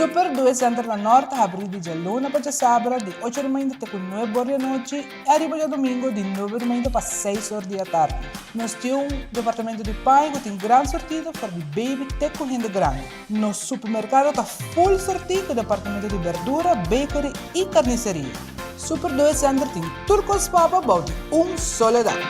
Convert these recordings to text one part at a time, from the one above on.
Super Due Center na Nort ta habrí di djaluna pa djasabra di ocho di mainta te ku nuebe or di anochi i ariba djadumingu di nuebe di mainta pa seis or di atardi. Nos tin un departamento di paña ku tin gran sortido for di baby te ku hende grandi. Nos supermerkado ta full sortí ku departamento di berdura, bakery i karniseria. Super Due Center tin tur kos pa bo bou di un solo dak.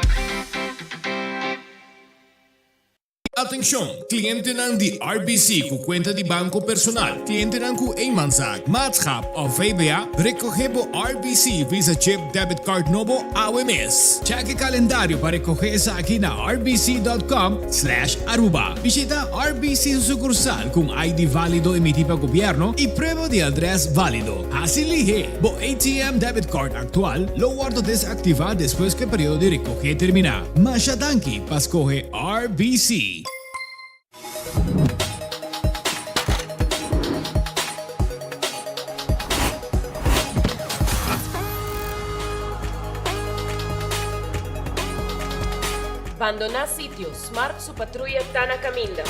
Atencion! Clientenan di RBC cu cuenta di banco personal, clientenan cu eenmanszaak, maatschap of VBA, recoge bo RBC Visa Chip Debit Card nobo awe mes. Check e calendario pa recoge esaki na rbc.com slash aruba. Bishita RBC su sucursal cu un ID valido emiti pa gobierno y prueba di adres valido. Haci lihe! Bo ATM Debit Card actual lo wordo desactiva despues cu e periodo di recoge termina. Masha danki pa scoge RBC. Bandoná sitio, Smart su patruya ta na kaminda.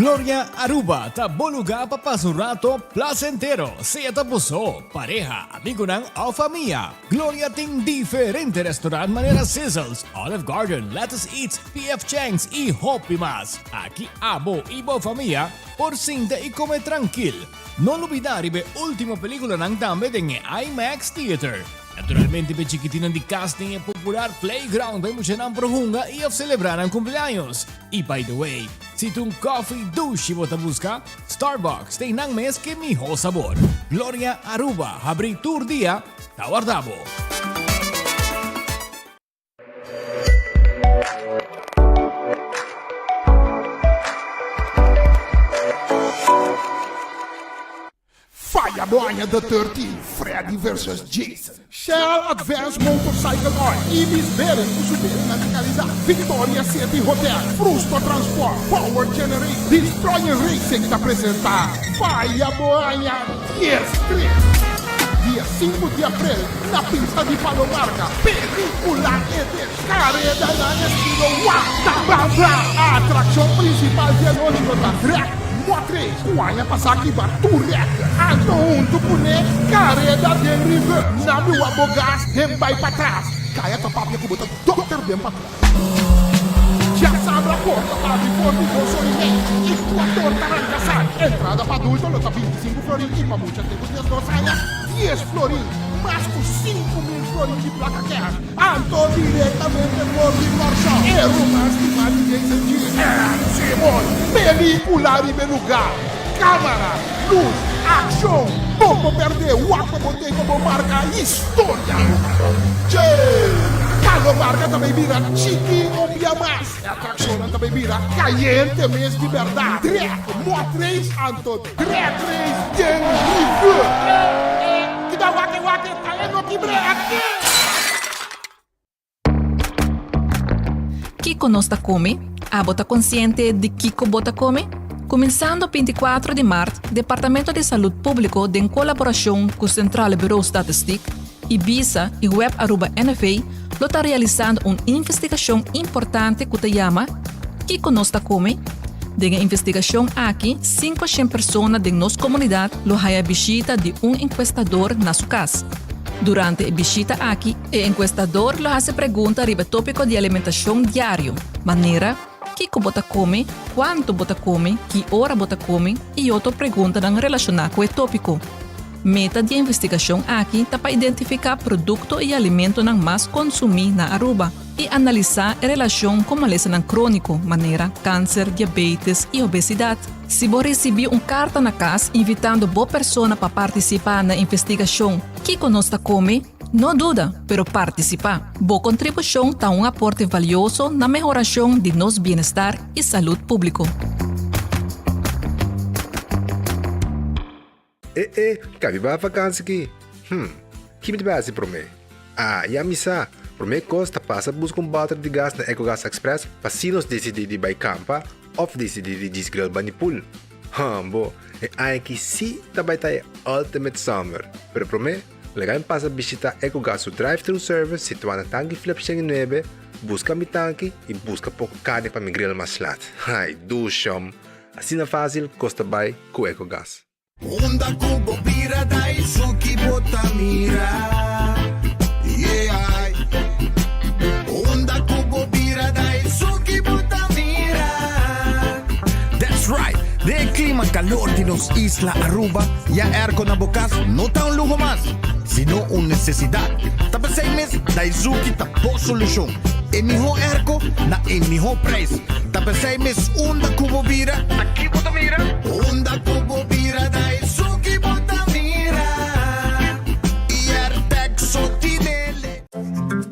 Gloria Aruba ta bo lugar pa pasa un rato placentero, sea ta bo so, pareha, amigonan of famia. Gloria tin diferente restaurant manera Sizzles, Olive Garden, Lettuce Eats, PF Chang's y hopi mas. Aki abo y bo famia por sinta y come trankil. No lubida riba e ultimo peliculanan tambe den e IMAX Theater. Naturalmente p'e chikitinnan di cas tin e popular playground pa e muchanan por hunga y of celebra nan cumpleaños. Y by the way, si ta un coffee dushi bo ta busca, Starbucks ta einan mes ke miho sabor. Gloria Aruba habri tur dia, ta warda bo. Faya bo aña The 13, Freddy versus Jason, Shell Advanced Motorcycle Oil, Ibis Beren ku su berennan di kalidat, Victoria City Hotel, Frusto Transport, Power Generator, Destroyer Racing ta presenta Faya bo aña 13, dia sinku di aprel na pista di Palomarca, pelikula e descaredanan estilo Wata Baba. Atrakshon principal di anochi lo ta Drag Motrei ku aña pasá kiba tur rèk anto huntu kuné kareda den river na bua bo gas den bai patras kaya ta papia ku bo ta dòkter den patras. Djasabra porta ta abri for di dos ora i mei i kuator ta ranka sali. Entrada pa adulto lo ta 25 florin i pa mucha te ku 12 aña 10 florin, mas ku 5000 florin di plaka kèsh anto direktamente for di Kòrsou. E ruman stimá di Jason G. En Simon. Pelíkula riba e lugá, kámara, lus, akshon, bo por pèrdè, wak pa bo tei pa bo marka historia. Che! Kalo marka ta bay bira chiki un bia mas. E atrakshonnan ta bay bira kayente mes di bèrdat. Drèk, mòt reis anto drèk reis den rivier. Kita wak e wak e ta e no kibr'é aki. Kiko nos ta kome? Abo ta konsiente di kiko bo ta kome? Kuminsando 24 di mart, Departamento di Salud Públiko den kolaborashon ku Centrale Bureau Statistiek, Ibisa i Web Aruba NV lo ta realisando un investigashon importante ku ta yama Kiko nos ta kome? Den e investigashon aki, 500 persona den nos komunidat lo haya bishita di un enkuestador na su kas. Durante e bishita aki, E enkuestador lo hasi pregunta riba e tópiko di alimentashon diario, manera, kiko bo ta kome, kuantu bo ta kome, ki ora bo ta kome i otro preguntanan relashoná ku e tópiko. Meta di e investigashon aki ta pa identifiká produkto i alimentonan mas konsumí na Aruba i analisá e relashon ku malesanan króniko, manera kanser, diabetes i obesidat. Si bo risibí un karta na kas invitando bo persona pa partisipá na e investigashon Kiko nos ta kome? No duda, pero partisipá! Bo kontribushon ta un aporte valioso na mehorashon di nos bienestar i salud públiko. E e, ka mi bai vakansi ki? Hm, ki mi ta bai hasi promé? Ah, ya mi sa! Promé kos ta pasa buska un bòter di gas na Ecogas Express pa si nos disidí di bai kampa òf disidí di djis grill bani pool. Hum, bo, e aña ki sí ta bai ta e ultimate summer. Pero promé. Laga mi pasa bishita Ecogas su drive-thru service situá na Tanki Flip 109, buska mi tanki i buska poko karni pa mi grill mas lat. Ai, dushom! Asina fásil kos ta bai ku Ecogas. Unda ku bo bira Daisuki bo ta mira Yeah Unda ku bo bira Daisuki bo ta mira That's right! Den e klima kalor di nos isla Aruba, ya airco na bo kas no ta un luho mas, sino un nesesidat. Ta p'esei mes Daizuki ta bo solushon. E mihó airco na e mihó prijs. Ta p'esei mes unda ku bo bira, Ta ki bo ta mira? Unda ku bo bira Daizuki bo ta mira I airtec so tinele.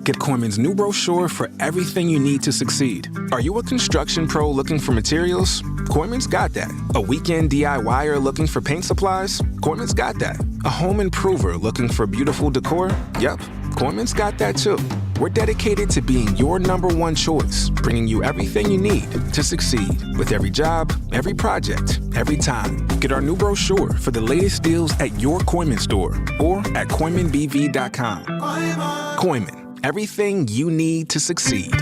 Get Kooyman's new brochure for everything you need to succeed. Are you a construction pro looking for materials? Kooyman's got that. A weekend DIYer looking for paint supplies? Kooyman's got that. A home improver looking for beautiful decor? Yep, Kooyman's got that too. We're dedicated to being your number one choice, bringing you everything you need to succeed with every job, every project, every time. Get our new brochure for the latest deals at your Kooyman store or at KooymanBV.com. Kooyman, everything you need to succeed.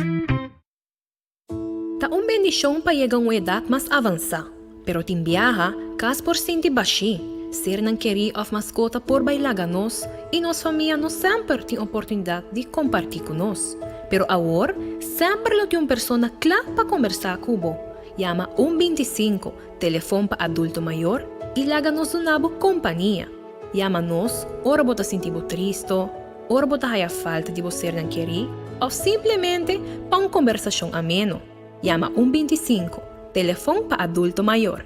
Ta un bendishon pa yega un edat mas avansá, pero tin biaha, kas por sinti bashí, sernan kerí òf maskota por bai laga nos i nos famia no semper tin oportunidat di kompartí ku nos. Pero awor, semper lo tin un persona kla pa kombersá ku bo. Yama un 25, telefon pa adulto mayor, i laga nos duna bo kompania. Yama nos ora bo ta sinti bo tristo, ora bo ta haya falta di bo sernan kerí òf simplemente pa un kombersashon ameno. Yama un 25, telefon pa adulto mayor.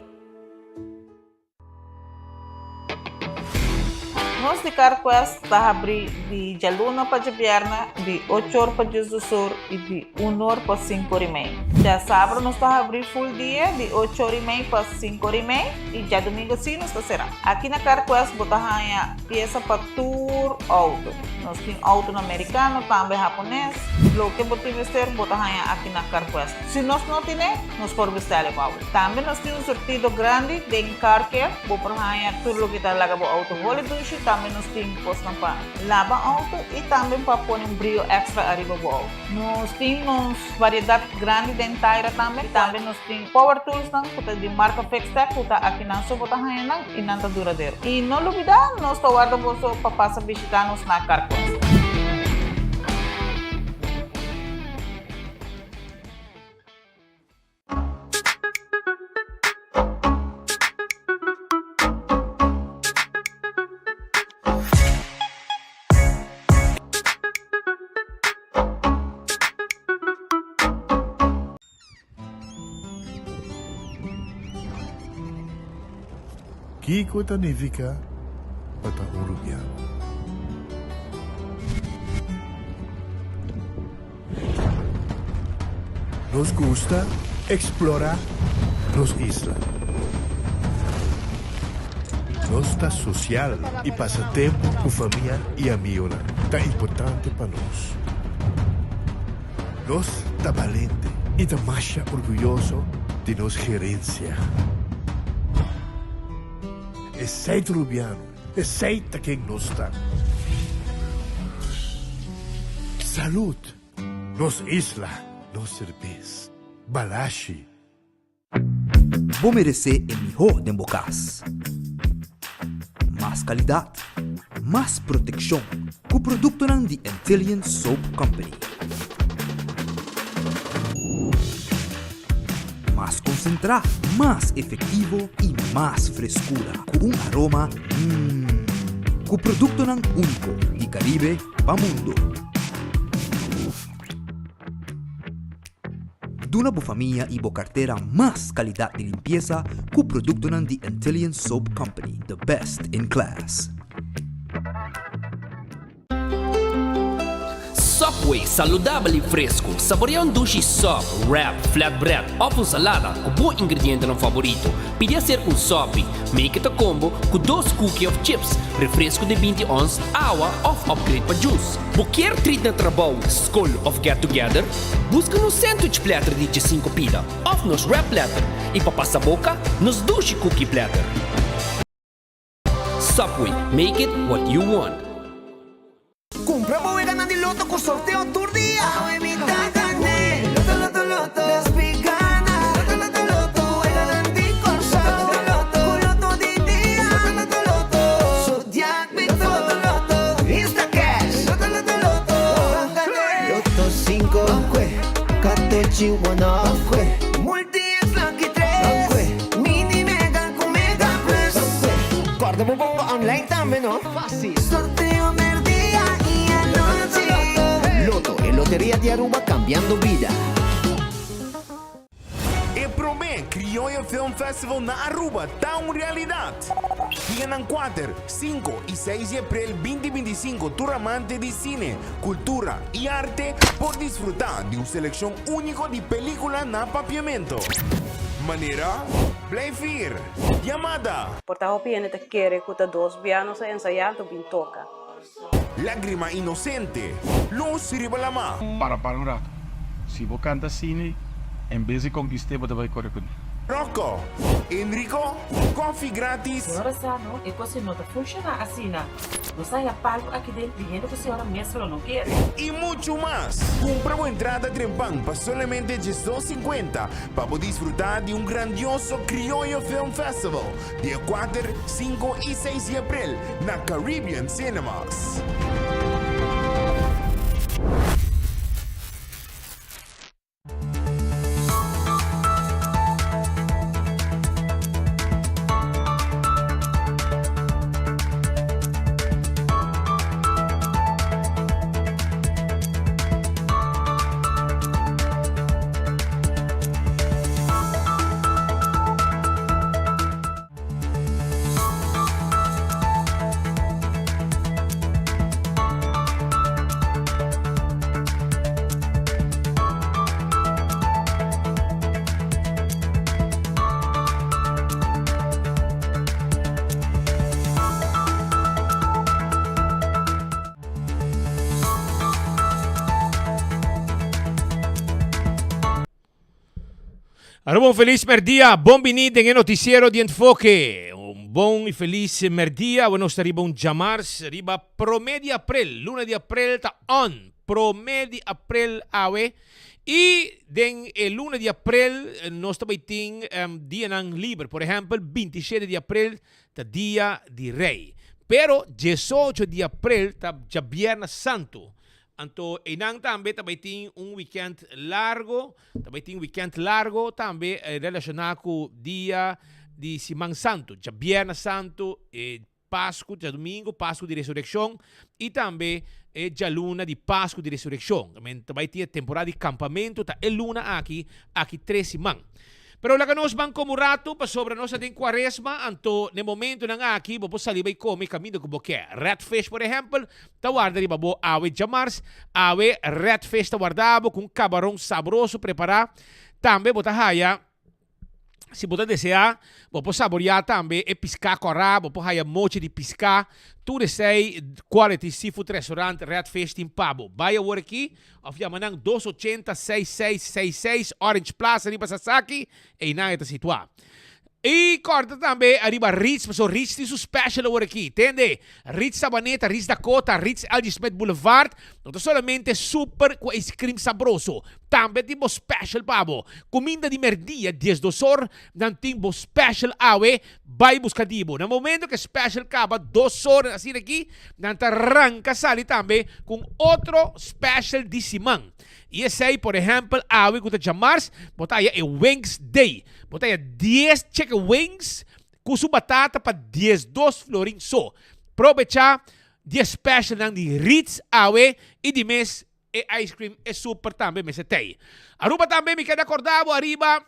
Nos di CarQuest ta habrí di djaluna pa djabièrnè di ocho or pa diesdos or i di un or pa sinku or i mei. Djasabra nos ta habrí ful dia di ocho or i mei pa sinku or i mei i djadumingu sí nos ta será. Aki na CarQuest bo ta haña piesa pa tur outo. Nos tin outonan merikano, tambe hapones. Loke bo tin mester bo ta haña aki na CarQuest. Si nos no tine, nos por bestèl e pa bo. Tambe nos tin un surtido grandi den Car Care. Bo por haña tur loke ta laga bo outo holi dushi. Tambe nos tin kosnan pa laba outo i tambe pa pone un brio èkstra ariba bo outo. Nos tin nos variedat grandi den taira tambe. Tambe nos tin power toolsnan ku ta di marka Fixtech ku ta akinan so bo ta haña nan i nan ta duradero. I no lubidá nos ta warda boso pa pasa bishitá nos na Carquest. Kiko ta nifiká pa ta un rubiano? Nos gusta eksplorá nos isla. Nos ta sosial i pasa tempu ku famia i amionan ta importante pa nos. Nos ta balente i ta masha orguyoso di nos gerensia. Esei ta Rubiano, esei ta ken nos ta. Salud! Nos isla, nos serbes. Balashi. Bo meresé e mihó den bo kas. Mas kalidat, mas protekshon ku produktonan di Antillian Soap Company. Mas konsentrá, mas efektivo i mas freskura ku un aroma mmm. Ku produktonan úniko di Karibe pa mundu. Duna bo famia i bo kartera mas kalidat di limpiesa ku produktonan di Antillian Soap Company, the best in class. Subway, saludabel i fresku. Saborea un dushi sub, wrap, flatbread òf un salada ku bo ingredientenan faborito. Pidi aser un sopi. Make it a combo ku dos cookie òf chips, refresku di 20 ons, awa òf upgrade pa juice. Bo kier treat na trabou, skol òf get together? Buska nos sandwich platter di djesinku pida òf nos wrap platter i pa pasa boka, nos dushi cookie platter. Subway, make it what you want. ku sorteo tur dia. Awe mi ta gané. Loto loto loto. Las pi gana. Loto loto loto. Weganan di Kòrsou. Loto loto Ku loto di dia. Loto loto loto. Zodiac Big Loto loto loto. Instacash. Loto loto loto. Ban gané. Loto sinku. Ban kue. Katochi one off. Ban kue. Multi X Lucky tres. Ban kue. Mini Mega ku Mega Plus. Ban kue. Kòrda bo bonga online tambe no. Fácil. Sorteo merdia y anochi. Lotto, e loteria di Aruba cambiando bida. E prome Criolla Film Festival na Aruba ta un realidad! Dianan kuater, sinku y seis di april binti 25 tur amante di cine, cultura y arte por disfruta di un seleccion unico di pelicula na Papiamento. Manera, Blijf Hier! Yamada! Por ta hopi hende ta kere ku ta dos bia nos a ensayá anto bin toka. Lágrima inosente, lus riba lamá. Para para un rato. Si bo canta asina, en bes di conquist'é bo ta bay core cuné. Rocco, Enrico, koffie gratis. Señora sa no, e cos no ta funciona asina. Nos a haya palu aki den di hende cu señora mes lo no kere. Y mucho mas! Cumpra bo entrada trempan pa solamente 12.50 pa bo disfruta di un grandioso Criollo Film Festival dia kuater, sinku y seis di april na Caribbean Cinemas. Aruba un feliz merdia, bon bini den e noticiero di Enfoke. Un bon y feliz merdia, awe nos ta riba un djamars, riba prome di april, luna di april ta on, prome di april awe. Y den e luna di april nos ta bay tin dianan liber, por ehempel 27 di april ta dia di Rey. Pero 18 di april ta djabierna santo. Anto einan tambe ta bay tin un weekend largo, ta bay tin weekend largo tambe relaciona cu dia di Siman Santo, djabierna santo, e Pascu, djadumingo, Pascu di Resureccion, y tambe e djaluna di Pascu di Resureccion. Ta bay tin e temporada di campamento, ta e luna aki, aki tres siman. Pero laga nos ban come un rato, pasobra nos ta den cuaresma, anto n'e momentonan aki bo por sali bay come caminda cu bo ke. Red Fish, por ehempel, ta warda riba bo awe djamars. Awe Red Fish ta warda bo cu un cabaron sabroso prepara. Tambe bo ta haya. Si bo ta deseá, bo por saboreá tambe e piská kòrá, bo por haya mochi di piská. Tur esei Quality Seafood Restaurant Red Fish tin pa bo. Bai awor aki òf yama nan dos ochenta seis seis seis seis Orange Plaza riba Sasaki, einan e ta situá. I kòrda tambe ariba Ritz, pasobra Ritz tin su special awor aki. Tende, Ritz Sabaneta, Ritz Dakota, Ritz LG Smith Boulevard no ta solamente super ku ice cream sabroso, Tambe tin bo special pa bo. Cuminda di merdia 12 or, nan tin bo special awe, bay busca di bo. Na momento cu e special caba dos or asina aki, nan ta ranca sali tambe cu un otro special di siman. Y esey por ehempel awe cu ta djamars, bo ta haya e Wings Day. Bo ta haya dies chicken wings cu su batata pa 12 florin so. Probecha di e specialnan di Ritz awe y di mes E ice cream e super tambe mester tey. Aruba tambe mi keda corda bo ariba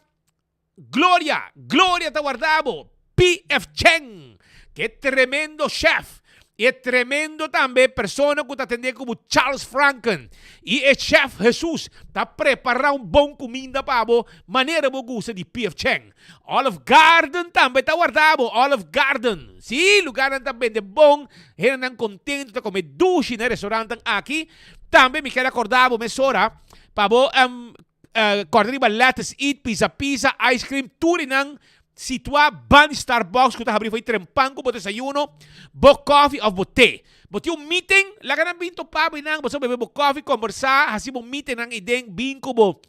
Gloria, Gloria ta warda bo, PF Cheng, ke tremendo chef y e tremendo tambe persona cu ta atende cu bo Charles Franken y e chef Jesus ta prepara un bon cuminda pa bo manera bo gusta di PF Cheng. Olive Garden tambe ta warda bo, Olive Garden, si lugarnan ta bende bon, hendenan contento ta come dushi na e restaurantnan aki. Tambe mi kier acorda bo mesora pa bo corda riba Lettuce Eat, Pizza Pizza, Ice Cream, tur e nan. Situá ban di Starbucks ku ta habrí for di trempan ku bo desayuno, bo kòfi òf bo te. Bo tin un meeting? Laga nan bin topa bo einan. Bo sa bebe bo kòfi, kombersá, hasi bo meetingnan eiden, bin ku bo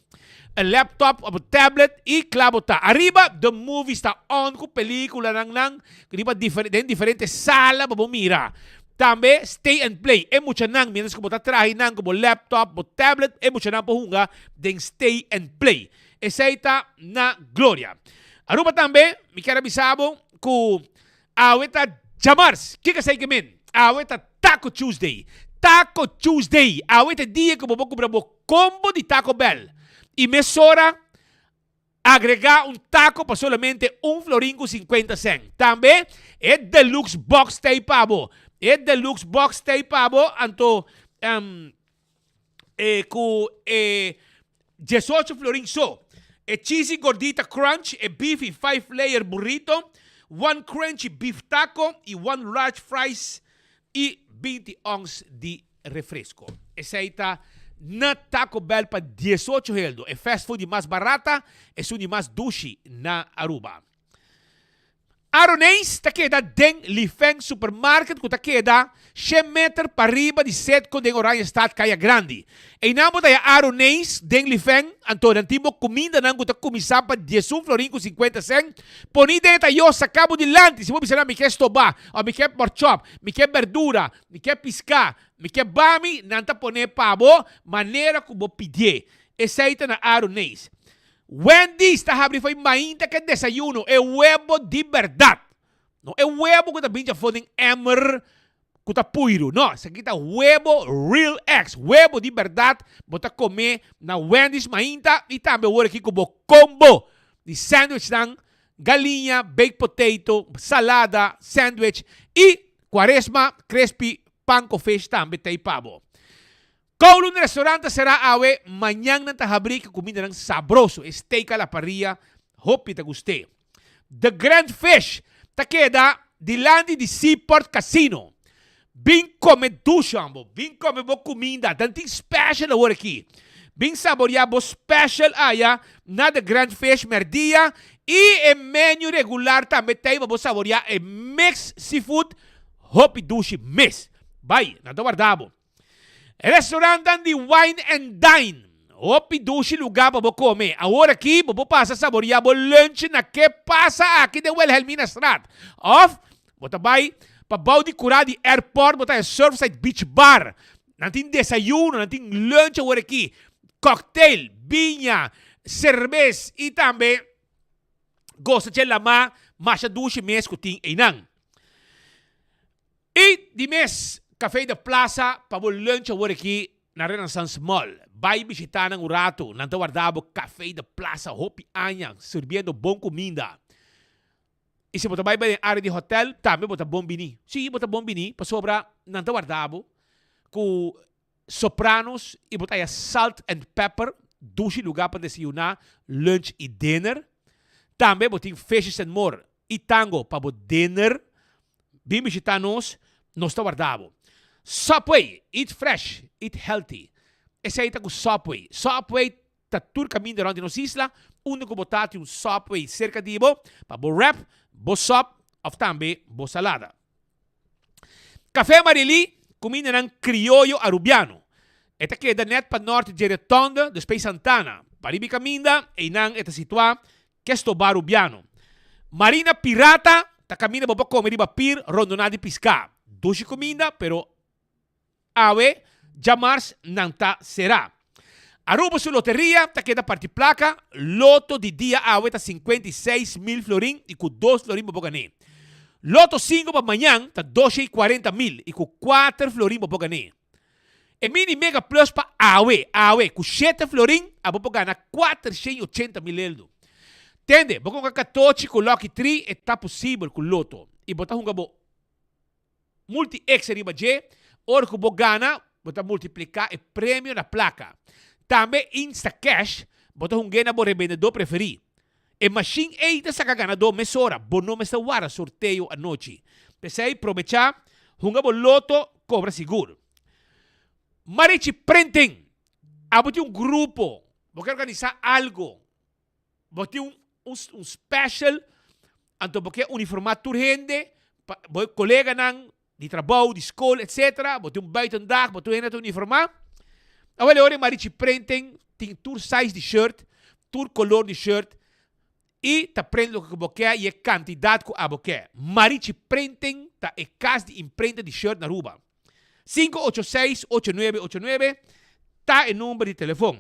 laptop òf bo tablet i kla bo ta. Ariba The Movies ta on ku pelíkulanan nan riba den diferente sala pa bo mira. Tambe Stay and Play, e muchanan miéntras ku bo ta traha einan ku bo laptop, bo tablet, e muchanan por hunga den Stay and Play. Esei ta na gloria. Aruba tambe, mi kier a bisa bo ku awe ta djamars. Kiko esei ke men? Awe ta Taco Tuesday. Taco Tuesday! Awe ta e dia ku bo por kumpra bo kombo di Taco Bell i mesora agregá un taco pa solamente un florin ku sinkuenta sèn. Tambe e deluxe box ta ei pa bo. E deluxe box ta ei pa bo, anto E ku e diesocho florin so. E cheesy gordita crunch, e beefy five layer burrito, one crunchy beef taco y one large fries y 20 ons di refresco. Esey ta na Taco Bell pa diesocho heldo, e fast food di mas barata, esun di mas dushi na Aruba. Aroneis ta keda den Lifeng Supermarket ku ta keda shen meter pariba di Setco den Oranjestad Kaya Grandi. Einan bo ta haya Aroneis den Lifeng, anto nan tin bo kumindanan ku ta kuminsá pa diesun florin ku sinkuenta sèn. Poni den e tayo saka bo dilanti si bo bisa nan mi ke stobá òf mi ke pòrchòp, mi ke bèrdura, mi ke piská, mi ke bami, nan ta pon'é pa bo manera ku bo pidié. Esei ta na Aroneis. Wendy's ta habri fo'i mainta ke desayuno, e webo di berdad. No e webo ku ta bin djafó den emmer ku ta puiru, no, esaki ta webo real eggs, webo di berdad bo ta kome na Wendy's mainta i tambe awor aki ku bo combo di sandwichnan, galiña, baked potato, salada, sandwich i cuaresma crispy panko fish tambe ta ei pa bo. Kowloon Restaurant ta será awe, mañan nan ta habrí ku kumindanan sabroso, e steak a la parrilla hopi ta gust'é. The Grand Fish ta keda dilanti di Seaport Casino. Bin kome dushi ambo, bin kome bo kuminda, nan tin special awor aki. Bin saboreá bo special aya na The Grand Fish mèrdia i e menu regular tambe t'ei pa bo saboreá e mix seafood hopi dushi mes. Bai, nan ta warda bo. Restaurantnan di Wine and Dine, hopi dushi lugá pa bo kome. Awor aki bo por pasa saboreá bo lunch na Ke Pasa Aki den Wilhelminastraat. Òf bo ta bai pa bou di kurá di airport bo ta e Surfside Beach Bar. Nan tin desayuno, nan tin lunch awor aki, cocktail, biña, serbes i tambe gosa dje lamá masha dushi mes ku tin einan. I di mes Café de Plaza pa bo lunch awor aki na Renaissance Mall. Bai bishita nan un rato, nan ta warda bo Café de Plaza hopi aña sirbiendo bon cuminda. I si bo ta bai bai den area di hotel tambe bo ta bon bini. Si, bo ta bon bini pasobra nan ta warda bo cu Sopranos i bo ta haya Salt and Pepper, dushi lugar pa desayuna, lunch i dinner. Tambe bo tin Fishes and More i Tango pa bo dinner. Bin bishita nos, nos ta warda bo. Subway, eat fresh, eat healthy. Esei ta ku Subway. Subway ta tur kaminda rònt di nos isla, unda ku bo ta tin un Subway serka di bo pa bo wrap, bo sòp òf tambe bo salada. Café Amarili, kumindanan krioyo arubiano. E ta keda nèt pa nòrt dje Rotonde de Spey Santana. Pariba e kaminda, einan e ta situá Kesto Bar Rubiano. Marina Pirata ta kaminda bo por kome riba pir rondoná di piská. Dushi kuminda, pero Awe, djamars nan ta será. Aruba su loteria ta keda parti plaka, loto di dia awe ta 56 mil florin i ku dos florin bo por gané. Loto sinku pa mañan ta 240 mil i ku kuater florin bo por gané. E mini mega plus pa awe, awe, ku shete florin abo por gana 480 mil eldo. Tende, bo konka katochi ku lucky tri e ta posibel ku loto i bo ta hunga bo Multi X riba dje, ora ku bo gana, bo ta multipliká e premio na plaka. Tambe Instacash, bo ta hung'é na bo rebendedó preferí. E mashin ei ta saka ganadó mesora, bo no mester warda sorteo anochi. P'esei, probechá, hunga bo loto, kobra sigur. Marichi Printing, Abo tin un grupo, bo ke organisá algo, bo tin un un special. Anto bo ke uniformá tur hende, pa bo koleganan di trabou, di skol, etc. Bo tin un buitendag, bo tur hende ta uniformá. Awel e ora e Marichi Printing tin tur size di shirt, tur kolor di shirt i ta print loke ku bo ke i e kantidat ku abo ke. Marichi Printing ta e kas di imprenta di shirt na Aruba. 586 8989 ta e number di telefon.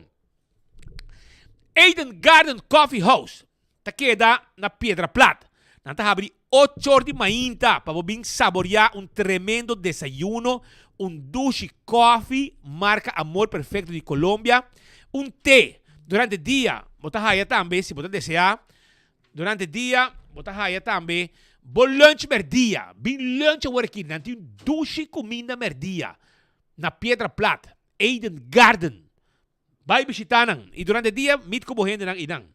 Eden Garden Coffee House ta keda na Piedra Plat. Nan ta habri ocho or di mainta pa bo bin saborea un tremendo desayuno, un dushi kofi marka Amor Perfecto di Colombia, un te. Durante dia bo ta haya tambe, si bo ta desea, durante dia bo ta haya tambe bo lunch merdia. Bin lunch awor aki, nan tin dushi kuminda merdia na Piedra Plat, Eden Garden. Bai bishitá nan i durante dia mit ku bo hendenan einan.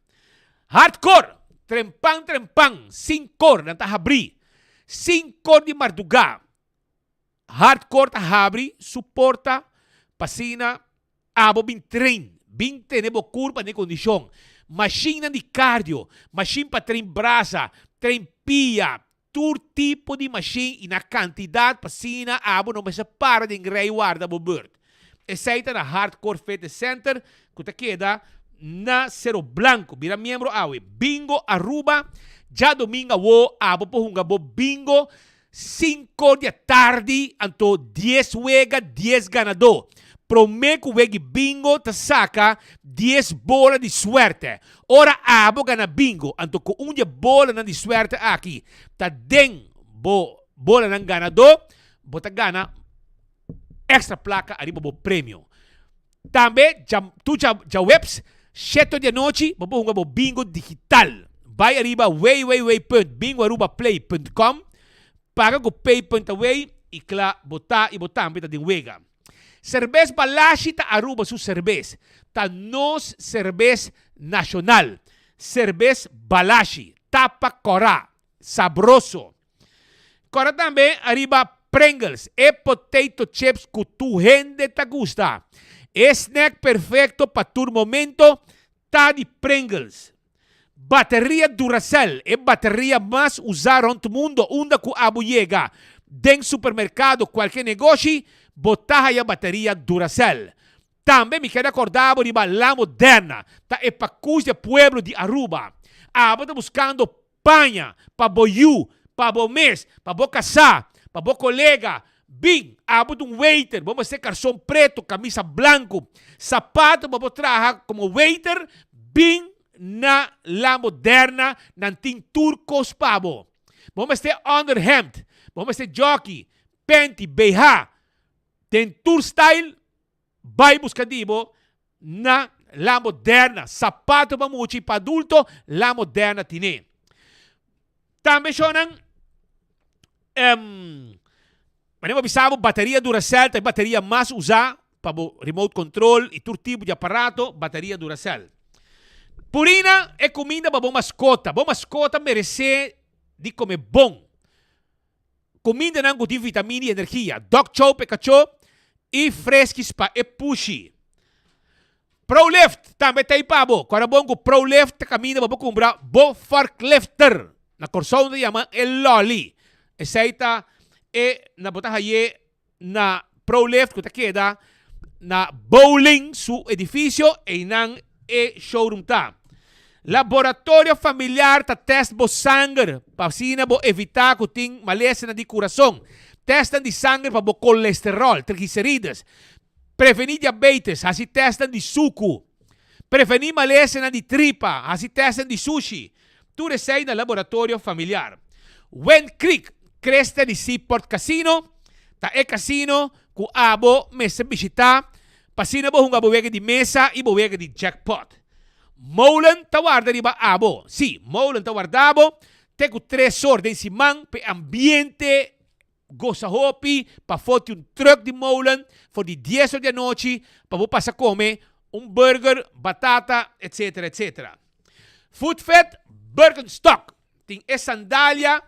Hardcore! Trempan trempan, sinkor nan ta habrí. Sinkor di mardugá, Hardcore ta habri su porta pa asina abo bin train, bin tene bo kurpa den kondishon. Mashinnan di cardio, mashin pa train brasa, train pia, Tur tipo di mashin i na kantidat pa asina abo no mester para den rei warda bo beurt. Esei ta na Hardcore Fitness Center ku ta keda na Cero Blanco. Bira miembro awe. Bingo Aruba, djadomingo awo abo por hunga bo bingo sinko di atardi anto dies wega dies ganadó. Promé ku wegi bingo ta saka dies bola di suerte. Ora abo gana bingo, anto ku un di e bolanan di suerte aki ta den bo bolanan ganadó, bo ta gana extra plaka ariba bo premio. Tambe dja tur djaweps, sheto di anochi, bo por hunga bo bingo digital. Bai ariba www.bingoarubaplay.com, paga ku pay punt away i kla bo ta i bo tambe ta den wega. Serbes Balashi ta Aruba su serbes. Ta nos serbes nashonal. Serbes Balashi. Tapa kòrá. Sabroso. Kòrda tambe ariba Pringles, e potato chips ku tur hende ta gusta. E snack perfekto pa tur momento ta di Pringles. Bateria Duracell, e bateria mas usá rònt mundo unda ku abo yega den supermerkado kualke negoshi bo ta haya bateria Duracell. Tambe mi keda kòrda bo riba La Moderna, ta e pakus di e pueblo di Aruba. Abo ta buskando paña pa bo yu, pa bo mes, pa bo kasá, pa bo kolega. Bin, abo ta un waiter, bo mester karson pretu, kamisa blanku, sapato pa bo traha komo waiter, bin na La Moderna, nan tin tur kos pa bo. Bo mester onderhemd, bo mester jockey, panty, BH, den tur style, Bai buska di bo na La Moderna. Sapato pa mucha i pa adulto, La Moderna tine. Tambe shownan, um, manera bo bisa bo, bateria Duracell ta e bateria mas usá pa bo remote control i tur tipo di aparato, bateria Duracell. Purina e kuminda pa bo maskota. Bo maskota meresé di kome bon. Kumindanan ku tin vitamina i energia, dog chow pa e kachó i freskis pa e pushi. Prolift tambe ta ei pa bo. Kòrda bon ku Prolift ta kaminda pa bo kumpra bo forklifter. Na Kòrsou nan ta yama e lòli. Esei ta e na bo ta haye na Prolift ku ta keda na Bowling su edifisio, einan e showroom ta. Laboratorio familiar ta test bo sanger pa asina bo evitá ku tin malesanan di kurason. Testnan di sanger pa bo kolesteròl, triglicerides. Prevení diabetes, hasi testnan di suku. Prevení malesanan di tripa, hasi testnan di sushi. Tur esei na Laboratorio Familiar. Wind Creek, Cresta di Seaport Casino, ta e casino cu abo mester bishita pa asina bo hunga bo wega di mesa y bo wega di jackpot. Molen ta warda riba abo. Si, Molen ta warda bo te cu tres or den siman pa e ambiente gosa hopi pafó tin un truck di molen for di dies or di anochi pa bo pasa come un burger, batata, etc. Etc. Foodfed Birkenstock tin e sandalia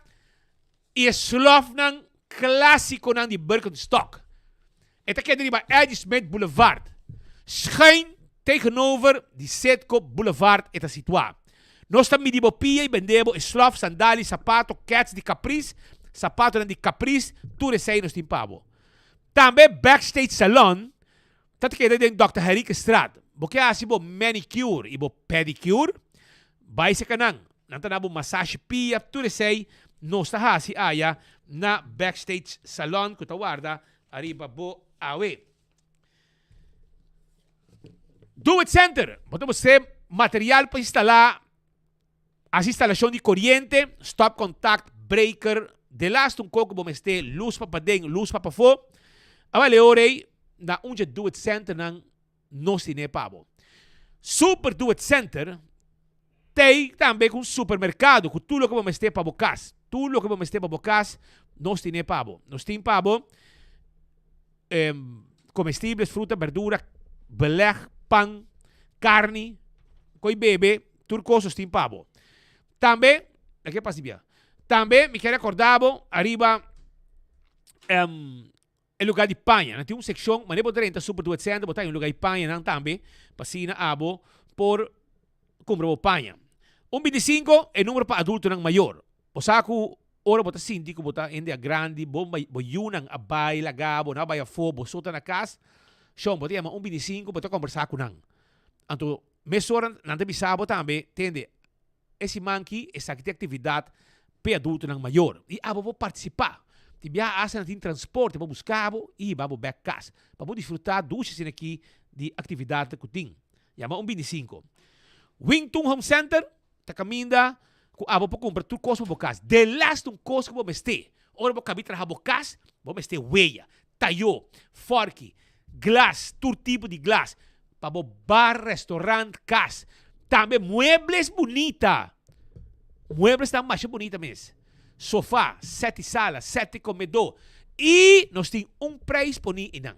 y e slofnan clasiconan di Birkenstock. E ta keda riba Eddie Smith Boulevard, schuin tegenover di Citgo Boulevard e ta situa. Nos ta midi bo pia y bende bo e slof, sandali, sapato, kets di Caprice, sapatonan di Caprice, tur esey nos tin pa bo. Tambe Backstage Salon ta keda den Dòkter Henriquezstraat. Bo ke hasi bo manicure y bo pedicure? Bai seka nan. Nan ta na bo masashi pia, tur esey nos ta hasi aya na Backstage Salon cu ta warda ariba bo awe. Do It Center, bo ta busca material pa instala, haci instalacion di coriente, stop contact, breaker, delaste un coco bo mester luz pa paden, luz pa pafo. Awel e ora ey na un dje Do It Center nan nos tine pa bo. Super Do It Center t'ey tambe cu un supermercado cu tur loke bo mester pa bo cas. Tur loke bo mester pa bo cas nos tine pa bo. Nos tin pa bo comestibles, fruta, berdura, beleg, pan, carni, coy bebe, tur cos nos tin pa bo. Tambe, a ke pasa bia? Tambe mi kier recorda bo ariba e lugar di paña. Nan tin un seccion, manera bo drenta Super Do It Center, bo ta hay un lugar di pañanan tambe, pa asina abo por cumpra bo paña. Un binticinco, e numero pa adultonan mayor. Bo sa cu ora bo ta sinti cu bo ta hende a grandi, bo bo yunan a bay laga bo, nan a bay afo, bo so ta na cas, shon, bo ta yama un binticinco, bo ta combersa cu nan. Anto, mesora nan ta bisa bo tambe, tende, E siman ki esaki tin actividad p'e adultonan mayor y abo por participa. Tin biaha hasta nan tin transporte pa busca bo y hiba bo bek cas pa bo disfruta dushi asina aki di actividadnan cu tin. Yama un binticinco. Wingtun Home Center ta caminda cu abo por cumpra tur cos pa bo cas. Delaste un cos cu bo mester. Ora bo cabi traha bo cas, bo mester weya, tayo, forki, glas, tur tipo di glas. Pa bo bar, restaurant, cas. Tambe muebles bunita. Muebles ta masha bunita mes. Sofa, set di sala, set di comedor. Y nos tin un prijs poni eynan.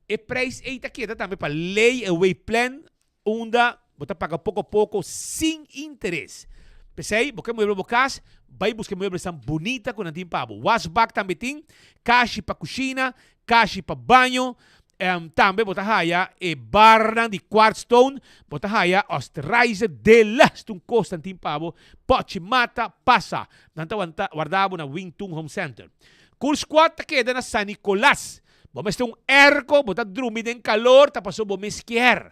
E prijs ey ta keda tambe pa lay away plan unda bo ta paga poco poco sin interes. P'esey, bo ke mueble bo cas, bay busca e mueblesnan bunita cu nan tin pa bo. Wasbak tambe tin, kashi pa cushina, kashi pa baño, Tambe bo ta haya e barnan di Quartzstone, bo ta haya Osterreiser, delaste un kos nan tin pa bo, Pochi Mata, pasa. Nan ta wanta warda bo na Wing Tun Home Center. Cool Squad ta keda na San Nicolas. Bo mester un airco, bo ta drumi den calor, ta paso bo mes kier.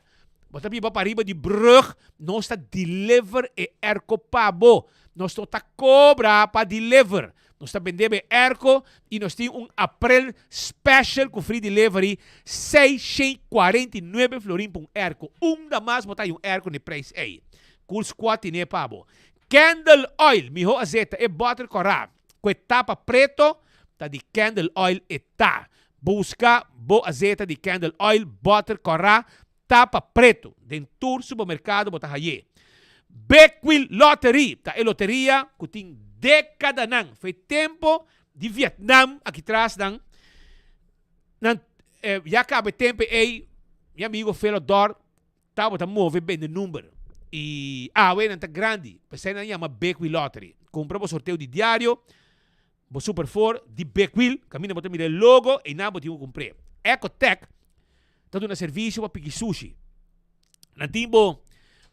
Bo ta biba pariba di brug, nos ta deliver e airco pa bo. Nos no ta cobra pa deliver. Nos ta bende be airco y nos tin un April special cu free delivery 649 florin pa un airco. Unda mas bo ta hay un airco na e prijs ey? Cool Squad tine pa bo. Candle oil, miho azeta, e boter cora cu e tapa preto ta di candle oil e ta. Busca bo azeta di candle oil boter cora tapa preto den tur supermercado bo ta haye. Big Wheel Lottery ta e loteria cu tin decadanan for e tempo di Vietnam aki tras nan nan ya caba e tempo ey mi amigo Felo Dor tabata move bende number y awe nan ta grandi pesey nan yama Big Wheel Lottery. Cumpra bo sorteo di diario bo Super Four di Big Wheel caminda bo ta mira e logo eynan bo tin cu cumpr'e. Ecotec ta duna servisio pa piki sushi. Nan tin bo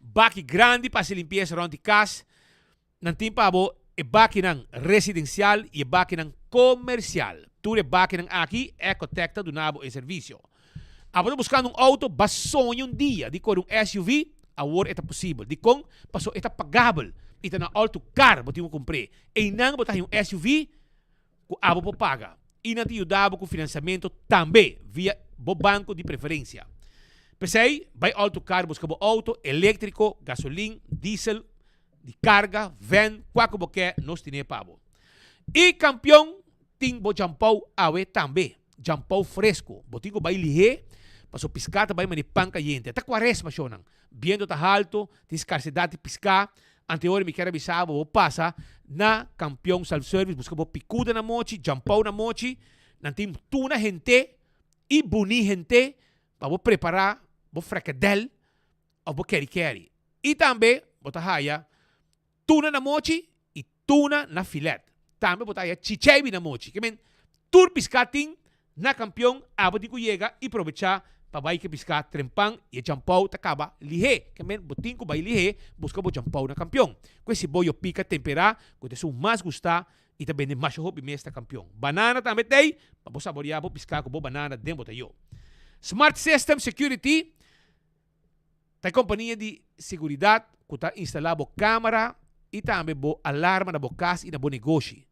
baki grandi pa hasi limpiesa rònt di kas. Nan tin pa bo e bakinan residensial i e bakinan komersial. Tur e bakinan aki, Ecotec ta duna bo e servisio. Abo ta buskando un outo, ba soña un dia di kore un SUV? Awor e ta posibel. Dikon? Pasobra e ta pagabel i ta na altu kar bo tin ku kumpr'é. Einan bo ta haña un SUV ku abo por paga i nan ta yuda bo ku finansiamentu tambe via bo banko di preferensia. P'esei, bai Alto Car buska bo outo eléktriko, gasolin, diesel, di karga, vèn, kua ku bo ke, nos tine pa bo. I kampion tin bo djampou awe tambe, djampou fresku. Bo tin ku bai lihé, pasobra piská ta bai manera pan kayente. Ta kuaresma, shownan. Biento ta haltu, tin skarsedat di piská, Anteori mi kier a bisa bo, bo pasa na Kampion Self Service buska bo pikuda na mochi, jampou na mochi, nan tin tuna hente i buni hente pa bo prepara bo frekedel of bo keri keri. I tambe bo ta haya tuna na mochi i tuna na filet. Tambe bo ta haya chicheibi na mochi. Ke men tur piská tin na Kampion, abo tin ku yega i probecha. pa bai ke piská trempan i e champou ta kaba lihé. Ke men bo tin ku bai lihé buska bo champou na Kampion. Ku e siboyo pika temperá ku ta esun mas gustá i ta bende masha hopi mes na Kampion. Banana tambe t'ei pa bo saboriá bo piská ku bo banana den bo tayó. Smart System Security ta e kompania di seguridat ku ta instalá bo kámara i tambe bo alarma na bo kas i na bo negoshi.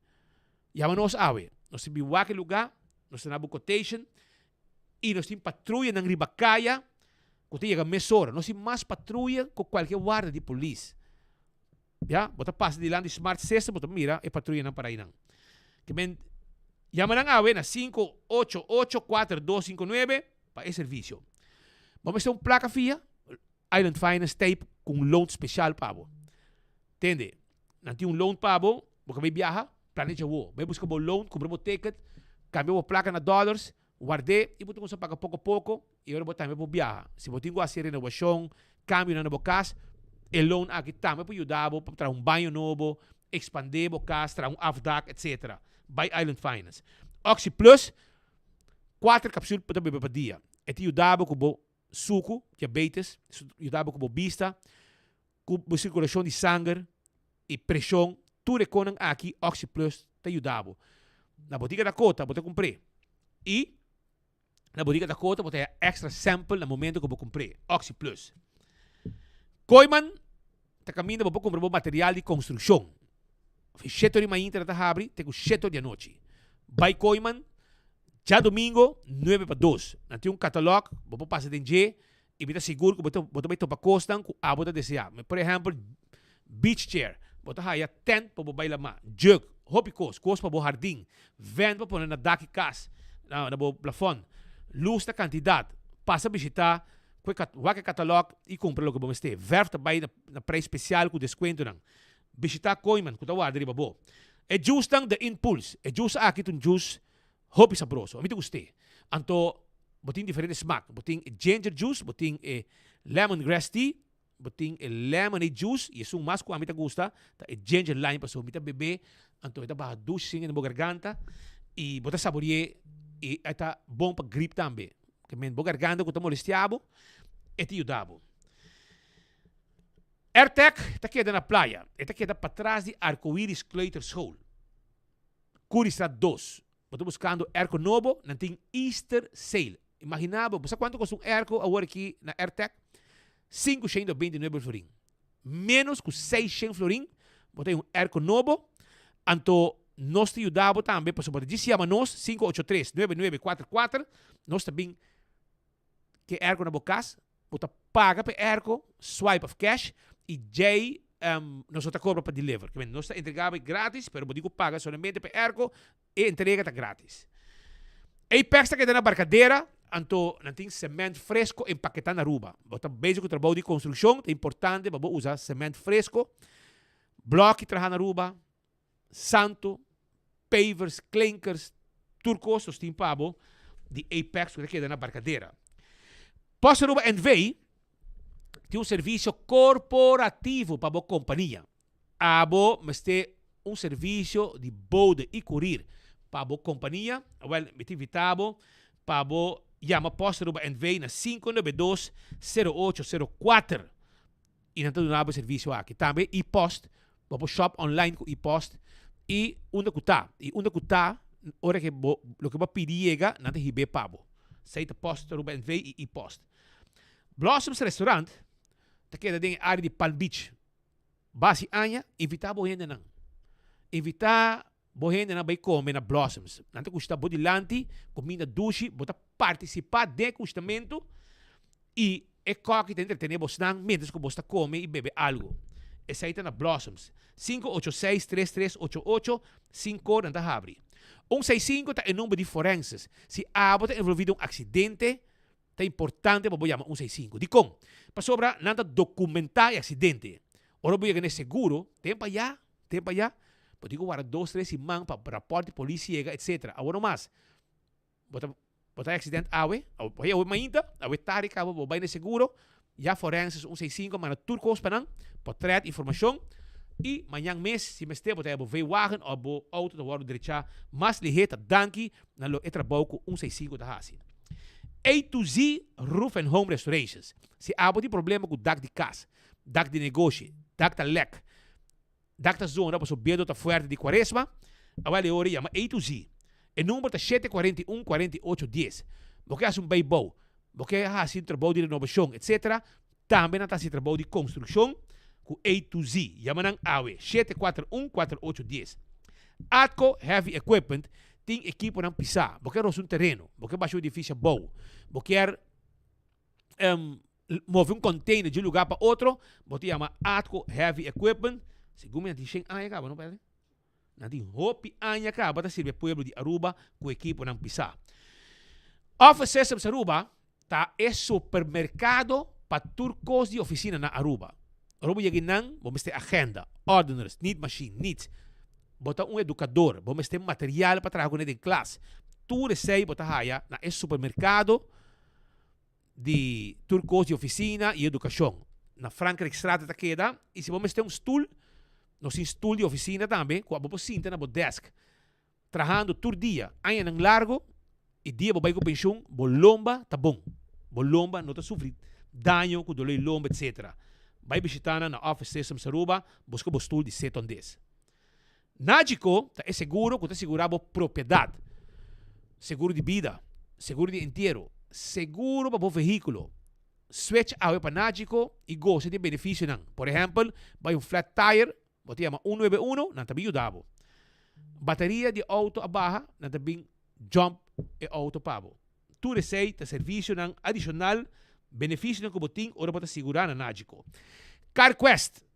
Yama nos awe. Nos tin bin wak e lugá, nos ta na bo quotation i nos tin patruyanan riba kaya ku ta yega mesora. Nos tin mas patruya ku kualke warda di polis. Ya, bo ta pasa dilanti Smart System bo ta mira e patruyanan para einan. Ke men yama nan awe na 5884259 pa e servisio. Bo mester un plaka fia, Island Finance tape ku un loan spesial pa bo. Tende, nan tin un loan pa bo, bo ka bai biaha, plania djawo. Bai buska bo loan, kumpra bo ticket, kambia bo plaka na dollars, ward'é i bo ta kuminsá paga poko poko i ora bo tambe por biaha. Si bo tin ku hasi renobashon, kambionan na bo kas, e loan aki tambe por yuda bo pa traha un baño nobo, ekspandé bo kas, traha un afdak, etsetera. Bai Island Finance. Oxi Plus, kuater kapsul bo ta bebe pa dia. E ta yuda bo ku bo suku, diabetes, yuda bo ku bo bista, ku bo sirkulashon di sanger i preshon, tur e konan aki Oxi Plus ta yuda bo. Na botika Dakota bo ta kumpr'é i na botika Dakota bo ta haña extra sample na momento ku bo kumpr'é Oxi Plus. Kooiman ta kaminda bo por kumpra bo material di konstrukshon. Sheto di mainta nan ta habri te ku sheto di anochi. Bai Kooiman djadumingo nuebe pa dos. Nan tin un katalòg bo por pasa den dje I mi ta sigur ku bo ta bo ta bai topa kosnan ku abo ta deseá. Por ehèmpel, beach chair, bo ta haya tent pa bo bai lamá, jug, hopi kos, kos pa bo hardin, vent pa pone na dak di kas, na na bo plafòn, lus na kantidat. Pasa bishitá ku e wak e katalòg i kumpra loke bo mester. Vèrf ta bai na na preis spesial ku deskuentonan. Bishitá Kooiman ku ta warda riba bo. E juicenan The Impulse. E juice aki ta un juice Hopi sabroso. Ami ta gust'é. Anto bo tin diferente smak. Bo tin e ginger juice, bo tin e lemon grass tea, bo tin e lemonade juice y esun mas cu ami ta gusta ta e ginger lime pasobra mi ta bebe anto e ta baha dushi sin den bo garganta y bo ta sabori'é y e ta bon pa grip tambe. Ke men bo garganta cu ta molestia bo e ta yuda bo. Airtec ta keda na playa. E ta keda patras di Arcoiris Kleuterschool. Curistad dos. Bo ta buscando airco nobo? Nan tin Easter sale. Imagina bo, bo sa cuanto costa un airco awor aki na Airtec? 529 florin. Menos cu 600 florin bo ta hay un airco nobo. Anto nos ta yuda bo tambe pasobra bo ta djis yama nos 583 9944 nos ta bin ke airco na bo cas. Bo ta paga pa e airco, swipe of cash, y djey nos no ta cobra pa deliver. Kimen nos ta entrega bo gratis, pero bo tin cu paga solamente pa e airco, e entrega ta gratis. Apex ta keda na Barcadera, anto nan tin cement fresco empaketa na Aruba. Bo ta bezig cu trabou di construccion, ta importante pa bo usa cement fresco. Bloki traha na Aruba, Santo, pavers, klinkers, tur kos nos tin pa bo di Apex ku ta keda na Barcadera. Post Aruba NV tin un servisio korporativo pa bo kompania. Abo mester un servisio di bode i kurir pa bo kompania? Awel, mi ta invita bo pa bo yama Post Aruba NV na 592 0804. i nan ta duna bo e servisio aki. Tambe e-post, bo por shop online ku e-post i unda ku ta. I unda ku ta, ora ke bo loke bo a pidi yega, nan ta hib'é pa bo. Esei ta Post Aruba NV i e-post. Blossoms Restaurant ta keda den e área di Palm Beach. Basi aña, invitá bo hendenan. Invitá Bo hendenan bai kome na Blossoms. Nan ta gusta bo dilanti, kuminda dushi, bo ta partisipá den e gustamentu i e kòki ta entretené bosnan miéntras ku bos ta kome i bebe algu. Esei ta na Blossoms. 586 3388, Sinkor nan ta habri. Un seis sinku ta e number di forenses. Si abo ta envolví den un aksidente, ta importante pa bo yama un seis sinku. Dikon? Pasobra nan ta dokumentá e aksidente. Ora bo yega na e seguro, ten pa ya. Tempu ayá, bo tin ku warda dos, tres siman pa rapòrt di polis yega, etsetera. Awor no mas. Bo ta bo ta aksident awe, bo haña awe mainta, awe tardi kaba bo bai na e seguro, ya forenses un seis sinku a manda tur kos pa nan, potrèt, informashon, i mañan mes si mester bo ta haña bo V-wagen òf bo outo ta wòrdu drechá mas lihé ta danki na lo e trabou ku un seis sinku ta hasi. A to Z Roof and Home Restorations. Si abo tin problema ku dak di kas, dak di negoshi, dak ta lèk, dak ta zona pasobra biento ta fuerte di kuaresma, awel e ora yama A to Z. E number ta shete 41 48 dies. Bo ke hasi un beibou, bo ke hasi un trabou di renobashon, etc. Tambe nan ta hasi trabou di konstrukshon ku A to Z. Yama nan awe, shete 41 48 dies. Atco Heavy Equipment tin ekiponan pisá. Bo ke rosa un tereno, bo ke basha un edifisio abou, bo kier move un container di un lugar pa otro, bo ta yama Atco Heavy Equipment. Segun mi nan tin shen aña kaba, no Pedro? Nan tin hopi aña kaba ta sirbi e pueblo di Aruba ku ekiponan pisá. Office Systems Aruba ta e supermerkado pa tur kos di ofisina na Aruba. Ora bo yega einan, bo mester agenda, ordeners, niet machine, niets. Bo ta un edukador, bo mester material pa traha kuné den klas. Tur esei bo ta haya na e supermerkado di tur kos di ofisina i edukashon. Na Frankrijkstraat e ta keda. I si bo mester un stul, nos tin stul di ofisina tambe ku abo por sinta na bo desk trahando tur dia añanan largo i dia bo bai ku penshun bo lomba ta bon. Bo lomba no ta sufri daño ku doló di lomba etcetera. Bai bishita nan na Office Systems Aruba buska bo stul di Seton Des. Nagico ta e seguro ku ta sigurá bo propiedat, seguro di bida, seguro di entiero, seguro pa bo vehíkulo. Switch awe pa Nagico i gosa di e benefisionan. Por ehèmpel, bai un flat tire, bo ta yama un nuebe uno, nan ta bin yuda bo. Bateria di outo a baha, nan ta bin jump e outo pa bo. Tur esei ta servisionan adishonal, benefisionan ku bo tin ora bo ta sigurá na Nagico. CarQuest.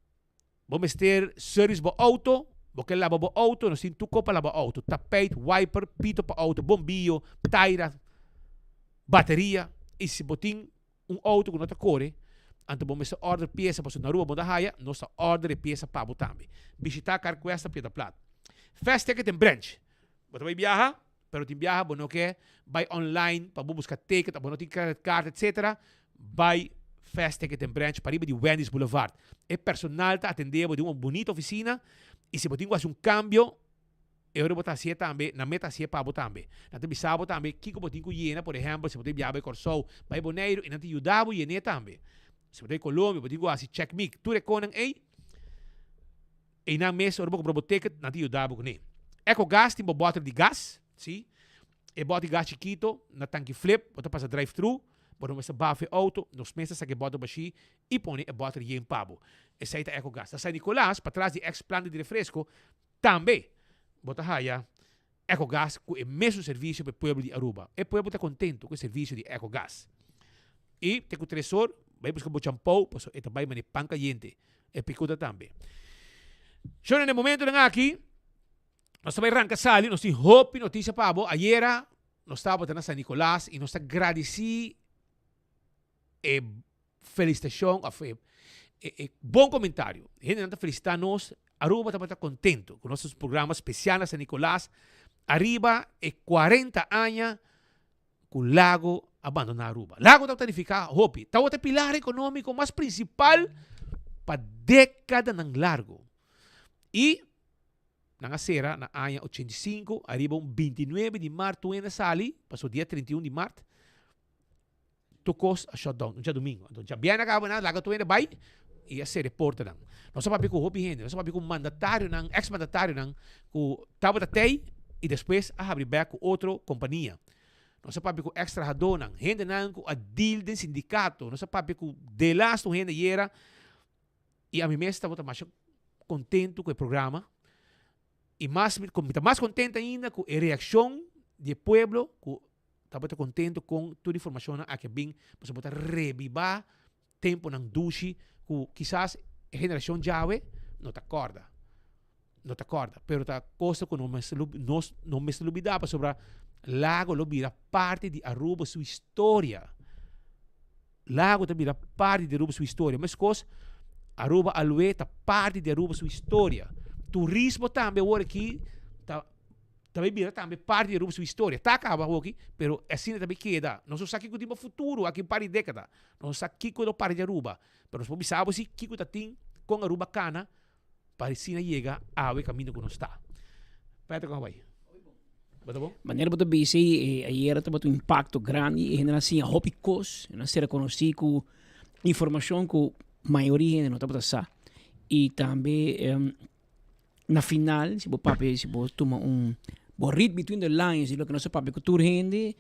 Bo mester service bo auto, bo ke laba bo auto, nos tin tur ko pa laba auto, tapijt, wiper, pito pa auto, bombiyo, taira, bateria, y si bo tin un auto ku no ta kore, anto bo mester order piesa pasobra na Aruba bo no ta haya, nos ta order e piesa pa bo tambe. Bishita Carquest na Piedra Plat. Fast Ticket en Branch. Bo ta bai biaha, pero tin biaha bo no ke bai online pa bo buska ticket of bo no tin credit card etc. Bai Fast Ticket and Branch pariba di Wendy's Boulevard. E personal ta atende bo den un bunita oficina y si bo tin ku hasi un cambio e ora bo ta hasié tambe, nan meta hasié pa bo tambe. Nan ta bisa bo tambe kiko bo tin ku yena, por ehempel si bo ta biaha bai Kòrsou, bai Boneiru y nan ta yuda bo yen'é tambe. Si bo ta bai Colombia bo tin ku hasi check mic, tur e konan ei. Einan mes ora bo kumpra bo ticket nan ta yuda bo kuné. Ecogas tin bo bòter di gas, si. E bòter di gas chikito na tanki flip, bo ta pasa drive thru, bo no mester bafa e outo, nos mes ta saka e bòter bashí i pone e bòter yen pa bo. Esei ta Ecogas. Na San Nicolas, patras di ex planta di refresco, tambe bo ta haya Ecogas ku e mesun servisio pa e pueblo di Aruba. E pueblo ta kontento ku e servisio di Ecogas. I te ku tresor, bai buska bo champou, pasobra e ta bai manera pan kayente. E pikuta tambe. Shon, na e momentonan aki, nos ta bai ranka sali, nos tin hopi notisia pa bo. Ayera nos tabata na San Nicolas i nos ta gradisí e felicitacion of e e bon comentario. Hendenan ta felicita nos. Aruba tabata contento cu nos programa special na San Nicolas ariba e 40 aña cu Lago a bandona Aruba. Lago tabata nifica hopi. Tabata e pilar economico mas principal pa decadanan largo. Y nan a cera na aña 85 ariba un 29 di maart tur hende a sali, pasobra dia 31 di maart Tur kos a shut down un djadumingu. Anto djabièrnè a kaba nan laga tur hende bai i a sera e portanan. Nos a papia ku hopi hende, nos a papia ku mandatarionan, eks mandatarionan ku tabata tei i despues a habri bèk ku otro kompania. Nos a papia ku eks trahadónan, hendenan ku a deal den sindikato, nos a papia ku delastu hende ayera i ami mes tabata masha kontentu ku e programa i mas mi ta mas kontentu ainda ku e reakshon di e pueblo ku Tabata contento con tur informacionnan aki a bin pasobra bo ta rebiba temponan dushi cu kisas e generacion djawe no ta corda. No ta corda, pero ta cosa cu no mester nos no mester lubida pasobra Lago lo bira parti di Aruba su historia. Lago ta bira parti di Aruba su historia. Mescos Aruba Alwe ta parti di Aruba su historia. Turismo tambe awor aki ta Ta bay bira tambe parti di Aruba su historia. Ta caba hoki, pero asina ta bay keda. Nos no sa kico tin pa futuro aki un par di decada. Nos no sa kico lo para di Aruba. Pero nos por bisa bo si kico ta tin con Aruba cana pa asina yega awe caminda cu nos ta. Patrick, con a bay? Bo ta bon? Manera bo ta bisa ei, ayera tabata un impacto grandi, e hendenan a siña hopi kos, nan a ser konosí ku informashon ku mayoria hende no tabata sa. I tambe na final, si bo papia, si bo tuma un, bo read between the lines di loke nos a papia ku tur hende,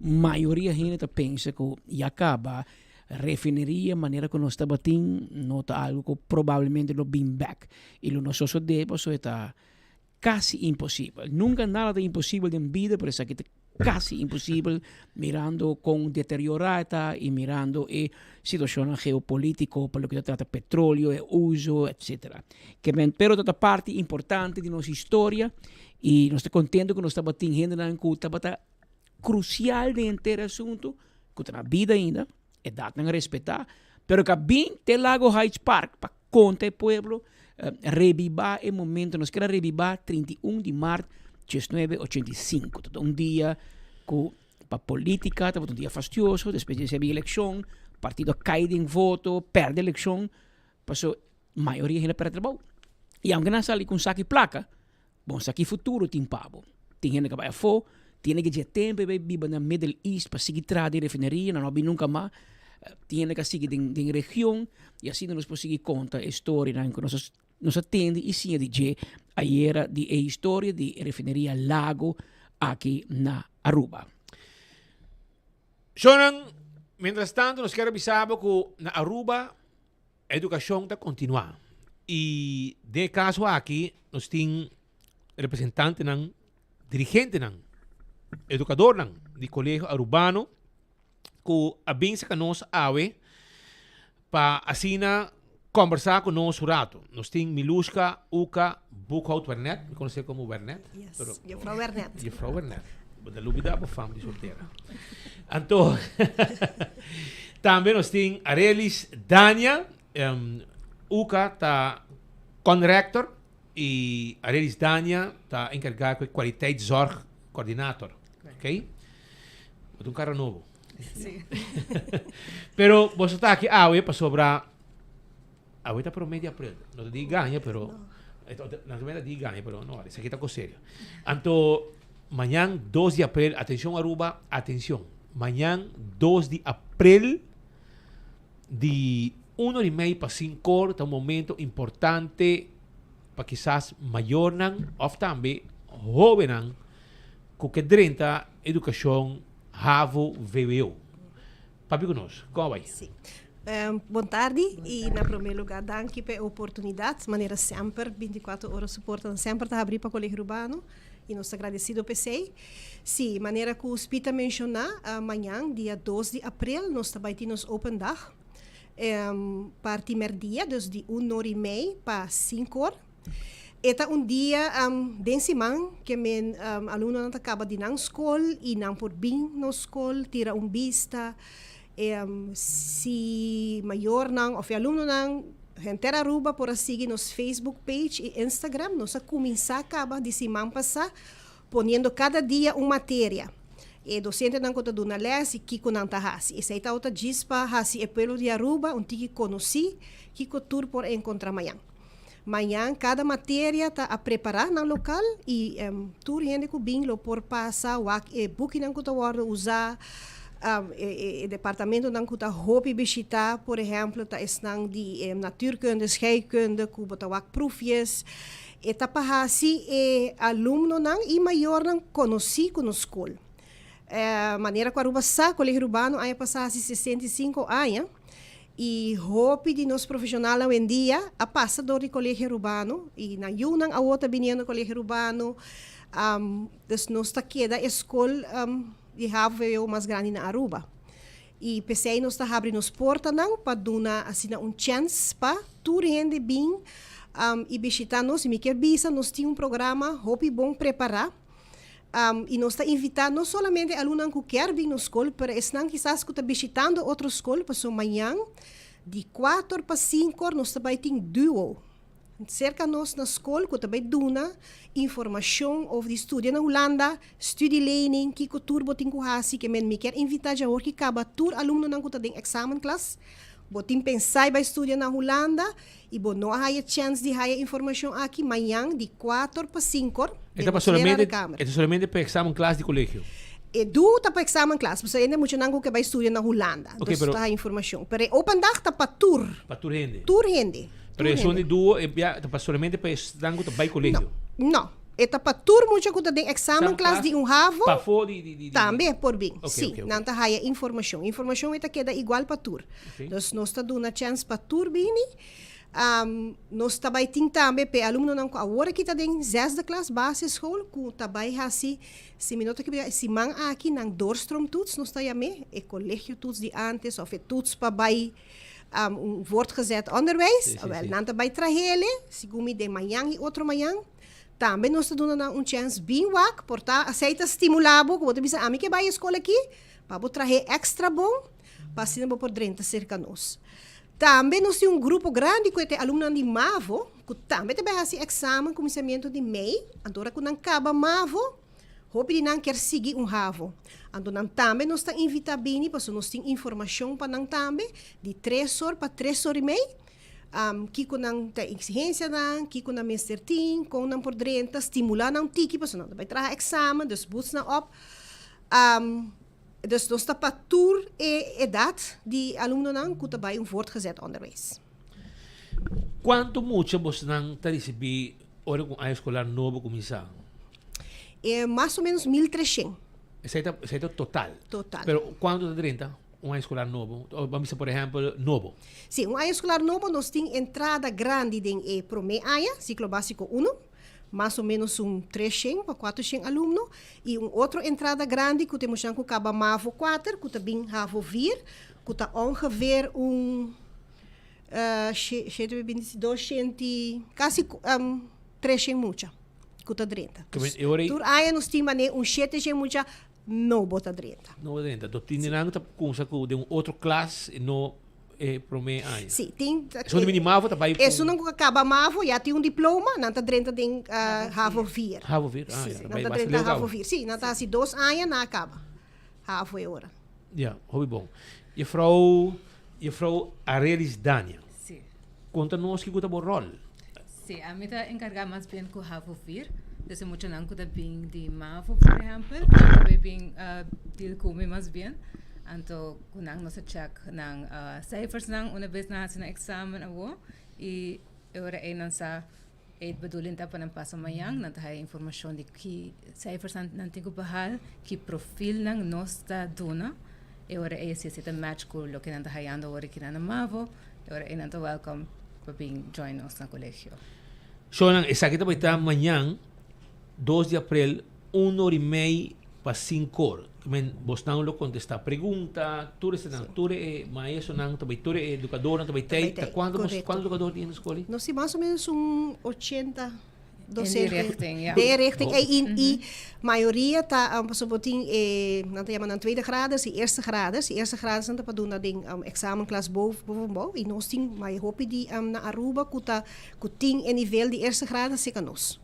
mayoria hende ta pensa ku ya kaba refineria manera ku nos tabatin no ta algu ku probablemente lo bin bek i lo no sosodé pasobra e ta Casi imposibel. Nunca nada ta imposibel den bida, pero esaki ta casi imposibel mirando con deteriora e ta y mirando e situacionnan geopolitico pa loke ta trata petroleo, e uso, etcetera. Ke men, pero ta ta parti importante di nos historia y nos ta contento cu nos tabatin hendenan cu tabata crucial den henter e asunto, cu ta na bida ainda, edadnan respeta, pero cu a bin te Lago Heights Park pa Konta e pueblo, rebibá e momento, nos keda rebibá 31 di mart 1985. Tabata un dia ku pa polítika tabata un dia fastioso, despues di esei elekshon, partido a kai den voto, pèrdè elekshon, paso mayoria hende a pèrdè trabou. I aunke nan a sali ku un saki plaka, Bon sa ki futuro tin pa bo. Tin hende ka bai afó, tin hende ke dje tempu e bai biba na Middle East pa sigui traha den refineria, nan no a bin nunka mas. Tin hende ka sigui den den region i asina nos por sigui konta e storianan ku nos a nos a tende i siña di dje ayera di e historia di e refineria Lago aki na Aruba. Shownan, mientras tanto nos kier a bisa bo ku na Aruba Edukashon ta kontinuá i den e kaso aki nos tin representantenan, dirigentenan, edukadornan di Kolegio Arubano ku a bin saka nos awe pa asina kòmbersá ku nos un ratu. Nos tin Milushka Uka Boekhout Wernet, mi konosé komo Wernet. Yes, Juffrouw Wernet. Juffrouw Wernet. Bo ta lubida bo fam di soltera. Anto, tambe nos tin Arelis Dania, um, Uka ta conrector y Arelis Dania ta encargá cu e kwaliteitszorg coördinator. Ok? Bo ta un cara nobo. Sí. Pero boso ta aki awe pasobra Awe ta prome di april. No ta di gaña, pero... No ta di gaña, pero no, esaki ta cos serio. Anto, mañan 2 di april, atencion Aruba, atencion. Mañan 2 di april, di uno di mei pa cinco or, ta un momento importante pa kisas mayornan of tambe hobennan cu ke drenta educacion havo vwo. Papia ku nos, kon a bai? Sí. Bon tardi y na prome lugar danki pa e oportunidad. Manera semper 24 ora su portanan semper ta habri pa Colegio Urbano y nos ta agradecido p'esey. Sí, manera cu Speed a menciona, mañan dia dos di april nos ta bay tin nos open dag parti merdia, dus di un or y mei pa cinco or. E ta un dia den siman ke men alumnonan ta kaba di nan skol i nan por bin nos skol tira un bista. Si mayornan òf e alumnonan henter Aruba por a sigui nos Facebook page i Instagram. Nos a kuminsá kaba di siman pasá poniendo kada dia un materia. E dosentenan ku ta duna lès i kiko nan ta hasi. Esei tabata djis pa hasi e pueblo di Aruba un tiki konosí kiko tur por enkontrá mañan. Mañan kada materia ta a prepará nan lokal i tur hende ku bin lo por pasa wak e bukinan ku ta wòrdu usá, e departamentonan ku ta hopi bishitá, por ehèmpel ta esnan di natuurkunde, scheikunde ku bo ta wak proefjes. E ta pa hasi e alumnonan i mayornan konosí ku nos skol. Manera ku Aruba sa, Colegio Urbano aña pasá hasi 65 aña. I hopi di nos profesionalnan awendia a pasa dor di Colegio Arubano i nan yunan awor ta biniendo Colegio Arubano. Dus nos ta keda e skol di havo mas grandi na Aruba. I p'esei nos ta habri nos portanan pa duna asina un chèns pa tur hende bin i bishita nos. I mi kier bisa nos tin un programa hopi bon prepará. I nos ta invitá no solamente alumnonan ku kier bin nos skol, pero esnan kisas ku ta bishitando otro skol, pasobra mañan di kuater pa sinkor nos ta bai tin duo serka nos na skol ku ta bai duna informashon over di studia na Hulanda, studielening, kiko tur bo tin ku hasi. Ke men mi kier invitá djaor ki kaba tur alumnonan ku ta den èksamenklas. Bo tin pensa bai studia na Hulanda i bo no a haya chèns di haya informashon aki mañan di kuater pa sinkor E den ta pa nos lerarenkamer. solamente, e ta solamente pa examenklas di kolegio. E du ta pa examenklas, pasobra hende muchanan ku ke bai studia na Hulanda. Ok, Dus pero ta haya informashon. Pero e open dag ta pa tur. Pa tur hende. Tur hende. Pero Tur esun hende. di duo e bia ta pa solamente pa esnan ku ta bai kolegio. No. E ta pa tur mucha ku ta den examenklas di un havo. Pafó di di di. Tambe por bin. Ok, Sí, ok, ok. nan ta haya informashon. Informashon e ta keda igual pa tur. Ok. Dus nos ta duna chèns pa tur bini. Nos ta bai tin tambe p'e alumnonan ku awor aki ta den zesde klas, basisschool, ku ta bai hasi, si mi no ta ekiboká, e siman aki nan doorstroomtoets nos ta yam'é, e kolegiotoets di ántes òf e toets pa bai un voortgezet onderwijs. Awèl, nan ta bai trah'ele, segun mi den mañan i otro mañan. Tambe nos ta duna nan un chèns bin wak, por ta asei ta stimulá bo ku bo ta bisa ami ke bai e skol aki, pa bo trah'é èkstra bon, pa asina bo por drenta serka nos. Tambe nos tin un grupo grandi ku e ta e alumnonan di mavo, ku tambe ta bai hasi èksamen kuminsamentu di mei, anto ora ku nan kaba mavo, hopi di nan kier sigui un havo. Anto nan tambe nos ta invitá bini pasobra nos tin informashon pa nan tambe, di tres or pa tres or i mei, Kiko nan ta exigencianan, kiko nan mester tin, kon nan por drenta, stimula nan tiki pasobra nan ta bai traha examen, dus boost nan op. Dus nos ta pa tur e edad di alumnonan ku ta bai un voortgezet onderwijs. Kuantu mucha bosnan ta risibí ora ku un aña eskolar nobo kuminsá? E mas o menos 1300. Esei ta esei ta total. Total. Pero kuantu ta drenta? Un aña escolar nobo, o ban bisa por ehempel nobo. Sí, un aña escolar nobo nos tin entrada grandi den e prome aña, ciclo basico uno, mas o menos un 300 pa 400 alumno, y un otro entrada grandi cu ta e muchanan cu caba mavo kuater, cu ta bin havo vier, cu ta ongeveer un shete binti doshenti, casi 300 mucha cu ta drenta. Tur aña nos tin manera un 700 mucha No bo ta drenta. No bo ta drenta. Do tin nan ta kumsa ku den un otro klas no e prome aña. Si, tin. Esun di bini mavo ta bai. Esunnan ku a kaba mavo ya tin un diploma, nan ta drenta den havo vier. Havo vier, ah ya. Nan ta drenta havo vier. Si, nan ta hasi dos aña nan a kaba havo e ora. Ya, hopi bon. Juffrouw, juffrouw Arelis Dania. Si. Konta nos kiko ta bo ròl. Sí, ami ta encarga mas bien cu havo vier. Dus e muchanan cu ta bin di mavo, por ehempel, nan ta bay bin deal cu mi mas bien. Anto cu nan nos a check nan cijfersnan una bes nan haci nan examen awo. Y e ora ey nan sa e bedoeling ta pa nan pasa mañan, nan ta haya informacion di ki cijfers nan tin cu behal, ki profilnan nos ta duna. E ora ey si esey ta match cu loke nan ta hayando awor aki nan na mavo. E ora ei nan ta welcome pa bin join nos na colegio. Shownan, esaki ta bai ta mañan, dos di aprel, un or i mei pa sinkor. Men, bosnan lo kontestá pregunta, tur esenan, tur e maestronan ta bai, tur e edukadornan ta bai tei. Ta kuantu bos, kuantu edukador tin na skol ei? Nos tin mas o menos un ochenta docente. In die richting, ja. Den e richting ei. I, i mayoria ta, pasobra bo tin e, nan ta yama nan tweede graders i eerste graders. I eerste graders nan ta pa duna den examenklas boven, bovenbouw. I nos tin mai hopi di na Aruba ku ta, ku tin e nivel di eerste graders serka nos.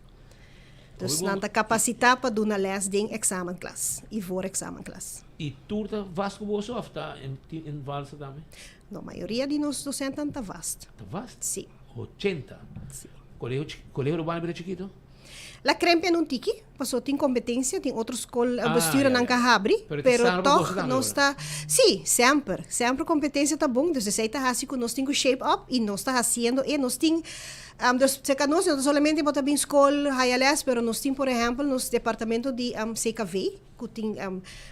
Dus nan ta kapasitá pa duna les den examenklas i voor examenklas. I tur ta vast ku boso òf ta tin in valsa tambe? No, mayoria di nos dosentenan ta vast. Ta vast? Sí. 80. Sí. Colegio, colegio urbano bira chikito? La crempia nun tiki, paso tin competencia, tin otro school Ah, bestuurnan ja, ja. ka habri, Pero te pero salba toch boso tambe nos ora. ta, sí, semper, semper competencia ta bon, dus esey ta haci cu nos tin cu shape up y nos ta haciendo e, nos tin, dus cerca nos no ta solamente bo ta bin school haya les, pero nos tin por ehempel nos departamento di CKV, ku tin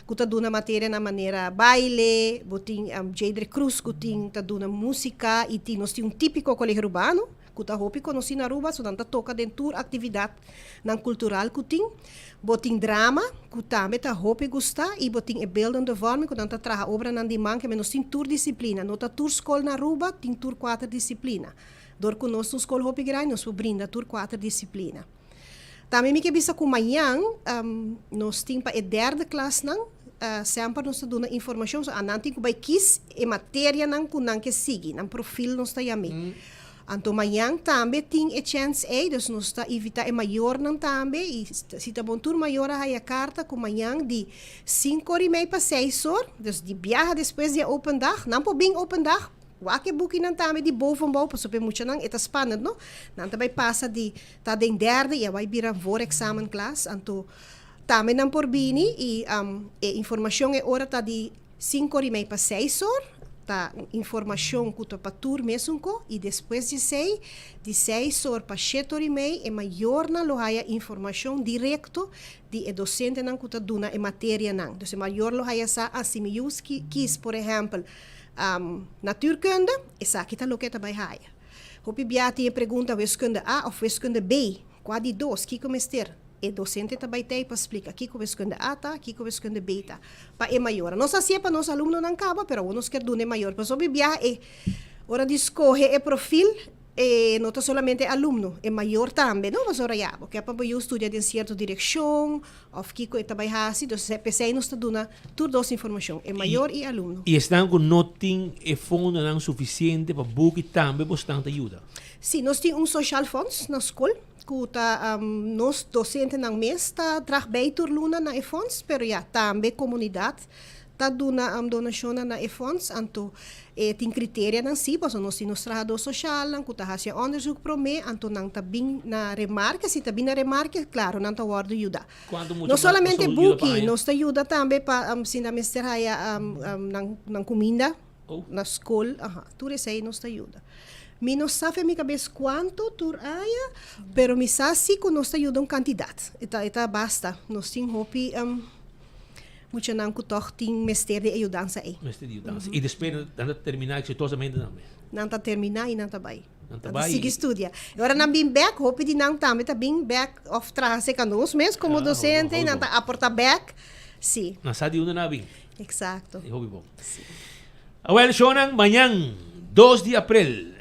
ku ta duna materianan manera baile, bo tin Jadre Cruz ku tin ta duna músika i tin nos tin un típiko Colegio Urbano ku ta hopi konosí na Aruba, so nan ta toka den tur aktividatnan kultural ku tin. Bo tin drama ku tambe ta hopi gustá i bo tin e beeldende vorming ku nan ta traha obranan di man keme nos tin tur disiplina. No ta tur skol na Aruba tin tur kuater disiplina. Dor ku nos ta un skol hopi grandi nos por brinda tur kuater disiplina. Tambe mi ke bisa ku mañan nos tin pa e derde klasnan, semper nos ta duna informashon, so anan tin ku bai kis e materianan ku nan ke sigui, nan profil nos ta yam'é. Anto mañan tambe tin e chèns ei, dus nos ta invitá e mayornan tambe i si ta bon tur mayor a haya karta ku mañan di sinku or i mei pa seis or, dus di biaha despues di e open dag, nan por bin open dag. Wak e bukinan tambe di bovenbouw pasobra e muchanan e ta spannend no. Nan ta bai pasa di ta den derde y a bai bira voorexamen klas anto tambe nan por bini y e informacion e ora ta di Sinku or i mei pa seis or ta un informashon ku ta pa tur mesun ko i despues di esei di seis or pa shete or i mei e mayornan lo haya informashon direkto di e dosentenan ku ta duna e materianan. Dus e mayor lo haya sa a si mi yu kis por ehèmpel natuurkunde esaki ta loke e ta bai haya. Hopi bia tin e pregunta wiskunde A òf wiskunde B, kua di dos, kiko mester? E docente ta bai tei pa splica kico wiskunde A ta, kico wiskunde B ta, pa e mayornan. Nos hacié pa nos alumnonan caba, pero awor nos kier duna e mayor. Pasobra biaha e ora di scoge e profil, e no ta solamente e alumno, e mayor tambe, no? Pasobra ya, bo kier pa bo yu studia den cierto direccion of kico e ta bai haci. Dus p'esey nos ta duna tur dos informacion, e mayor y e alumno. Y esnan cu no tin e fondonan suficiente pa buki tambe bosnan ta yuda? Si, nos tin un sociaal fonds na scol. Ku ta nos dosentenan mes ta drag bij tur luna na e fonds, pero ya, tambe komunidat ta duna donashonnan na e fonds. Anto e tin kriterianan si, pasobra nos tin nos trahadó soshalnan ku ta hasi e onderzoek promé, anto nan ta bin na remarke, si ta bin na remarke, klaro nan ta wòrdu yuda. No solamente buki, nos ta yuda tambe pa si nan mester haya nan kuminda. Na skol, aha, tur esei nos ta yuda. Mi no sa fe mi kabes kuantu tur aña, pero mi sa si ku nos ta yuda un kantidat. E ta, e ta basta. Nos tin hopi muchanan ku tòg tin mester di e yudansa ei. Mester di yudansa. I despues nan ta terminá eksitosamente tambe. Nan ta terminá i nan ta bai. Nan ta Nan ta bai. sigui studia. E ora nan bin bèk, hopi di nan tambe ta bin bèk òf traha serka nos mes komo dosente i nan ta aportá bèk. Si. Nan sa di unda nan a bin. Exacto. E hopi bon. Awel, shownan, mañan, dos di aprel,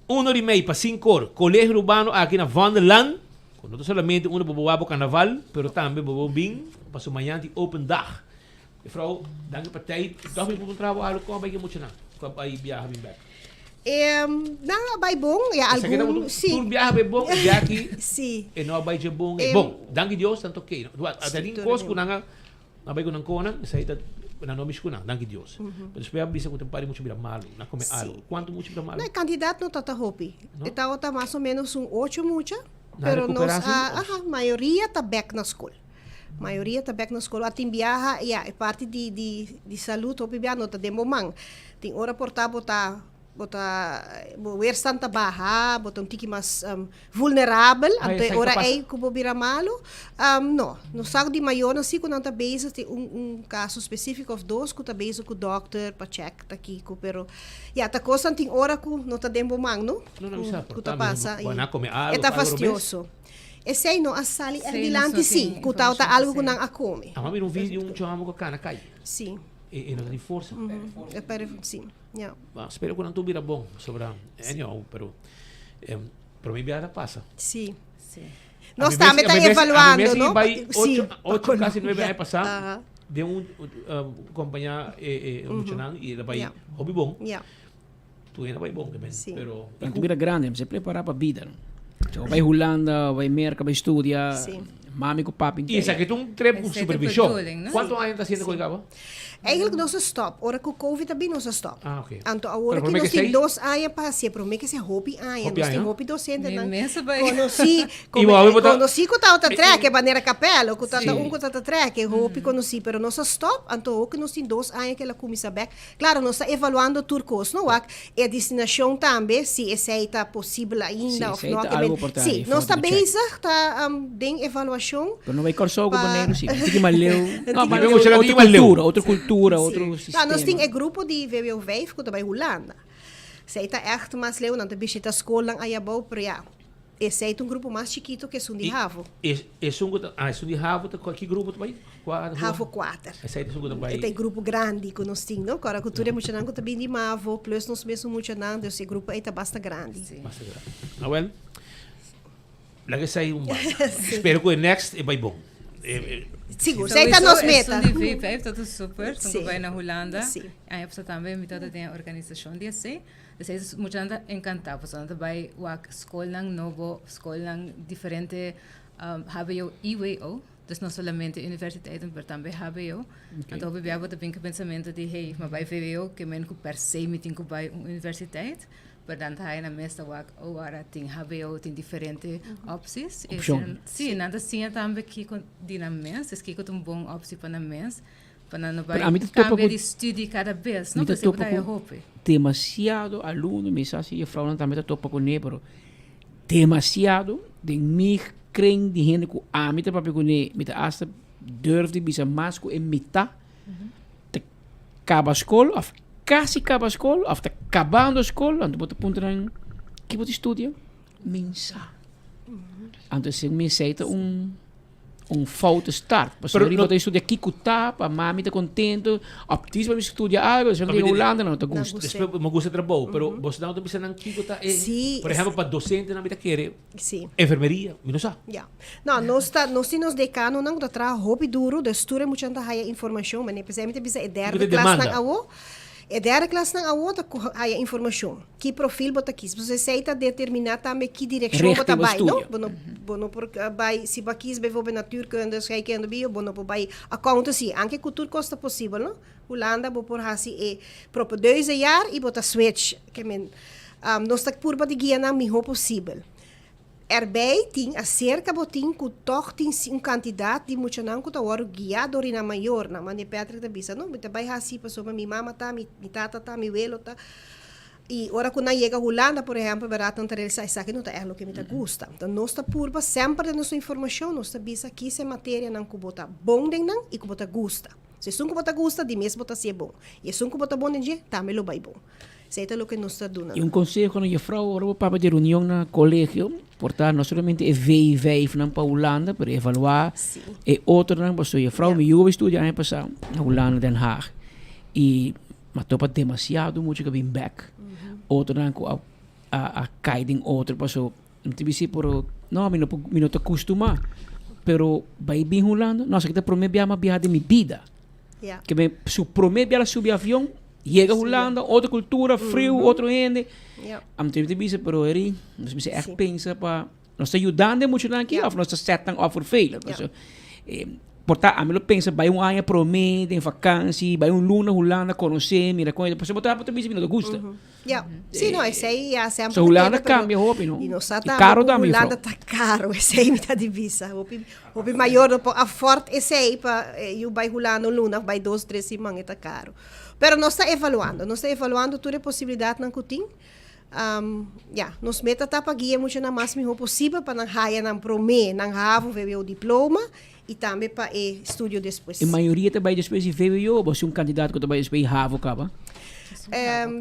uno di mei pa sinkor, Colegio Urbano aki na Vondellaan, ku no ta solamente unda bo bo wak bo karnaval, pero tambe bo bo bin pasobra mañan tin open dag. Mevrouw, danki pa tei. Toch mi por puntra bo algo, kon a bai ku e muchanan ku a bai biaha bin bek? Nan a bai bon, ya Esaki ta algun, si. Tur biaha bai bon, e biaha aki Si. e no a bai dje bon. Bon, danki Dios, nan ta oké. A tin kos ku nan a Nan bai ku nan konan, esei ta nan no mishi ku nan, danki Dios. Pero despues a bisa ku tin un par di mucha bira malu, nan kome algu. Kuantu mucha bira malu? No, e kantidat no ta ta hopi. No? E tabata mas o menos un ocho mucha, Nan pero nos rekuperá si a, of? aha, mayoria ta bèk na skol. Mayoria ta bèk na skol. A tin biaha, ya, e parti di di di salud hopi biaha no ta den bo man. Tin ora por ta bo ta Bo ta, bo weerstand ta baha, bo ta un tiki mas vulnerabel, Ah, anto e esaki ta ora pasa? ei ku bo bira malu. No, nos sa ku di mayornan si ku nan ta bezig, tin un un kaso spesífiko òf dos ku ta bezig ku dòkter pa chèk ta kiko, pero ya, ta kosnan tin ora ku no ta den bo man, no? No, no, Ku mi sa, ku por ta ta mi pasa bo i nan kome e algu ta òf algu robes. fastioso. Esei no a sali ègt Sí, nos dilanti no sí, tin ku tabata informashon algu ku pa nan esei. a kome. Amo a mira un video di un chamo ku a kana kai. Sí. E no ta tin forsa. E perde, sí. Ja. Ma spero ku nan tur bira bon pasobra anyhow pero prome biaha ta pasa. Sí. Sí. Nos tambe ta evaluando, no? Bai Sí, ocho, ocho casi nueve aña pasá Aha. den un compañía e muchanan y el a bai Ja. hopi bon. Ja. Tur hende a bai bon men, Sí. pero Nan ta bira grandi, nan mester prepara pa bida. No? So, bai Hulanda, bai Merca, bai studia. Sí. Mami ku papi. Y esaki ta un trip ku Esei ta supervisión. bedoeling, no? Cuanto aña ta haciendo cu e caba? Eigenlijk nos a stop. Ora ku Covid a bin nos a stop. Ah, oké. Anto awor Pero aki promé nos ke tin esei? dos aña pa hasié. Promé ke esei hopi aña. Hopi Nos tin aña? hopi dosentenan Mi mes a bai. konosí, I bo awe bo ta- konosí ku tabata trèk, e manera Capello, ku tabata Sí. un ku tabata trèk, e hopi konosí. Pero nos a stop, anto awor ku nos tin dos aña ku el a kuminsá bèk. Claro, nos ta evaluando tur cos, no? Wak e destinacion tambe, si esey ta posibel ainda Sí, of esey no. ta Ke men- algo por ta Sí, ahí nos ta for to check. bezig, ta den evaluacion. Pero no bay Kòrsou ku pa- Boneiru sí. Un tiki mas leu. No, No, mas Mi leu, gusta otro tiki mas leu. kultura, otro kultura, otro No, sistema. nos tin e grupo di VWO 5 ku ta bay Hulanda. Esey ta echt mas leu, nan ta bishita skolnan ayabou, pero ya. Esei ta un grupo mas chikito ku esun di Havo. Esun ku ta, ah, esun di Havo ta ki grupo ta bai? Kua? Havo kuater. Esei ta esun ku ta bai. E ta e grupo grandi ku nos tin, no? Kòrda ku tur e muchanan ku ta bin di Mavo, plus nos mesun muchanan, dus e grupo ei ta basta grandi. Basta grandi. Awel, laga esei un banda. Spero ku e next e bai bon. Sigur, esei ta nos meta. Esun di V5 ta super, esun ku bai na Hulanda. Aña pasá tambe mi tabata den e organisashon di esei. Esei muchanan ta encantá pasobra nan ta bai wak skolnan nobo, skolnan diferente, hbo, EWO. Dus no solamente universiteiten, pero tambe hbo. Anto hopi bia bo ta bin ku pensamentu di, hey, mi a bai vwo, ke men ku per se mi tin ku bai un universiteit. Pero dan ta haya nan mes ta wak, oh, ora tin hbo, tin diferente opties. Opcion. Sí, nan ta siña tambe kiko di nan mes, dus kiko ta un bon optie pa nan mes, pa nan no bai Pero ami ta topa kambia ku di studie kada bes, no? Mi ta Pasobra topa ta haya ku hopi. demasiado alumno, mi sa si juffrouwnan tambe ta topa kuné, pero demasiado den mi kring di hende ku ami ta papia kuné, mi ta asta durf di bisa mas ku e mitá ta kaba skol òf kasi kaba skol òf ta kabando skol, anto bo ta puntra nan, ki bo ta studia? Mi n sa. Anto esei mi esei ta un un foute start. Pasobra Pero riba no- ta studia kiko ta pa mami ta contento. Op dis pa mi studia algo, despues mi ta Hulanda nan no ta gusta. Despues mi gusta e trabou, pero boso nan ta bisa nan kiko ta e, Sí, por ehempel pa docentenan mi ta kere Sí. enfermeria, mi no sa. Ya. No, nos ta, nos tin nos decanonan ku ta traha hopi duro, dus tur e muchanan ta haya informacion, mane p'esei mi ta bisa e Kiko derde ta e klasnan demanda? awo, E derde klasnan awor ta ku haya informashon. Ki profil bo ta kis. Pasobra esei ta determiná tambe ki direkshon bo ta Richting bo bai, no? studio. Bo no bo no por bai, si bo a kis bijvoorbeeld natuurkunde, scheikunde, bio, bo no por bai accountancy. Anke ku tur kos ta posibel, no? Hulanda bo por hasi e propedeuse jaar i bo ta switch. Ke men, nos ta purba di guia nan mihó posibel. Erbij tin aserka bo tin ku tòg tin un kantidat di muchanan ku ta wòrdu guiá dor di nan mayornan. Mane Patrick ta bisa, No, mi ta bai hasi pasobra mi mama ta, mi tata ta, mi welo ta. I ora ku nan yega Hulanda, por ehèmpel, bèrdat nan ta realisá esaki no ta ègt loke mi ta gusta. Enton nos ta purba semper den nos informashon nos ta bisa kis e materianan ku bo ta bon den nan i ku bo ta gusta. So esun ku bo ta gusta, di mes bo ta hasié bon. I esun ku bo ta bon den dje, tambe lo bai bon. Esei ta loke nos ta duna. I un konseho na jefrou ora bo papia di reunion na kolegio, por ta no solamente e V5 nan pa Hulanda, pero evaluá e otronan, pasobra jefrou mi yu a studia aña pasá na Hulanda, Den Haag, i mi a topa demasiado mucha ku a bin bèk, otronan ku a a kai den otro pasobra mi ta bisa pero no mi no por mi no ta kustumá, pero bai bin Hulanda, no esaki ta promé biaha mi a biaha den mi bida. Ke men su promé biaha subi avion, yega Hulanda, otro kultura, friu, otro hende. Am te bisa, pero heri, nos mester ègt pensa pa nos ta yudando e muchanan aki òf nos ta sèt nan òf for failure. Pasobra por ta ami lo pensa bai un aña promé den vakansi, bai un luna Hulanda konosé, mira kon e ta, pasobra bo ta bo ta bisa mi no ta gusta. Ja, sí, no, esei ya semper So ta Hulanda keda, pero cambia hopi, no? Y nos sa Y tambe caro ku tambe, Hulanda juffrouw. ta caro, esei mi ta di bisa. Hopi, hopi mayor no por afford esei pa eh, yu bai Hulanda un luna of bai dos, tres siman, e ta caro. Pero nos ta evaluando, nos ta evaluando tur e posibilidadnan ku tin. Um, ja, nos meta ta pa guia muchanan mas miho posibel pa nan haya nan prome, nan havo, vwo diploma y tambe pa e studio despues. E mayoria ta bai despues di vwo o bo si un kandidat ku ta bai despues di havo kaba?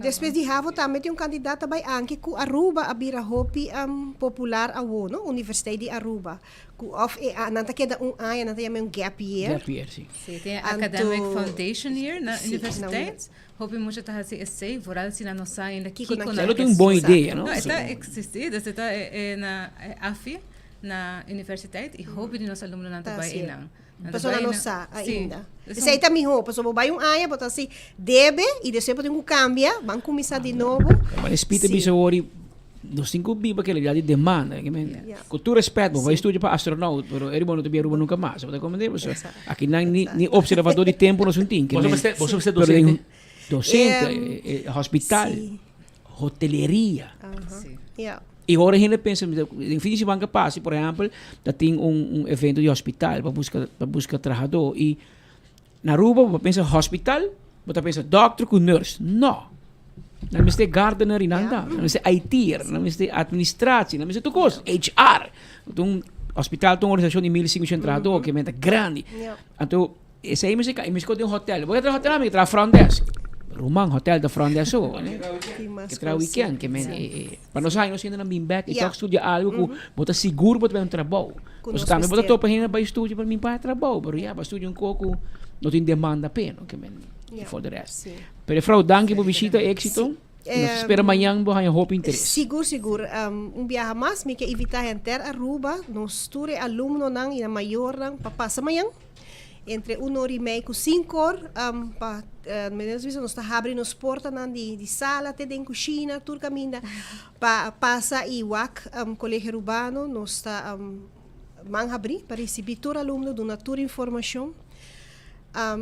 Despues di havo tambe tin un kandidat ta bai anke ku Aruba a bira hopi popular awo no, Universiteit di Aruba ku of e nan ta keda un aña nan ta yama un gap year. Gap year si. Si, tin e Academic Foundation Year na universiteit. Hopi mucha ta hasi esei, vooral si nan no sa ainda kiko nan Esei lo tin un bon idea no. No, e ta existi, dus e ta na AFI. Na universiteit y hopi di nos alumnonan ta bai einan. Nan ta Pasobra bai nan no einan. sa Sí. ainda. Dus Esei ta mihó, pasobra bo bai un aña bo ta hasi debe y despues bo tin ku kambia, ban kuminsá di nobo. Maar e spita Sí. bisa wori, nos tin ku biba ku e realidad di demanda. Ke men, Ja. ku tur respet, bo bai Sí. studia pa astronaut, pero eri bo no ta bia Aruba nunka mas. Bo ta komprende? Pasobra Exacto. aki nan ni ni observador di tempo nos un tin. Ke Boso men, mester, boso mester pero den docente? docente, Em, eh, eh, hospital, sí. hoteleria. Aha. Sí. Ja. I ora hende pensa, den fin di siman ke pasa, por ehèmpel, ta tin un un evento di hospital pa buska pa buska trahadó i na Aruba bo pensa hospital, bo ta pensa dòkter ku nurse. No! Nan mester gardener i nan ta, nan mester IT'er, nan mester administratie, nan mester tur kos, HR. Un hospital ta un organisashon di 1500 trahadó, ke men ta grandi. Anto Esei mester ka, i mester den hotel. Bo ke traha hotel, mi ke traha front desk. Ruman, hotel ta front desk so. Ke traha weekend, ke men, pa nos haña nos hendenan bin bek i tok studia algo ku bo ta sigur bo ta bai un trabou. Pasobra tambe bo ta topa hende bai studia pa bin pa trabou, pero ya, bo a studia un kos ku no tin demanda p'e, no, ke men, for the rest. Pero juffrouw, danki pa bo bishita, éxito. I nos ta spera mañan bo haña hopi interes. Sigur, sigur. Un biaha mas mi ke invita henter Aruba, nos tur e alumnonan i nan mayornan pa pasa mañan. Entre un or i mei ku sinku or pa manera nos bisa nos ta habri nos portanan di di sala te den kushina tur kaminda pa pasa i wak Colegio Arubano nos ta. man habrí pa risibí tur alumno, duna tur informashon.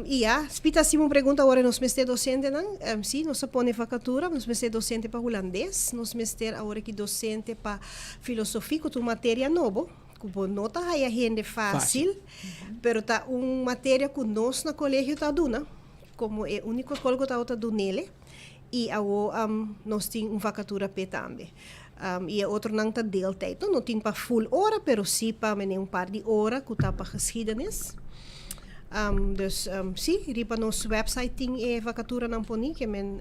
I ya, Spita hasi un pregunta ora nos mester dosentenan. Sí, nos a pone vakatura, nos mester dosente pa hulandes, nos mester awor aki dosente pa filosofia ku ta un materia nobo, ku bo no ta haya hende fásil, pero ta un materia ku nos na kolegio ta duna, komo e úniko skol ku tabata dun'ele. I awo nos tin un vakatura p'e tambe. I e otronan ta deeltijd. No, no tin pa full ora, pero sí pa mene un par di ora ku ta pa geschiedenis. Dus sí, riba nos website tin e vakaturanan poní ke men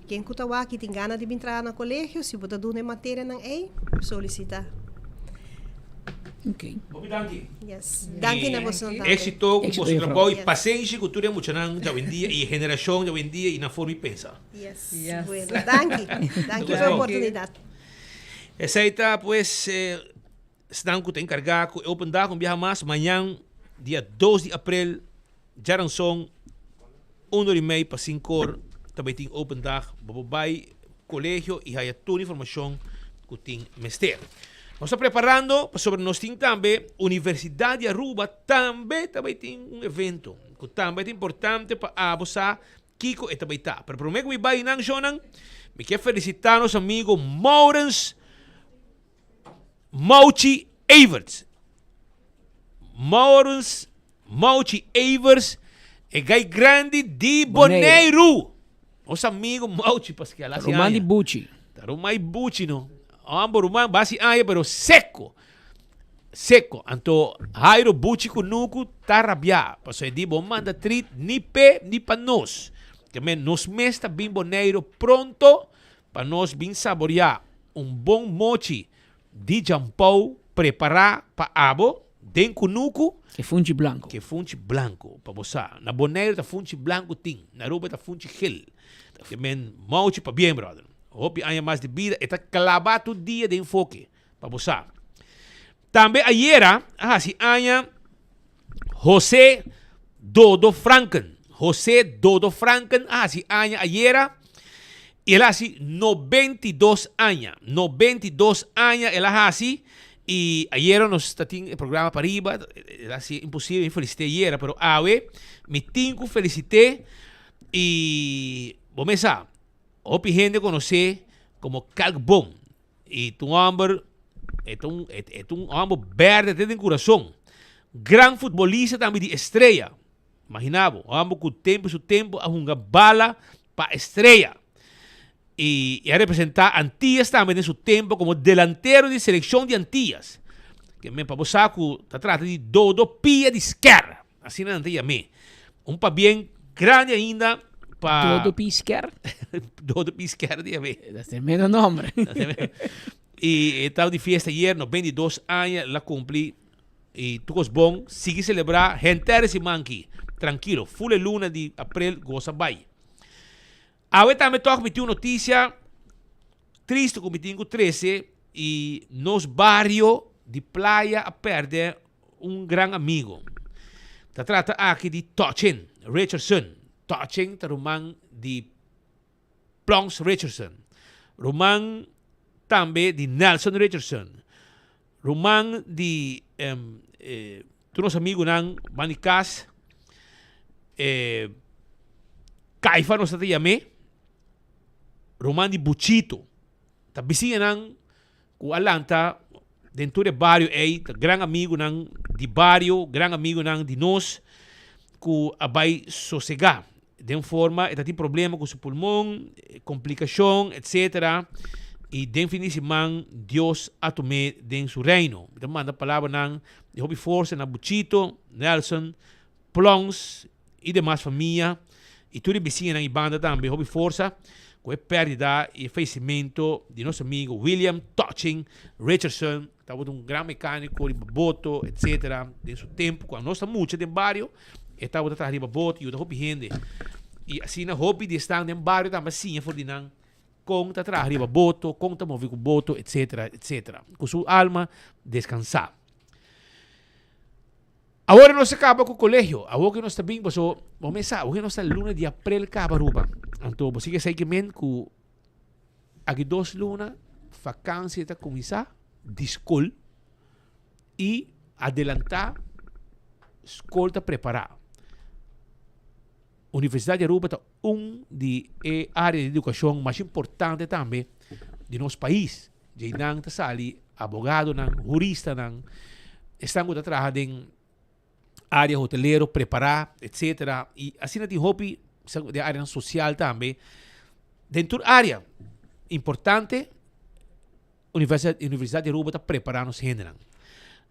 ken ku ta wak i tin gana di bin traha na kolegio, si bo ta duna e materianan ei, solisitá. Ok. Hopi danki. Yes. Danki na boso tambe. Éxito ku boso trabou i pasenshi ku tur e muchanan djawendia i e generashon djawendia i nan forma di pensa. Yes. Bueno, danki. Danki pa e oportunidat. Esei ta pues esnan ku ta enkargá ku e Open Dag un biaha mas mañan dia dos di aprel djaranson un or i mei pa sinkor ta bai tin Open Dag. Bo por bai kolegio i haya tur informashon ku tin mester. Nos ta preparando pasobra nos tin tambe Universidad di Aruba tambe ta bai tin un evento ku tambe ta importante pa abo sa kiko e ta bai ta. Pero prome ku mi bai nan shownan mi ke felisita nos amigo Maurens Mauchi Everts. Maurens Mauchi Evers e gai grandi di Boneiru. Nos amigo Mauchi paske ala si Ruman di Buchi. Ta ruman di Buchi no. Ambo ruman basi aña pero seco. Seco. Anto Jairo Buchi ku Nuku ta rabia. Paso e di bo manda trit ni p'e ni pa nos. Ke men nos mes ta bin Boneiru pronto pa nos bin saboria un bon mochi Di Jampou prepara pa abo den kunuku. Ke funchi blanku. Ke funchi blanku pa bo sa. Na Boneiru ta funchi blanku tin, na Aruba ta funchi gel. Ke men mouchi pabien brother. Hopi aña mas di bida e ta klaba tur dia den foke pa bo sa. Tambe ayera a hasi aña Jose Dodo Franken. Jose Dodo Franken a hasi aña ayera y el a hasi 92 aña. 92 aña el a hasi y ayera nos ta tin e programa pa riba. El a hasi imposible mi felicité ayera, pero awe mi tin cu felicité y bo mes sa, hopi hende conoce como Kalkboom. E ta un homber, e ta un, e ta un homber berde te den curason. Gran futbolista tambe di Estrella. Imagina bo, un homber cu tempo su tempo a hunga bala pa Estrella. Y e a representa Antillas tambe den su tempo como delantero di seleccion di Antillas. Ke men pa bo sa cu ta trata di Dodo Pia di Sker. Asina nan ta yam'é. Un pabien grandi ainda pa... Dodo Pisker? Dodo Pisker ta yam'é. Dat is tremendo nombre. Y e taba di fiesta ayer, 92 aña el a cumpli. Y tur cos bon. Sigui celebra henter e siman aki. Trankilo. Full e luna di aprel gosa bay. Awe tambe tog mi tin un noticia tristo cu mi tin cu trece y nos bario di Playa a perde un gran amigo. Ta trata aki di Tochin Richardson. Tochin ta ruman di Plonks Richardson. Ruman tambe di Nelson Richardson. Ruman di tur nos amigunan ban di kas. Kaifa nos ta ta yam'é. Ruman di Buchito. Ta bisiñanan ku a lanta den tur e bario ei, ta gran amigunan di bario, gran amigunan di nos ku a bai sosegá. Den forma e ta tin problema ku su pulmon, komplikashon, etsetera, i den fin di siman Dios a tum'é den su reino. Mi ta manda palabranan di hopi forsa na Buchito, Nelson, Plons i demas famia i tur e bisiñanan i banda tambe hopi forsa ku e pèrdida i e fayesimentu di nos amigu William Touching Richardson tabata un gran mekániko riba boto etsetera den su tempu ku nos ta mucha den bario e tabata traha riba boto yuda hopi hende i asina hopi di esnan den bario tambe a siña for di nan kon ta traha riba boto kon ta move ku boto etsetera etsetera ku su alma deskansa. Awor nos a kaba ku kolegio, awor ku nos ta bin paso bo mes sa, awor nos ta luna di aprel kaba Aruba. Anto bo sigui esei ke men ku aki dos luna vakansia ta kuminsá di skol. I adelantá skol ta prepará. Universidat di Aruba ta un di e área di edukashon mas importante tambe di nos pais. Djeinan ta sali abogadonan, huristanan, esnan ku ta traha den área hotelero prepará, etcetera. I asina tin hopi den áreanan sosial tambe. Den tur área importante Universidat di Aruba ta prepará nos hendenan.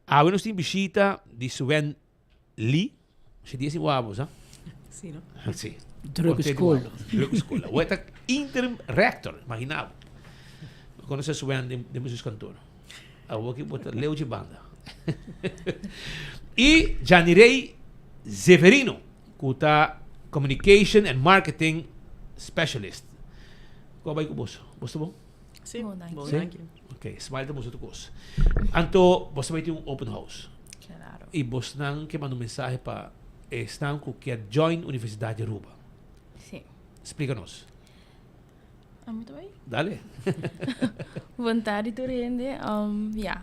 Awe nos tin bishita di Swen Lee. Si di esi wabo, sa? Si, no? Si. Drukke school. Drukke school. Awe ta interim rector, imagina bo. Konosé Swen den den besus kantoor. Awo ki bo ta leu dje banda. I Janirey Zeverino, ku ta Communication and Marketing Specialist. Ku a bai ku boso? Boso ta bon? Si, bon, danki. danki. Ok, smile ta boso tur kos. Anto, boso bai tin un open house. Claro. I bosnan ke manda un mensahe pa esnan ku kier join Universidad di Aruba. Si. Splika nos. Ami ta bai? Dale. Bon tardi tur hende. Um, ja.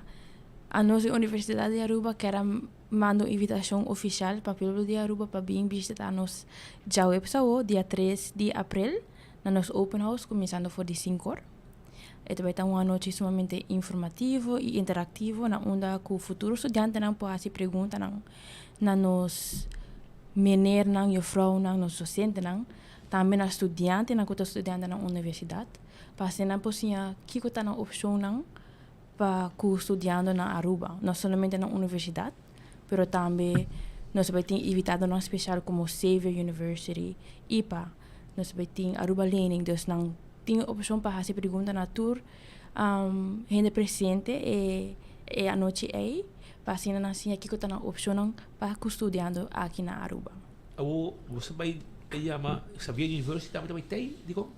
Anos di Universidad di Aruba kier a manda un invitacion oficial pa pueblo di Aruba pa bin bishita nos djaweps awo, dia tres di april. na nos open house kuminsando for di sinkor. E ta bai ta un anochi sumamente informativo i interaktivo na unda ku futuro studiantenan por hasi preguntanan na nos menernan, jufrounan, nos dosentenan, tambe na studiantenan ku ta studiando na universidat, pa asina nan por siña kiko ta nan opshonnan pa ku studiando na Aruba, no solamente na universidat. pero tambe nos bai tin invitadonan special como Xavier University, ipa, nos bai tin Aruba Lening, dus nan tin e opcion pa haci pregunta na tur hende presente e e anochi ey, pa asina nan siña kico ta nan opcionnan pa cu studiando aki na Aruba. Awo bo sa bai e yama Xavier University tambe ta bai tey dikon?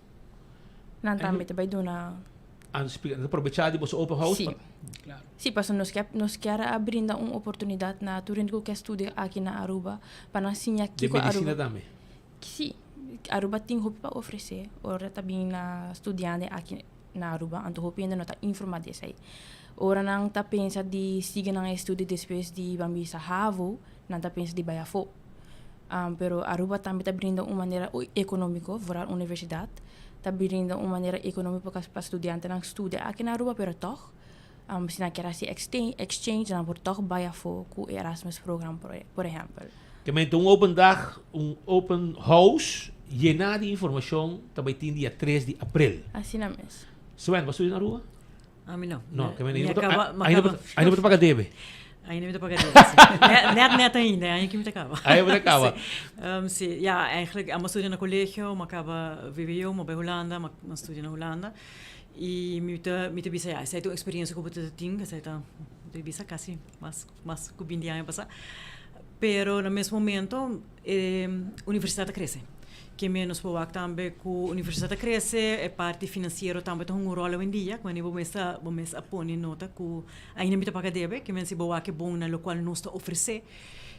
Nan tambe ta bai duna. An splika, nan ta probechá di boso open house Sí. pa. Sí, pasobra nos ke nos kier a brinda un oportunidat na tur hende ku ke studia aki na Aruba pa nan siña Den kiko medisina Aruba. tambe. Sí, Aruba tin hopi pa ofresé ora ta bin na studiante aki na Aruba, anto hopi hende no ta informá di esei. Ora nan ta pensa di sigui nan estudio despues di ban bisa havo, nan ta pensa di bai afó. Pero Aruba tambe ta brinda un manera economico, vooral universidad, ta brinda un manera economico pa studiantenan studia aki na Aruba, pero tog si nan kier haci exchange nan por tog bay afo cu e Erasmus program por ehempel. Te mester un open dag, un open house yena di informacion ta bay tin dia tres di april. Asina mes. Sven, bo a studia na Aruba? Ami no. No, ke Mi ainda acaba, ainda acaba. ainda bo ta paga debe. Ainda mi ta paga debe, si. Net, net, net ainda, ainda ki mi ta caba. Ainda bo ta caba. Si. Um, si, ja, eigenlijk, amo studia na colegio, mi a caba VWO, mi a bai Hulanda, mi a studia na Hulanda. Y mi ta, mi ta bisa, ja, esei ta un experiencia cu bo ta tin, esei ta, mi ta bisa casi mas, mas cu binti aña pasa. Pero na mes momento, E universidad ta crece. Ke menos por wak tambe cu universidad ta crece, e parti financiero tambe ta hunga un rol awendia. Cu bo mes ta, bo mes a pone nota cu ainda mi ta paga debe. Ke men si bo wak e bon na locual nos ta ofrece,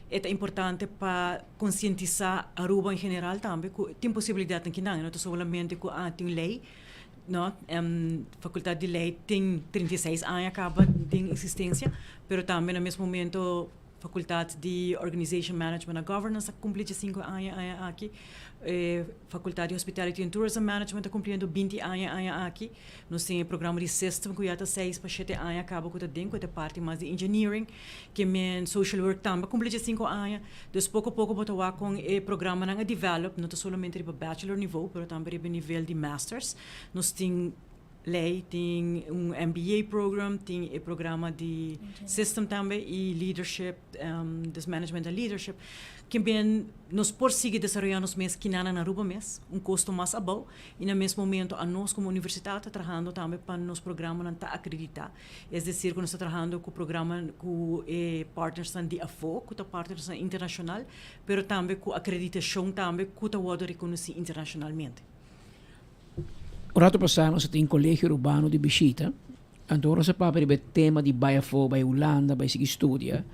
e ta importante pa concientisa Aruba en general tambe cu tin posibilidadnan kinan. No ta solamente cu ah tin ley, no. Facultad di ley tin 36 aña caba den existencia, pero tambe na mes momento, Facultad di Organization Management and Governance a cumpli diesinco aña aña aki. E Facultad di Hospitality and Tourism Management ta cumpliendo binti aña aña aki. Nos tin e programa di System cu ya ta seis pa shete aña caba cu ta den cu ta parti mas di engineering. Ke men Social Work tambe a cumpli diesinco aña. Dus poco poco bo ta wak con e programanan a develop, no ta solamente riba bachelor niveau, pero tambe riba e nivel di masters. Nos tin. Ley, tin un MBA program, tin e programa di system tambe y leadership, dus management en leadership. Ken bien nos por sigui desaroya nos mes kinanan na Aruba mes, un costo mas abou y na mes momento anos como universidad ta trahando tambe pa nos programanan ta acredita. Es decir cu nos ta trahando cu programa cu e partnersnan di afo, cu ta partnersnan internacional, pero tambe cu acreditacion tambe cu ta wordo reconoci internacionalmente. Un rato pasá nos a tin Colegio Urbano di bishita, anto ora nos a papia riba e tema di bai afó, bai Hulanda, bai sigui studia,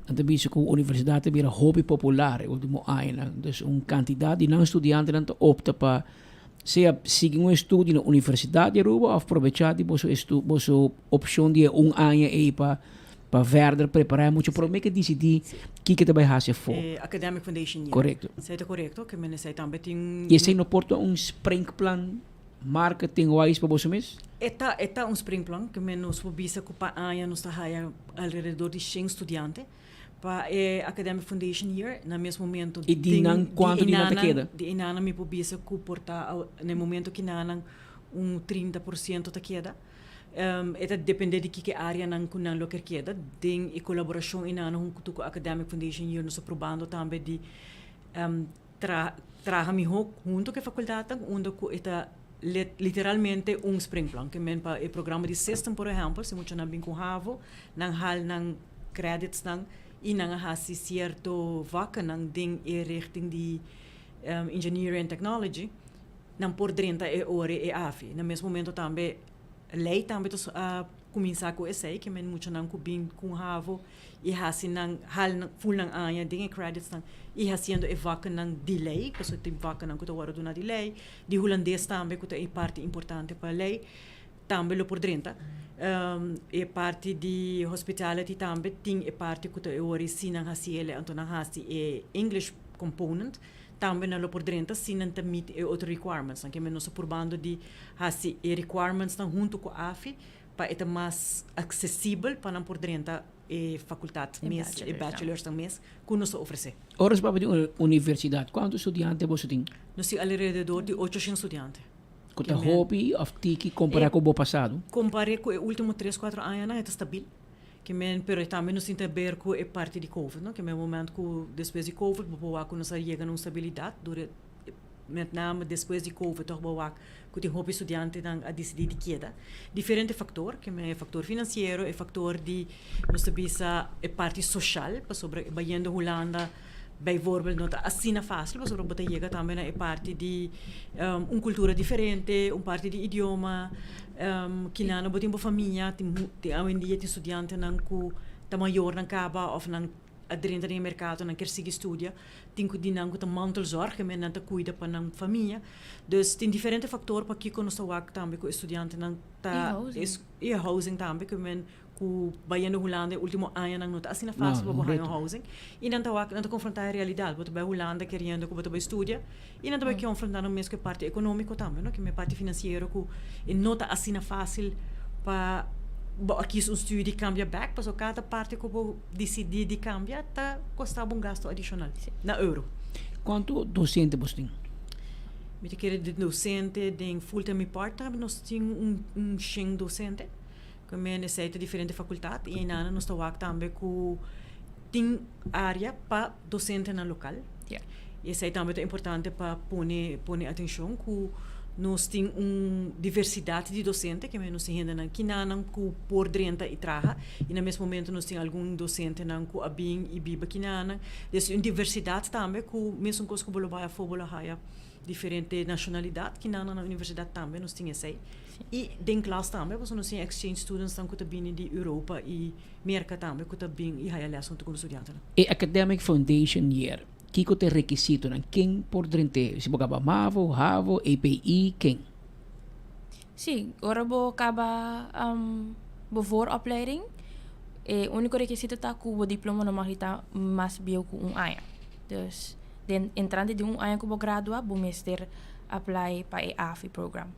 nan ta bisa ku universidat ta bira hopi popular e ultimo añanan. Dus un kantidat di nan studiantenan ta opta pa sea sigui un estudio na Universidat di Aruba òf probechá di boso boso opshon di e un aña ei pa. Pa verder prepará e mucha promé ke disidí kiko ta bai hasi afó. E Academic Foundation Year. Korekto. Esei ta korekto, ke men esei tambe tin. I esei no por ta un springplan marketing wise pa boso mes? E ta, e ta un springplan, ke men nos por bisa ku pa aña nos ta haya alrededor di shen studiante pa e Academic Foundation Year. Na mes momento I di nan kuantu di nan ta keda? Di enanan mi por bisa ku por ta na e momento kinanan un 30% ta keda. E ta depende di kiko areanan ku nan lo ker keda. Den e kolaborashon enanan huntu ku Academic Foundation Year nos ta probando tambe di tra traha mihó huntu ku e fakultatnan unda ku e ta literalmente un springplan. Ke men pa e programa di system por ehèmpel si muchanan bin ku havo nan hal nan creditsnan i nan a hasi sierto vakkennan den e richting di engineering and technology. Nan por drenta e ora e afi. Na mes momento tambe ley tambe ta a cuminsa cu esey, ke men muchanan cu bin cu havo y haci nan hal nan full nan aña den e credits nan y haciendo e vakkennan di ley, pasobra tin vakkennan cu ta worde duna di ley, di hulandes tambe cu ta e parti importante pa ley tambe lo por drenta. E parti di hospitality tambe tin e parti cu ta e ora si nan haci ele anto nan haci e English component. Tambe nan lo por drenta si nan ta meet e otro requirements nan. Keme nos ta purbando di hasi e requirements nan huntu ku AFI pa e ta mas aksesibel pa nan por drenta e fakultat mes, e bachelors nan mes ku nos ta ofresé. Ora nos papia di un universidat, kuantu studiante boso tin? Nos tin alrededor di ocho shen studiante. Ku ta hopi òf tiki kompará ku bo pasado? Komparé ku e último tres kuatro añanan e ta stabil. Ke men, pero tambe nos tin ta ber ku e parti di covid, no? Ke men moment ku despues di covid bo por wak ku nos a yega na un stabilidat dure met name despues di covid tòg bo wak ku tin hopi studiantenan a disidí di keda. Diferente faktor, ke men e faktor finansiero, e faktor di nos ta bisa e parti soshal, pasobra bayendo Hulanda bijvoorbeeld no ta asina fácil pasobra bo ta yega tambe na e parti di un cultura diferente, un parti di idioma, kinan bo tin bo famia, tin awendia tin studiantenan ku ta mayornan kaba òf nan a drenta den e merkado nan kier sigui studia, tin ku di nan ku ta mantelzorg, ke men nan ta kuida pa nan famia. Dus tin diferente faktor pakiko nos ta wak tambe ku e studiantenan ta i housing tambe ke men Ku bayendo Hulanda e ultimo añanan no ta asina fásil pa bo haña un housing. I nan ta wak, nan ta konfrontá e realidat. Bo ta bai Hulanda keriendo ku bo ta bai studia i nan ta bai konfrontá nan mes ku e parti ekonómiko tambe, no? Ku e parti finansiero ku e no ta asina fásil pa bo a kis un studi kambia bèk pasobra kada parti ku bo disidí di kambia ta kosta bo un gasto adishonal na euro. Kuantu dosente boso tin? Mi ta kere di dosente den fulltime i parttime nos tin un shen dosente. Ku men esei ta diferente fakultat i einan nos ta wak tambe ku tin área pa dosentenan lokal. I esei tambe ta importante pa pone pone atenshon ku nos tin un diversidat di dosente, ke men nos tin hendenan kinanan ku por drenta i traha i na mes momento nos tin algun dosentenan ku a bin i biba kinanan. Dus un diversidat tambe ku mesun kos ku bo lo bai afó bo lo haya diferente nashonalidat kinanan na universidat tambe nos tin esei. I den klas tambe, pasobra nos tin exchange studentsnan ku ta bini di Europa i Merka tambe ku ta bin i haya lès huntu ku nos studiantenan. E Academic Foundation Year, kiko ta e rekisitonan? Ken por drent'é? Si bo kaba mavo, havo, EPI, ken? Sí, ora bo kaba bo vooropleiding, e úniko rekisito ta ku bo diploma no mag di ta mas bieu ku un aña. Dus, den entrante di un aña ku bo gradua, bo mester apply pa e AFI program.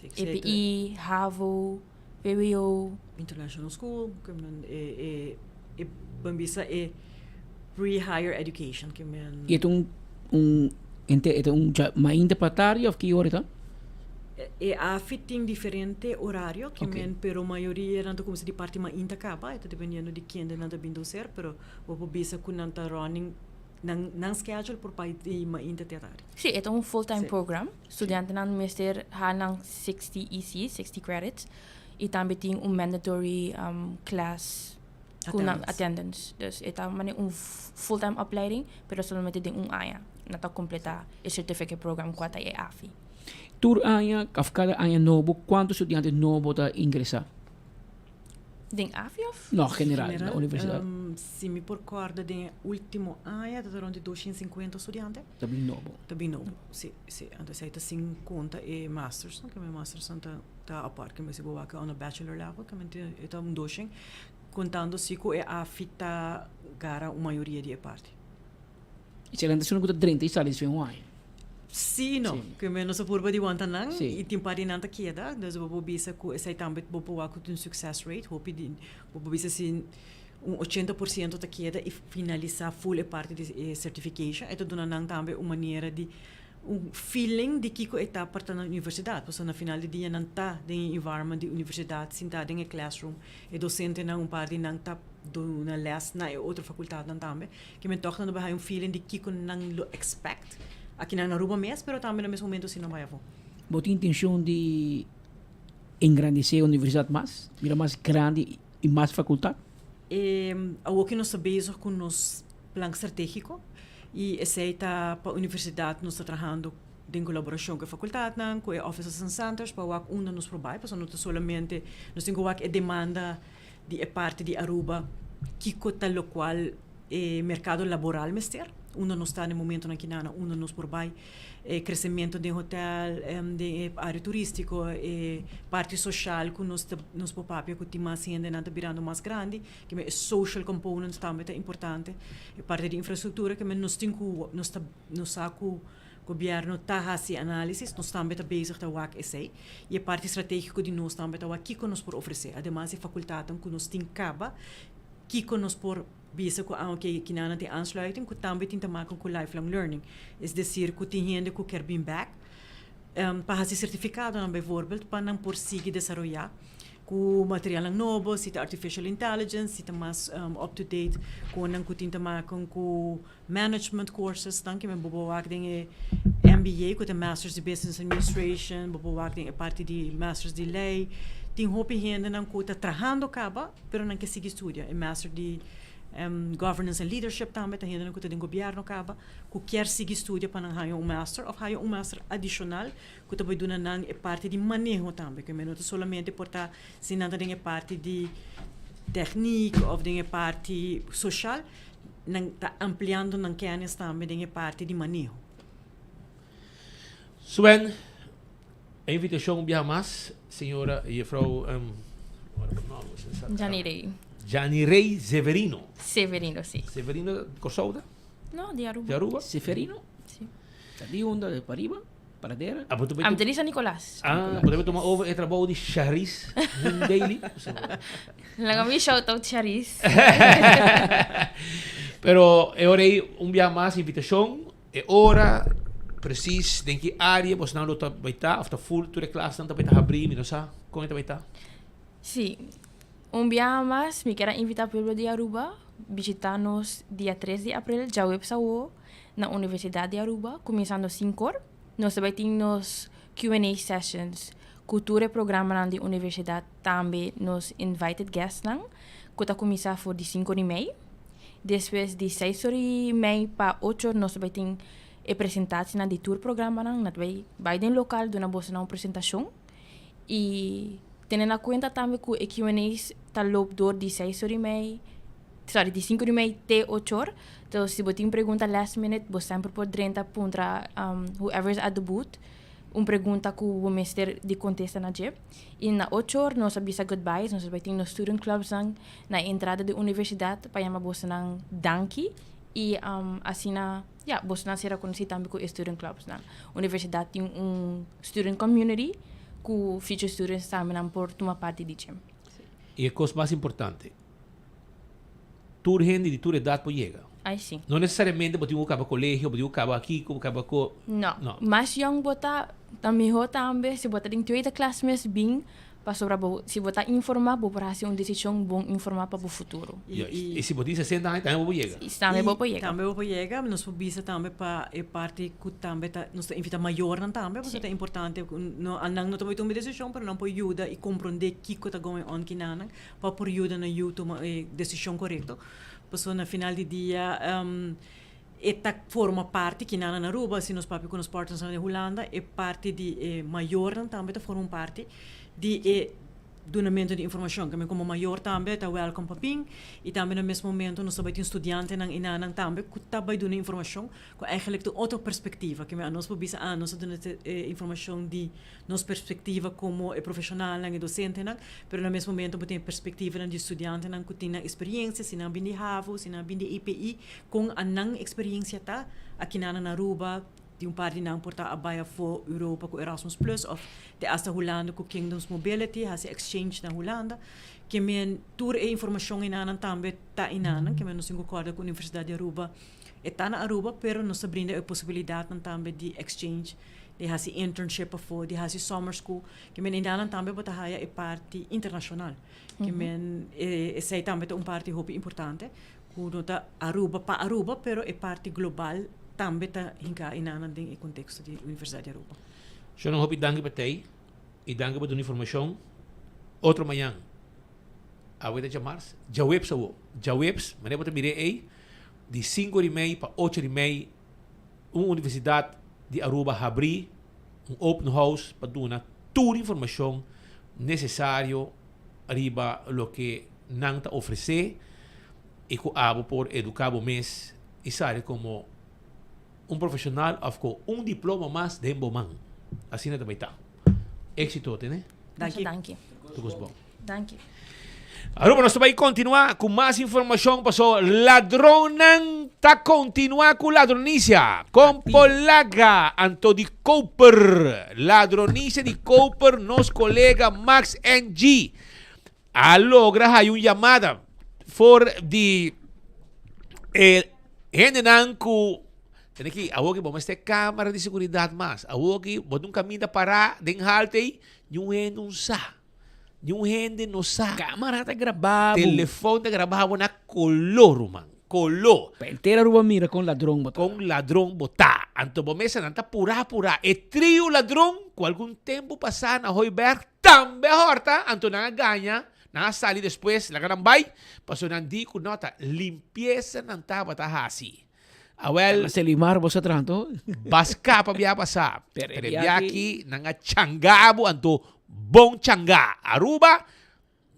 EPI, havo, vwo. International school, ke men e e e ban bisa e pre-higher education ke men. I e ta un un ente e ta un dja mainta pa tardi of ki ora e ta? E afi tin diferente orario ke men pero mayoria nan ta kuminsá di parti mainta kaba e ta dependiendo di kende nan ta bin doser pero bo por bisa ku nan ta running Nan nan schedule por bai di mainta te atardi. Sí, e ta un full time program. Studiantenan mester ha nan 60 EC, 60 credits, y tambe tin un mandatory um, class cu nan attendance. Dus e ta mane un full time opleiding, pero solamente den un aña. Nan ta completa e certificate program cua ta e AFI. Tur aña of cada aña nobo, cuanto studiante nobo ta ingresa? Den AFI of? No, general, na universidad. Si mi por corda den e ultimo aña ta rond di 250 studiante. Ta bin nobo. Ta bin nobo, si, si. Anto esei ta sin conta e masters, no? Ke mi masters nan ta, ta apart. Ke mi si bo wak on a bachelor level, ke mi e ta un doshen. Contando si cu e AFI ta gara un mayoria di e parti. Y si nan cu ta drenta y sali despues un aña? Si y no. Cu me nos a purba di wanta nan y tin par di nan ta keda. Dus bo por bisa cu esey tambe bo por wak cu tin un success rate. Hopi di, bo por bisa si un 80% ta keda y finalisa full e parti di e certification. E ta duna nan tambe un manera di un feeling di kiko e ta par ta na universidad. Pasobra na final di dia nan ta den e environment di universidad, sinta den e classroom. E docentenan un par di nan ta duna les na e otro facultadnan tambe. Ke men tòg nan ta bai haña un feeling di kiko nan lo expect akinan na Aruba mes, pero tambe na mes momento si nan bai afó. Bo tin intencion di engrandece e universidad mas, bira mas grandi y mas facultad? E awoki nos ta bezig cu nos plan strategico y esey ta pa universidad nos ta trahando den colaboracion cu e facultadnan, cu e offices and centers pa wak unda nos por bai, pasobra no ta solamente nos tin cu wak e demanda di e parti di Aruba kiko ta locual e mercado laboral mester, unda nos ta na e momentonan kinana, unda nos por bai, e crecemento den hotel, den e area turistico, e parti social cu nos ta nos por papia cu tin mas hendenan ta birando mas grandi, kimen e social component tambe ta importante, e parti di infrastructura kimen nos tin cu nos ta nos sa cu Gobierno ta haci analisis, nos tambe ta bezig ta wak esey. Y e parti strategico di nos tambe ta wak kico nos por ofrece. Ademas e facultadnan cu nos tin caba, kico nos por bisa cu ah ok kinanan tin aansluiting cu tambe tin ta maken cu lifelong learning. Es decir cu tin hende cu kier bin bek pa haci certificadonan bijvoorbeeld pa nan por sigui desaroya cu materialnan nobo, si ta artificial intelligence, si ta mas up to date cu nan cu tin ta maken cu Management courses tan ke men bo por wak den e MBA ku ta Masters di Business Administration, bo por wak den e parti di Masters di Lei. Tin hopi hendenan ku ta trahando kaba pero nan ke sigui studia. E Master di Governance and Leadership tambe ta hendenan ku ta den gobièrnu kaba ku kier sigui studia pa nan haña un master òf haña un master adishonal ku ta por duna nan e parti di maneho tambe. Ke men no ta solamente por ta si nan ta den e parti di tèknik òf den e parti soshal. Nan ta ampliando nan kennis tambe den e parti di maneho. Swen, e invitacion un biaha mas, señora juffrouw Jani Rey. Jani Rey Severino. Severino, si. Severino di Kòrsou ta? No, di Aruba. Di Aruba? Severino? Si. Ta di unda? Di pariba? Paradera? Ah, bo ta Am di San Nicolas. Ah, bo ta tuma over e trabou di Charis Daily? Laga mi shout out Charis. Pero e ora ei un biaha mas invitacion, e ora precies den ki area bosnan lo ta bai ta of ta full tur e klasnan ta bai ta habri, mi no sa con e ta bai ta. Sí, un biaha mas mi kier a invita pueblo di Aruba bishita nos dia tres di april djaweps awo na Universidad di Aruba cuminsando sinkor. Nos ta bai tin nos Q&A sessions cu tur e programanan di universidad tambe nos invited guestnan cu ta cuminsa for di cinco di mei. Despues di seis or y mei pa ocho or nos ta bai tin e presentacienan di tur programanan. Nan ta bai bai den local duna bosonan un presentacion y tene na cuenta tambe cu e Q&A's ta loop door di seis or y mei sorry di cinco di mei te ocho or. So si bo tin pregunta last minute bo semper por drenta puntra whoever is at the booth un pregunta ku bo mester di kontesta na dje. I na ocho or nos a bisa goodbyes, nos a bai tin nos student clubsnan na e entrada di universidat pa yama bosonan danki i asina ya bosonan sera konosí tambe ku e student clubsnan. Universidat tin un student community ku future students tambe nan por tuma parti di dje. I e kos mas importante, tur hende di tur edat por yega. Ay si. No necesariamente bo tin ku kaba colegio, bo tin ku kaba aki, ku kaba ko. No. No. Mas yong bo ta, ta miho tambe. Si bo ta den tweede klas mes bin, pasobra bo, si bo ta informa, bo por hasi un desishon bon informa pa bo futuro. Juist. I si bo tin sesenta aña tambe bo por yega. I tambe bo por yega. Tambe bo por yega. Nos por bisa tambe pa e parti ku tambe ta, nos ta invita mayornan tambe, pasobra ta importante ku no, nan no ta por tuma e desishon, pero nan por yuda i komprondé kiko ta going on kinanan. pa por yuda nan yu tuma e desishon korekto. Pasobra na final di dia e ta forma parti, kinan na Aruba, si nos papia ku nos partnersnan di Hulanda, e parti di e mayornan tambe ta forma un parti di e. dunamento di informacion. Ke men como mayor tambe ta welcome pa bin y tambe na mes momento nos ta bay tin studiantenan y nannan tambe cu ta bay duna informacion cu eigenlijk ta un otro perspectiva. Ke men anos por bisa ah nos ta duna e informacion di nos perspectiva como e profesionalnan e docentenan pero na mes momento bo tin e perspectivanan di studiantenan cu tin nan experiencia si nan bin di havo si nan bin di EPI con a nan experiencia ta aki nan na Aruba. Di un par di nan por ta a bai afó Europa ku Erasmus Plus òf te asta Hulanda ku Kingdoms Mobility, hasi exchange na Hulanda. Ke men tur e informashon enanan tambe ta enanan. Ke men nos tin ku kòrda ku Universidat di Aruba e ta na Aruba, pero nos ta brinda e posibilidatnan tambe di exchange, di hasi internship afó, di hasi summer school. Ke men enanan tambe bo ta haya e parti internashonal. Ke men esei tambe ta un parti hopi importante. Ku no ta Aruba pa Aruba, pero e parti global tambe ta hinká enanan den e konteksto di Universidat di Aruba. Shona hopi danki pa tei i danki pa duna informashon. Otro mañan, awe ta djamars, djaweps awo, djaweps, manera bo ta mir'é ei, di sinku ora i mei pa ocho ora i mei, un Universidat di Aruba habrí un open house pa duna tur informashon nesesario riba loke nan ta ofresé i ku abo por eduká bo mes i sali komo un profeshonal òf ku un diploma mas den bo man. Asina ta bai ta. Éksito tene. Danki. Danki. Tur kos bon. Danki. Aruba nos ta bai kontinuá ku mas informashon paso ladronnan ta kontinuá ku ladronisia. Kon por laga anto di koper? Ladronisia di koper nos kolega Max NG a logra haya un yamada for di e hendenan ku tene ki awor ki bo mester kamera di seguridat mas awor ki bo ta un kaminda pará den halte ei niun hende un sa. Niun hende no sa. Camara ta graba bo. Telefon ta graba bo na color ruman. Color. Pa henter Aruba mira con ladron bo ta. Con ladron bo ta. Anto bo mesa nan ta pura pura. E trio ladron cu algun tempo pasa na Hooiberg tambe a horta. Anto nan a gaña. Nan a sali despues laga nan bay. Pasobra nan di cu no ta limpieza nan tabata haci. Awel. Ta Selimar bo sa traha anto. Ba scapa bia pasa. Pero e bia aki nan a changa bo anto bon changa. Aruba,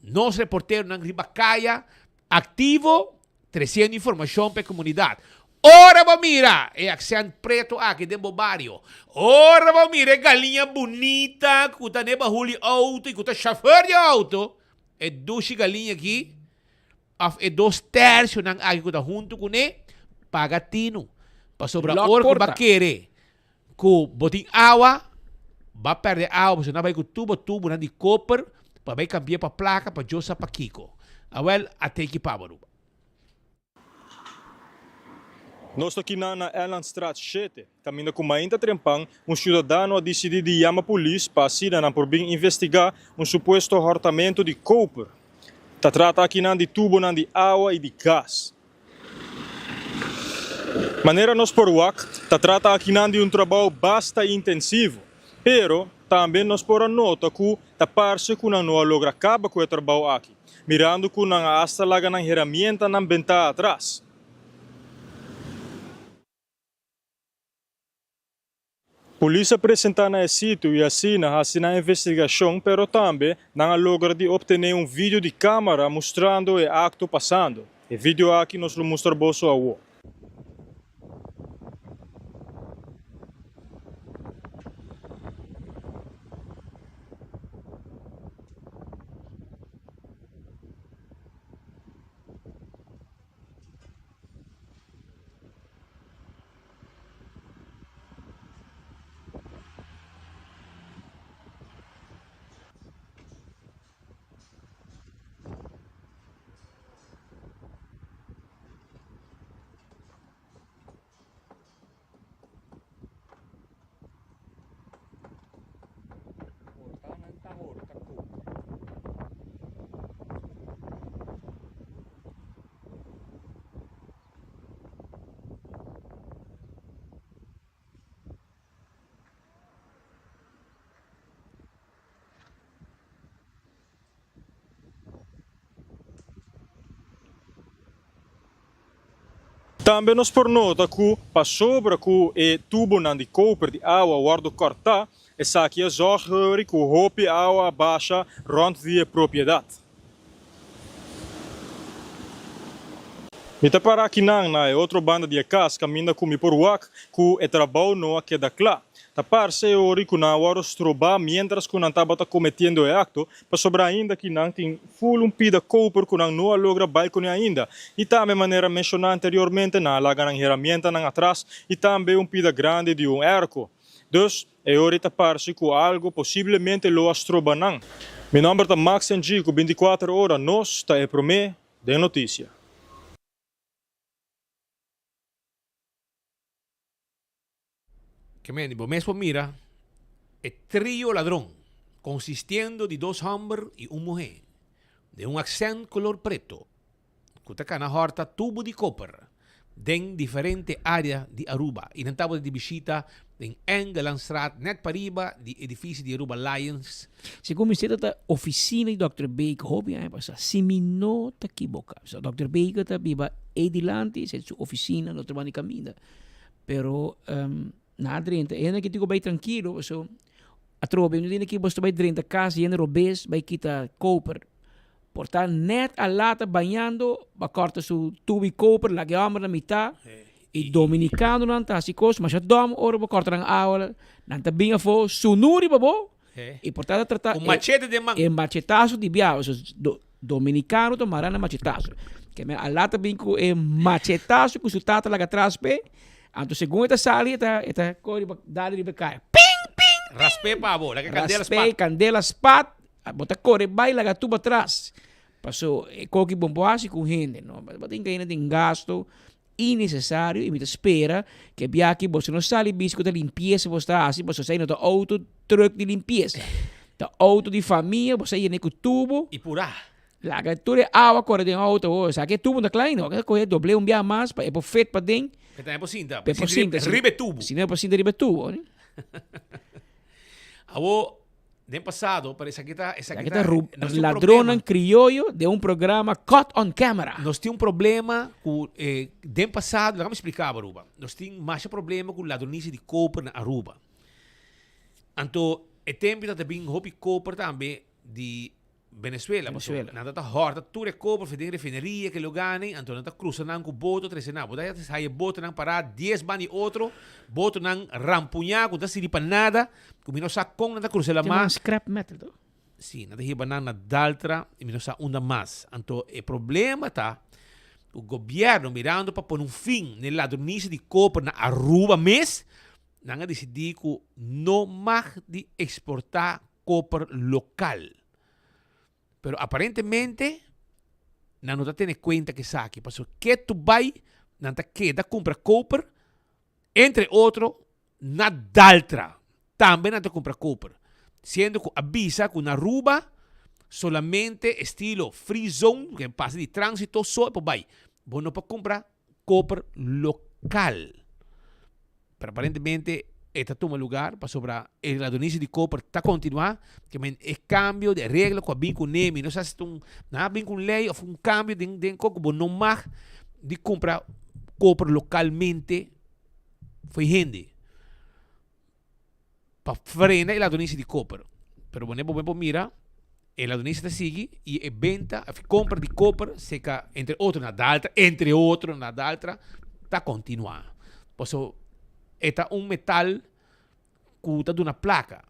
nos reporteronan riba caya activo treciendo informacion pa e comunidad. Ora bo mira e accent preto aki den bo bario, ora bo mira e galiña bunita cu ta ne bahul di auto y cu ta chauffeur di auto, e dushi galiña aki, Of e dos tercionan aki cu ta hunto cune, paga tinu. Pasobra Lock ora cu porta. ba kere cu bo tin awa, ba perde awa pasobra nan bai cu tubo tubonan di koper pa bai cambia pa placa pa Dios sa pakico. Awel, a teki pa bo Aruba. Nos ta kinan na Elandstraat shete, kaminda ku mainta trempan un siudadano a disidí di yama polis pa asina nan por bin investigá un supuesto hòrtamentu di koper. Ta trata akinan di tubonan di awa i di gas. Manera nos por wak, ta trata akinan di un trabou basta intensivo, pero tambe nos por a nota ku Ta parse ku nan no a logra kaba ku e trabou aki, mirando ku nan a asta laga nan heramientanan bentá atras. Polis a presentá na e sitio i asina hasi nan investigashon pero tambe nan a logra di optené un video di kámara mustrando e akto pasando. E video aki nos lo mustra boso awo. Tambe nos por nota ku pasobra ku e tubonan di koper di awa wòrdu kòrtá, esaki a zòrg hori ku hopi awa a basha rònt di e propiedat. Mi ta para akinan na e otro banda di e kas kaminda ku mi por wak ku e trabou no a keda kla. Ta parse e ori ku nan a wòrdu strobá miéntras ku nan tabata kometiendo e akto, pasobra ainda ki nan tin ful un pida koper ku nan no a logra bai kuné ainda. I tambe manera menshoná anteriormente nan a laga nan heramientanan atras i tambe un pida grandi di un èrko. Dus, e ori ta parse ku algu posiblemente lo a stroba nan. Mi nòmber ta Max NG ku bintikuater ora nos ta e promé den notisia. Ke men di bo mes por mira e trio ladron, konsistiendo di dos hòmber i un muhé, den un aksènt kolor preto, ku ta kana hòrta tubu di koper den diferente área di Aruba i nan tabata di bishita den Engelandstraat nèt pariba di edifisio di Aruba Lions. Segun mi seta ta oficina di Dòkter Baker hopi aña pasa, si mi no ta kiboka. So Dòkter Baker ta biba ei dilanti, esei ta su oficina na otro banda di caminda. Pero nan a drenta, e hende aki tin ku bai trankilo paso atrobe no tin aki boso ta bai drenta kas yendo robes bai kita koper. Por ta net a lata bañando, ba corta su tubo y koper, laga e homber na mitad. Y dominicanonan ta haci cos masha dom ora bo corta nan awa, nan ta bin afo sunu riba bo y por ta ta trata Cu machete den man. E machetazo di bia, o sea, dominicano ta mara na machetazo. Ke men a lata bin cu e machetazo cu su tata laga atras p'e, anto segun e ta sali e ta e ta core riba dal riba e caya, ping ping ping! Raspe pa bo, laga e candela Raspe, spat. candela spat. Bo ta kore bai laga tuba tras. Paso e koki bon por hasi ku hende no. Bo tin kaina den gasto inecesario y mi ta spera ke biaha boso no sali bisa ku ta limpiesa boso ta hasi paso esei no ta auto truck di limpiesa. Ta auto di famia boso a yena ku tubo. Y purá. Laga tur e awa kore den auto ho. Sa ke tubo no ta klai no. Kohe doble un biaha mas pa e por fit paden. Pe tambe por sinta. Pe por sinta. Riba e tubo. Si no e por sinta riba e tubo. Awo Den pasado, pero esaki ta, esaki Esaki ta, ta ru- nos tin un ladronnan problema. crioyo den un programa Caught on Camera. Nos tin un problema cu eh, den pasado, laga mi explica bo Aruba. Nos tin masha problema cu ladronicia di koper na Aruba. Anto e tempo ta bin hopi koper tambe di Venezuela, paso Venezuela. nan ta horta tur e koper for den refineria ke lo gane, anto nan ta cruza nan cu boto trece nan. Bo ta haya e botonan para dies ban di otro, botonan rampuña cu no ta sirbi pa nada, cu mi no sa con nan ta cruza Te lama. man scrap metal to? Si, nan ta hiba nan na Daltra y mi no sa unda mas. Anto e problema ta cu gobierno mirando pa pone un fin n'e ladronicia di koper na Aruba mes, nan a dicidi cu no mag di exporta koper lokal. Pero aparentemente nan no ta tene kuenta ku esaki, pasobra ketu bai nan ta keda kumpra koper, entre otro na Daltra tambe nan ta kumpra koper, siendo ku a bisa ku na Aruba solamente estilo free zone, ku pasa di transito so e por bai, bo no por kumpra koper lokal. Pero aparentemente e ta tuma lugar pasobra e ladronicia di koper ta continua, ke men e cambio di regla ku a bin ku ne, mi no sa si ta un, nan a bin ku un ley of un cambio den den ko ku bo no mag di kumpra koper lokalmente fo'i hende. Pa frena e ladronicia di koper. Pero bo ne bo por mira e ladronicia ta sigui y e benta of compra di koper seca entre otro na Daltra, entre otro na Daltra ta continua. Paso e ta un metal cu ta duna placa.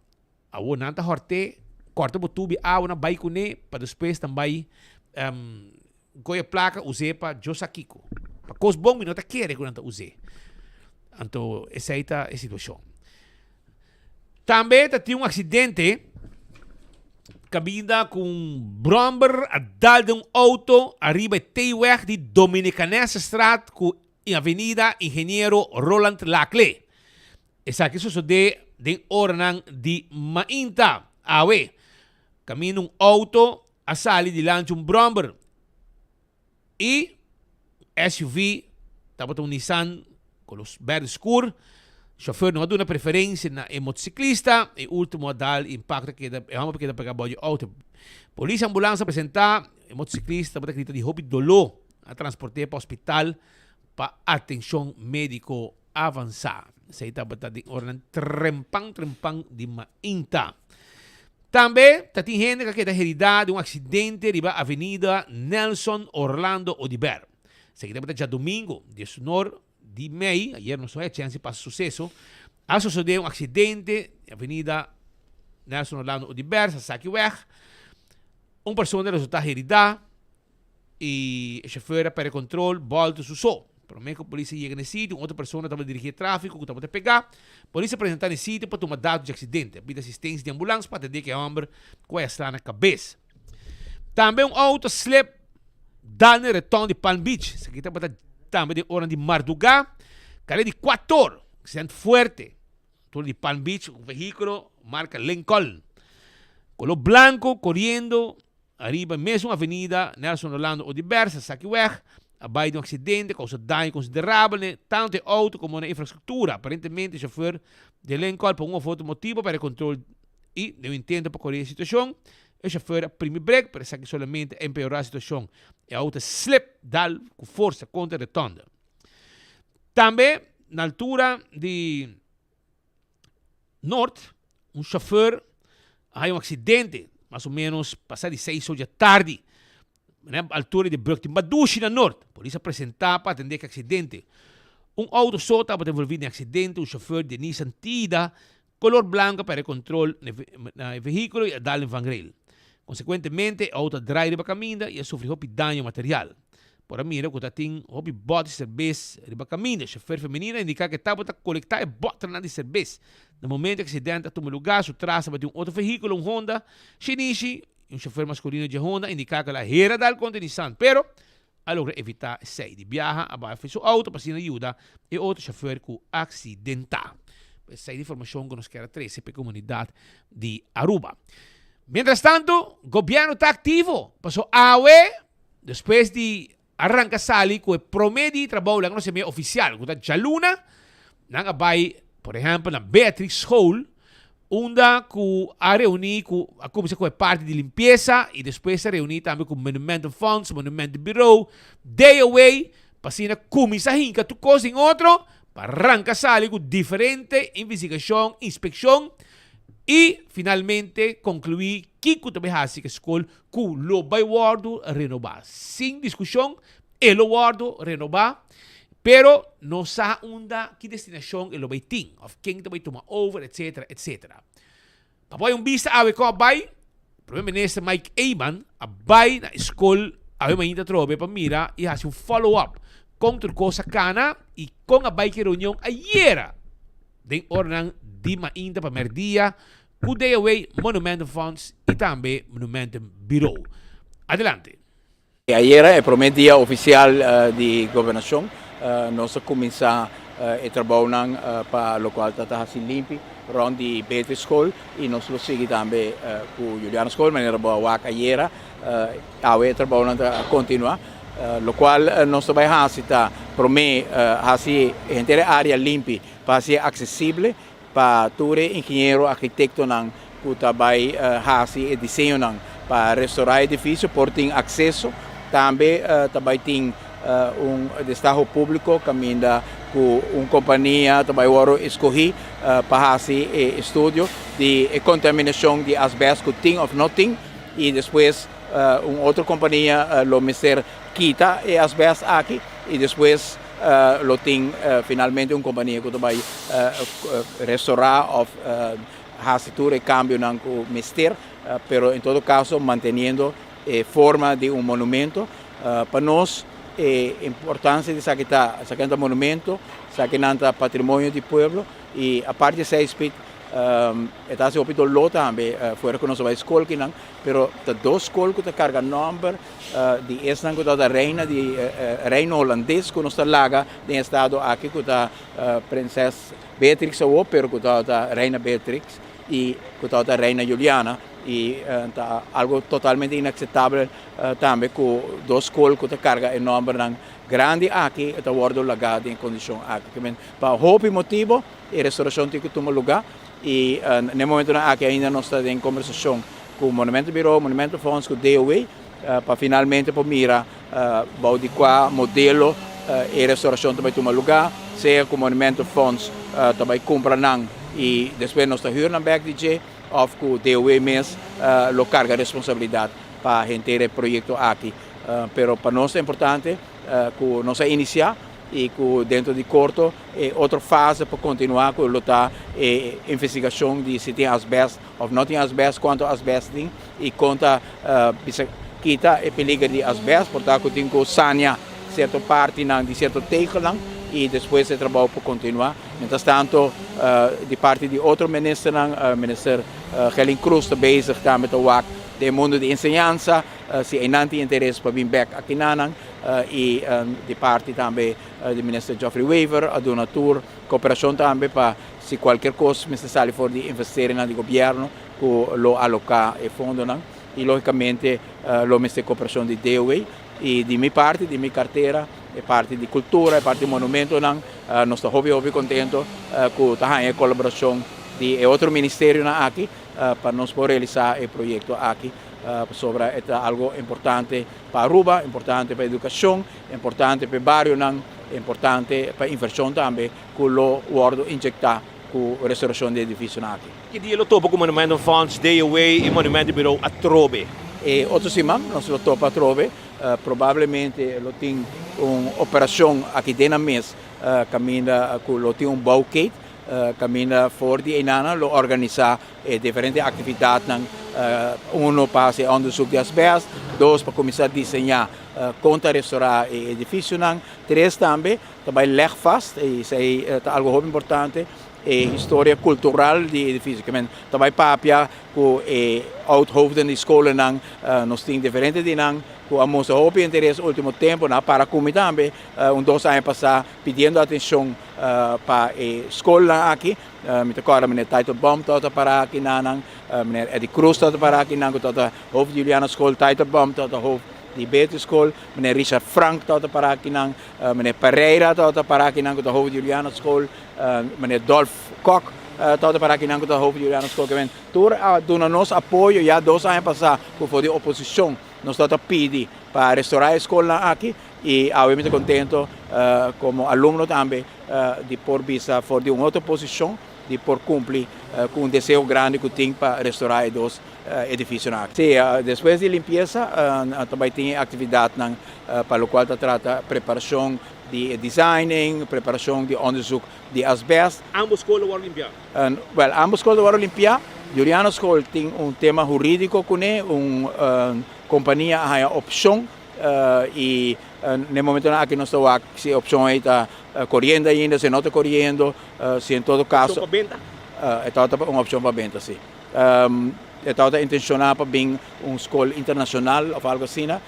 Awor nan ta horte, corta bo tubi awa nan bay cune pa despues nan bay coge e placa use pa Dios sa kico. Pa cos bon mi no ta kere cu nan ta use. Anto esey ta e situacion. Tambe ta tin un accidente caminda cu un bromber a dal den un auto ariba e T-weg di Dominicanessestraat cu Avenida Ingeniero Roland Lacle. Esaki sosodé den oranan di mainta awe. Kaminda un outo a sali dilanti un bròmber i un SUV, tabata un Nissan kolor berde skur. Shofèr no a duna preferensia na e motosiklista. E último a dal impakto a keda, e hòmber a keda pegá bou di outo. Polis i ambulans a presentá. E motosiklista tabata grita di hopi doló. A transport'é pa hospital. pa atenshon médiko avansá. Esei tabata den oranan trempan trempan di mainta. Tambe ta tin hende ku a keda heridá den un aksidente riba Avenida Nelson Orlando Oduber. Esaki tabata djadumingu, diesunor di mei, ayer nos no haya chèns di pasa suseso, a sosodé un aksidente den Avenida Nelson Orlando Oduber, Sasakiweg. Un persona a resultá heridá. E chauffeur a perde control, bolto su so. Prome cu polis a yega na e sitio, un otro persona tabata dirigi e trafico cu tabata pega. Polis a presenta na e sitio pa tuma dato dje accidente. A pidi asistencia di ambulans pa atende cu e homber cu a yasla na cabes. Tambe un auto a slip dal na e reton di Palm Beach. Esaki tabata tambe den oran di marduga, kare di cuator. Accidente fuerte. Tur di Palm Beach, un vehiculo marca Lincoln. Color blanco coriendo. Ariba e mesun avenida, Nelson Orlando Oduber, Sasakiweg, a bai den un aksidente ku a kousa daño konsiderabel na tantu e outo komo na infrastruktura. Aparentemente e shofèr di e Lincoln pa un òf otro motibu a pèrdè kontrol i, den un intento pa kore e situashon, e shofèr a primi brek, pero esaki solamente a empeorá e situashon. E outo a slip dal ku forsa kontra e rotonde. Tambe na altura di. Noord, un chauffeur a haya un accidente mas o menos pasa di seis or dja tardi na altura di brug di Madushi na Noord. Polis a presenta pa atende e accidente. Un auto so tabata envolvi den e accidente, un chauffeur di Nissan Tiida color blanco a perde control na e vehiculo y a dal den vangrail. Consecuentemente e auto a draai riba caminda y a sufri hopi daño material. Por a mira ku ta tin hopi bòt di serbes riba kaminda. Shofer femenino a indiká ku e tabata kolektá e bòternan di serbes. Na momento e aksidente a tuma lugá, su tras tabatin un otro vehíkulo, un Honda Shinichi, i un shofer maskulino dje Honda a indiká ku el a hera dal kontra e Nissan, pero a logra evitá esei. Di biaha a bai afei su outo pa asina yuda e otro shofer ku aksidentá. Esei ta informashon ku nos kier a trese pa e komunidat di Aruba. Mientrastantu, gobièrnu ta aktivo, pasobra awe Despues di a ranka sali ku e promé di trabou laga nos yam'é ofisial ku ta djaluna, nan a bai por ehèmpel na Beatrix School unda ku a reuní ku a kuminsá ku e parti di limpiesa i despues a reuní tambe ku Monumentenfonds, Monumentenbureau, DOW pa asina kuminsá hinka tur kos den otro pa ranka sali ku diferente investigashon, inspekshon i finalmente konkluí kiko ta bai hasi ku e skol ku lo bai wòrdu renobá. Sin diskushon, e lo wòrdu renobá, pero no sa unda, ki destinashon e lo bai tin, òf ken ta bai tuma over, etsetera, etsetera. Pa bo hay un bista awe kon a bai, Prome Minister Mike Eman a bai na e skol awe mainta atrobe pa mira i hasi un follow up kon tur kos a kana i kon a bai ku e reunion ayera den oranan di mainta pa mèrdia Ku DOW, Monumentenfonds y tambe Monumentenbureau. Adelante. Ayera e prome dia oficial di gobernacion nos a cuminsa e trabounan pa locual ta ta haci limpi rond di Beatrix School y nos lo sigui tambe cu Juliana School manera bo a wak ayera. Awe e trabounan ta continua. Locual nos ta bay haci ta prome haci henter e area limpi pa haci accesible Pa tur e ingeniero arkitektonan ku ta bai hasi e diseñonan pa restorá e edifisio por tin akseso. Tambe ta bai tin un destaho públiko kaminda ku un kompania ta bai wòrdu eskohí pa hasi e estudio di e kontaminashon di asbèst ku tin òf no tin i despues un otro kompania lo mester kita e asbèst aki i despues Lo tin finalmente un kompania ku ta bai restorá òf hasi tur e kambionan ku mester, pero en todo kaso manteniendo e forma di un monumento. Pa nos e importansia di esaki ta, esaki ta monumento, esakinan ta patrimonio di pueblo i aparte di esei Speed e ta hasi hopi doló tambe fuera ku nos a bai skol kinan, pero ta dos skol ku ta karga nòmber. Di esnan ku tabata reina di Reino Holandes ku nos ta laga den estado aki ku ta Prinses Beatrix awor pero ku tabata Reina Beatrix i ku tabata Reina Juliana i ta algo totalmente inakseptabel tambe ku dos skol ku ta karga e nòmbernan grandi aki ta wòrdu lagá den e kondishon aki. Pa hopi motibu e restorashon tin ku tuma lugá i na e momentunan aki ainda nos ta den kombersashon ku Monumentenbureau, Monumentenfonds, ku DOW pa finalmente por mira bou di kua modelo e restauracion ta bay tuma lugar, sea cu Monumentenfonds ta bay cumpra nan y despues nos ta huur nan bek di dje of cu DOW mes lo carga responsabilidad pa henter e proyecto aki. Pero pa nos ta importante cu nos a inicia y cu dentro di corto e otro fase pa continua cu lo ta e investigacion di si tin asbest of no tin asbest, cuanto asbest tin y con ta bisa kita e peliger di asbest, por ta cu tin cu sania cierto partinan di cierto tegelnan y despues e trabou por continua. Mientras tanto di parti di otro ministernan, minister Gelin Cruz ta bezig tambe ta wak den e mundo di enseñansa, si eynan tin interes pa bin bek akinanan y di parti tambe di minister Geoffrey Wever a duna tur cooperacion tambe pa si cualkier cos mester sali for di investerinan di gobierno cu lo aloca e fondonan y logicamente lo mester cooperacion di DOW y di mi parti, di mi cartera, e parti di cultura, e parti di monumentonan, nos ta hopi hopi contento cu ta haya e colaboracion di e otro ministerionan aki pa nos por realisa e proyecto aki pasobra e ta algo importante pa Aruba, importante pa educacion, importante pa e barionan, importante pa inversion tambe cu lo wordo inyecta cu restauracion di edificionan aki. Ki dia lo topa cu Monumentenfonds, DOW y Monumentenbureau atrobe? E otro siman nos lo topa atrobe. Probablemente lo tin un operacion aki den nan mes caminda cu lo tin un bouwkeet caminda for di enanan lo organisa e diferente actividadnan, uno pa haci onderzoek di asbest, dos pa cuminsa diseña con ta restaura e edificionan, tres tambe ta bay leg vast, y esey ta algo hopi importante, e historia cultural di e edificio. Ke men ta bay papia cu e oud hoofden di scholennan, nos tin diferente di nan cu a mustra hopi interes ultimo tempo, nan a para cu mi tambe un dos aña pasa pidiendo atencion pa e scolnan aki. Mi ta corda meneer Teitelbaum tabata para aki nanan, meneer Eddie Cruz tabata para aki nan cu tabata hoofd di Juliana School, Teitelbaum tabata hoofd di Beatrice School, meneer Richard Frank tabata para aki nan, meneer Pereira tabata para aki nan cu ta hoofd di Juliana School, meneer Dolf Kok tabata para aki nan cu ta hoofd di Juliana School. Kimen tur a duna nos apoyo ya dos aña pasa cu for di oposicion nos tabata pidi pa restaura e scolnan aki y awe mi ta contento como alumno tambe di por bisa for di un otro posicion di por cumpli cu un deseo grandi cu tin pa restaura e dos edificionan aki. Sí, despues di limpieza ta bay tin e actividadnan pa locual ta trata preparacion di e designing, preparacion di onderzoek di asbest. Ambos school lo worde limpia? Wel, ambos school lo worde limpia. Juliana School tin un tema huridico cune, un compania a haya opcion y na e momentonan aki nos ta wak si e opcion ey ta coriendo ainda, si no ta coriendo, si en todo caso. Opcion pa benta? E tabata un opcion pa benta, si. E tabata intenciona pa bin un school internacional of algo asina,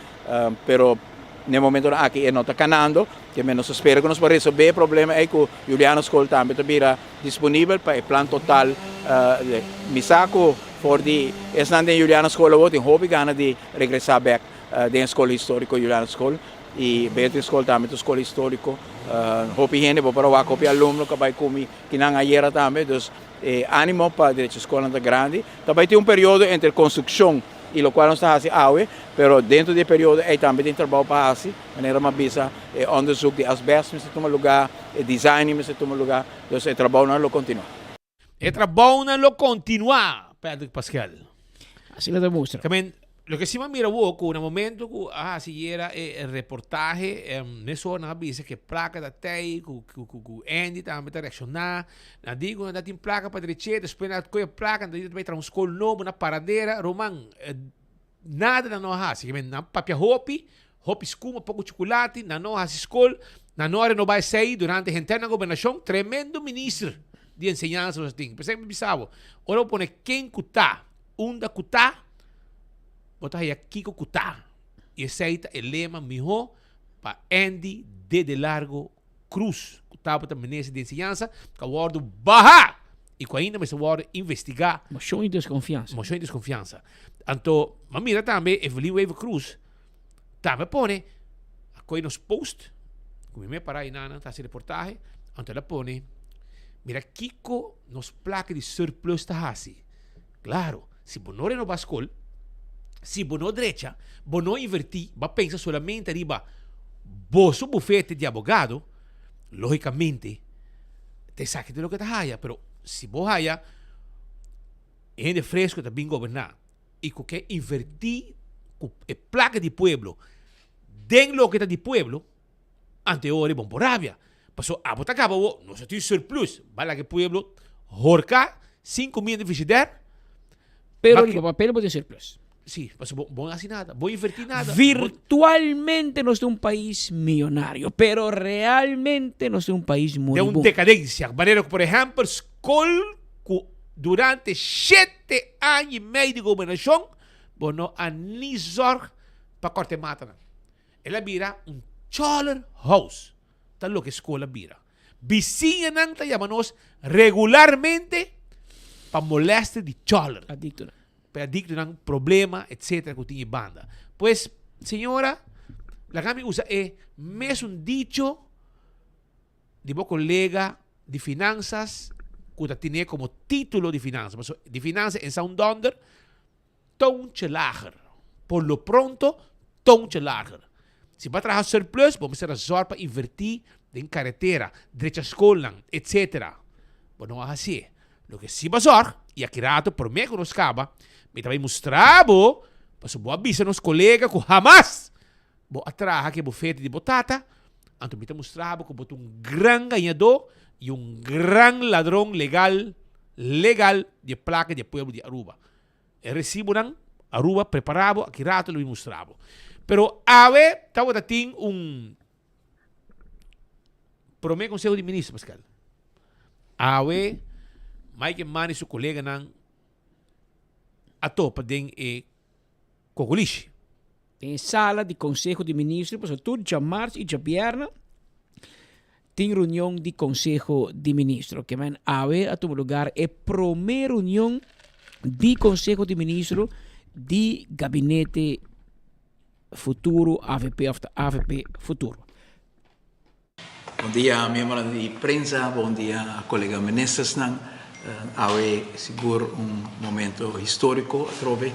pero na e momentonan aki e no ta canando, ke men nos ta spera ku nos por resolve e problema ey ku Juliana School tambe ta bira disponibel pa e plan total. Mi sa ku for di esnan den Juliana School awor tin hopi gana di regresa bek den e skol historico Juliana School y Beatrice School tambe ta un skol historico. Hopi hende bo por a wak hopi alumno ku a bai ku mi kinan ayera tambe, dus e animo pa drecha skolnan ta grandi. Ta bai tin un periodo entre konstrukshon y lokual nos ta hasi awe, pero dentro di e periodo ey tambe tin trabou pa hasi, manera mi a bisa e onderzoek di asbest mester tuma luga, e designing mester tuma luga, dus e trabounan lo kontinua. E trabounan lo kontinuá, Patrick Paskel. Asina ta mustra. Tamen, loke si m'a mira awor ku na momento ku a hasi yera e reportahe, mesora nan a bisa ku e plaka ta tei, ku ku ku Andy tambe ta reakshoná. Nan di ku nan ta tin plaka pa dreché, despues nan a kohe plaka, nan ta di ta bai traha un skol nobo na Paradera. Ruman, Nada nan no a hasi. Kimen nan papia hopi, hopi skuma, poko chukulati, nan no a hasi skol, nan no a renobá esei durante henter nan gobernashon. Tremendo minister di enseñansa nos a tin. P'esei mi bisa bo, ora bo pone ken ku ta, unda ku ta, bo ta haya kiko ku ta. I esei ta e lema mihó pa Andy Dede Largo Cruz, ku tabata minister di enseñansa, ku a wòrdu baha i ku ainda mester wòrdu investigá. Moshon di deskonfiansa. Moshon di deskonfiansa. Anto, m'a mira tambe Evelyn Wever Croes tambe a pone, a kohe nos post, ku mi me pará einan ta hasi reportahe, anto el a pone, mira kiko nos plaka di surplus ta hasi. Klaro, si bo no renobá skol, si bo no drecha, bo no invertí, bo a pensa solamente riba. Boso bufete di abogado, logicamente, ta esaki ta loke ta haya, pero si bo haya hende fresco ta bin goberna y cu ke inverti cu e placa di pueblo den loke ta di pueblo, anto e ora e bon por rabia. Paso abo ta caba awo, nos a tin surplus, ba laga e pueblo horca sin comida den frigidaire. Pero riba papel bo tin surplus. Sí, paso bo, bo no haci nada, bo inverti nada. Virtualmente nos ta un pais millonario, pero realmente nos ta un pais Den un moribundo. decadencia, manera cu por ehempel scol cu durante shete aña y medio di gobernacion bo no a ni zorg pa corta e matanan. El a bira un choler house, ta loke skol a bira. Bisiñanan ta yama nos regularmente pa molester di choler. Adictonan. Pa e adictonan, problema, etcetera cu tin e banda. Pues, señora, laga mi usa e mesun dicho di bo colega di finanzas cu ta tene como titulo di finanzas. Pasobra di finanzas en sa un donder. Toontje lager. Por lo pronto, toontje lager. Si bo a traha surplus, bo mester a zòrg pa invertí den karetera, drecha skolnan, etcetera. Bo no a hasié. Loke si bo a zòrg, i aki rato promé ku nos kaba, mi ta bai mustra bo, pasobra bo a bisa nos kolega ku hamas bo a traha ku e bufete di bo tata, anto mi ta mustra bo ku bo ta un gran gañadó i un gran ladron legal, legal di e plaka di e pueblo di Aruba. E recibonan, Aruba prepara bo, aki rato lo mi mustra bo. Pero awe tabata tin un prome conseho di minister, Pascal. Awe Mike Eman y su coleganan a topa den e Cocolishi. Den e sala di Conseho di Minister, pasobra tur djamars y djabierna tin reunion di Conseho di Ministro. Ke men awe a tuma lugar e prome reunion di Conseho di Ministro di Gabinete Futuro avp of ta avp Futuro. Bon dia miembronan di prensa, bon dia colega ministersnan. Awe sigur un momento historico atrobe.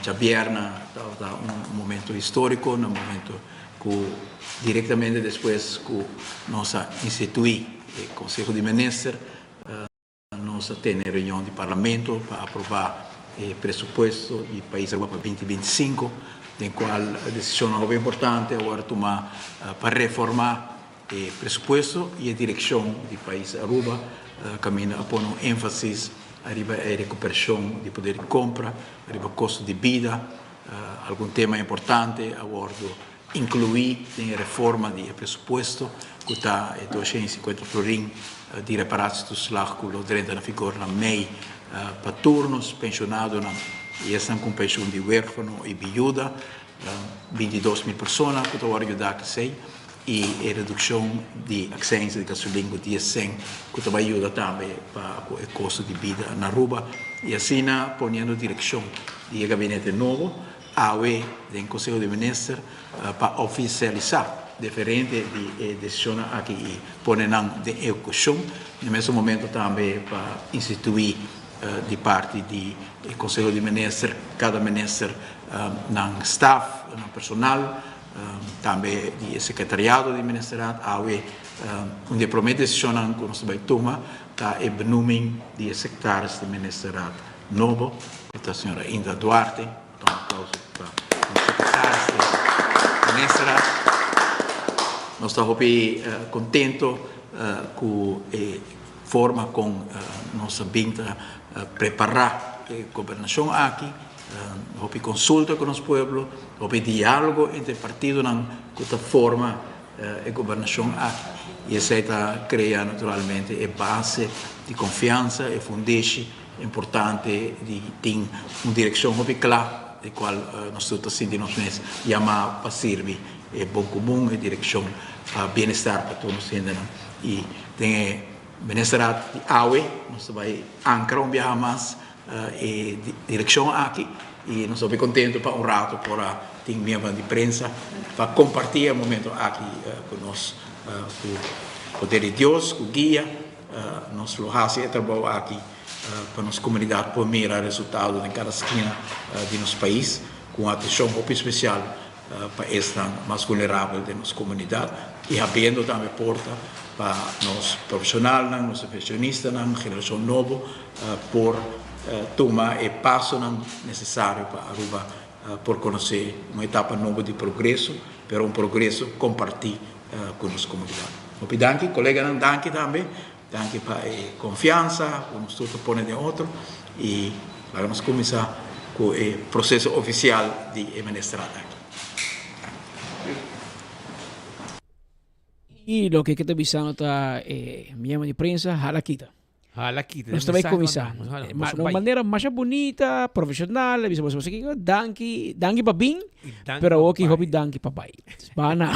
Djabierna tabata un momento historico na momento cu directamente despues cu nos a institui e Conseho di Minister, Nos a tene reunion di Parlamento pa aproba e presupuesto di pais Aruba pa binti binti sinku, den cual decisionnan hopi importante a worde tuma pa reforma e presupuesto y e direccion di pais Aruba, caminda a pone un enfasis ariba e recuperacion di poder di compra, ariba costo di bida. Algun tema importante a worde Inclui den e reforma di e presupuesto cu ta e 250 florin di reparatietoeslag cu lo drenta na vigor na mei pa tur nos pensionadonan y esnan cu pensioen di huerfano y biuda, 22 mil persona cu ta worde yuda cu esey y e reduccion di accijns di gasolin cu 10 cent cu ta bay yuda tambe pa cu e costo di bida na Aruba y asina poniendo direccion di e gabinete nobo. Awe den Conseho di Minister pa oficialisa diferente di e decisionnan aki y pone nan den ehecucion. Na mesun momento tambe pa institui di parti di e Conseho di Minister cada minister nan staf, nan personal, tambe di e secretariado di Ministerraad. Awe un di e prome decisionnan cu nos ta bay tuma ta e benoeming di e secretaris di Ministerraad nobo cu ta señora Indra Duarte. Un aplauso pa nos secretaris di Ministerraad. Nos ta hopi contento cu e forma con nos a bin ta prepara e gobernacion aki. Hopi consulta cu nos pueblo, hopi dialogo entre partidonan cu ta forma e gobernacion aki. Y esey ta crea naturalmente e base di confiansa, e fundeshi Importante di tin un direccion hopi cla di cual nos tur ta sinti nos mes yama pa sirbi e bon comun, e direccion pa bienestar pa tur nos hendenan. Y den e Ministerraad di awe nos ta bay ancra un biaha mas e direccion aki y nos ta hopi contento pa un rato por a tin miembronan di prensa pa comparti e momento aki cu nos cu poder di Dios, cu guia. Nos lo hasi e trabou aki pa nos komunidat por mira resultado den kada skina di nos pais, ku un atenshon hopi spesial pa esnan mas vulnerabel den nos komunidat i habiendo tambe porta pa nos profeshonalnan, nos inversionistanan, generashon nobo por tuma e pasonan nesesario pa Aruba por konosé un etapa nobo di progreso, pero un progreso kompartí ku nos komunidat. Hopi danki, koleganan danki tambe, danki pa e konfiansa ku nos tur ta pone den otro i laga nos kuminsá ku e proseso ofisial di e ministerat aki. I loke ke ta bisando ta e miembro di prensa hala kita. Hala kita. Nos ta bai kuminsá. Ma na un manera masha bunita, profeshonal, a bisa boso boso kiko, danki, danki pa bin, pero awor ki hopi danki pa bai. Bana.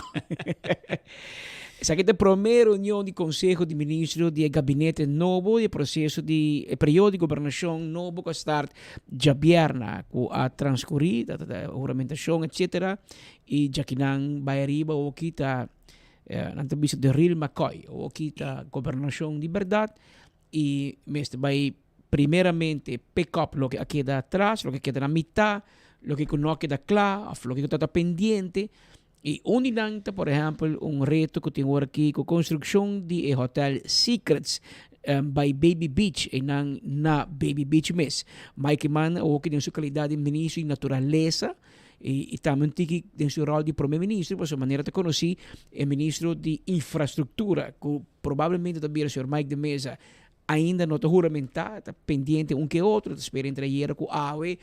Esaki ta e promé reunion di Konseho di Ministro di e gabinete nobo di e proseso di e periodo di gobernashon nobo ku a start djabièrna ku a transkurí, ta ta huramentashon etsetera, i djakinan bai ariba awor ki ta Nan ta bisa the real McCoy. Awor aki ta gobernashon di bèrdat i mester bai primeramente pick up loke a keda atras, loke a keda na mitá, loke ku no a keda kla òf loke ku tabata pendiente. I un di nan ta por ehèmpel un reto ku tin awor aki ku konstrukshon di e hotèl Secrets by Baby Beach, einan na Baby Beach mes. Mike Eman awor aki den su kalidat di ministro di naturalesa I tambe un tiki den su rol di prome ministro, pasobra manera ta konosí e ministro di infrastruktura ku probablemente ta bira señor Mike de Meza ainda no ta huramentá, ta pendiente un ke otro, ta spera entre ayera ku awe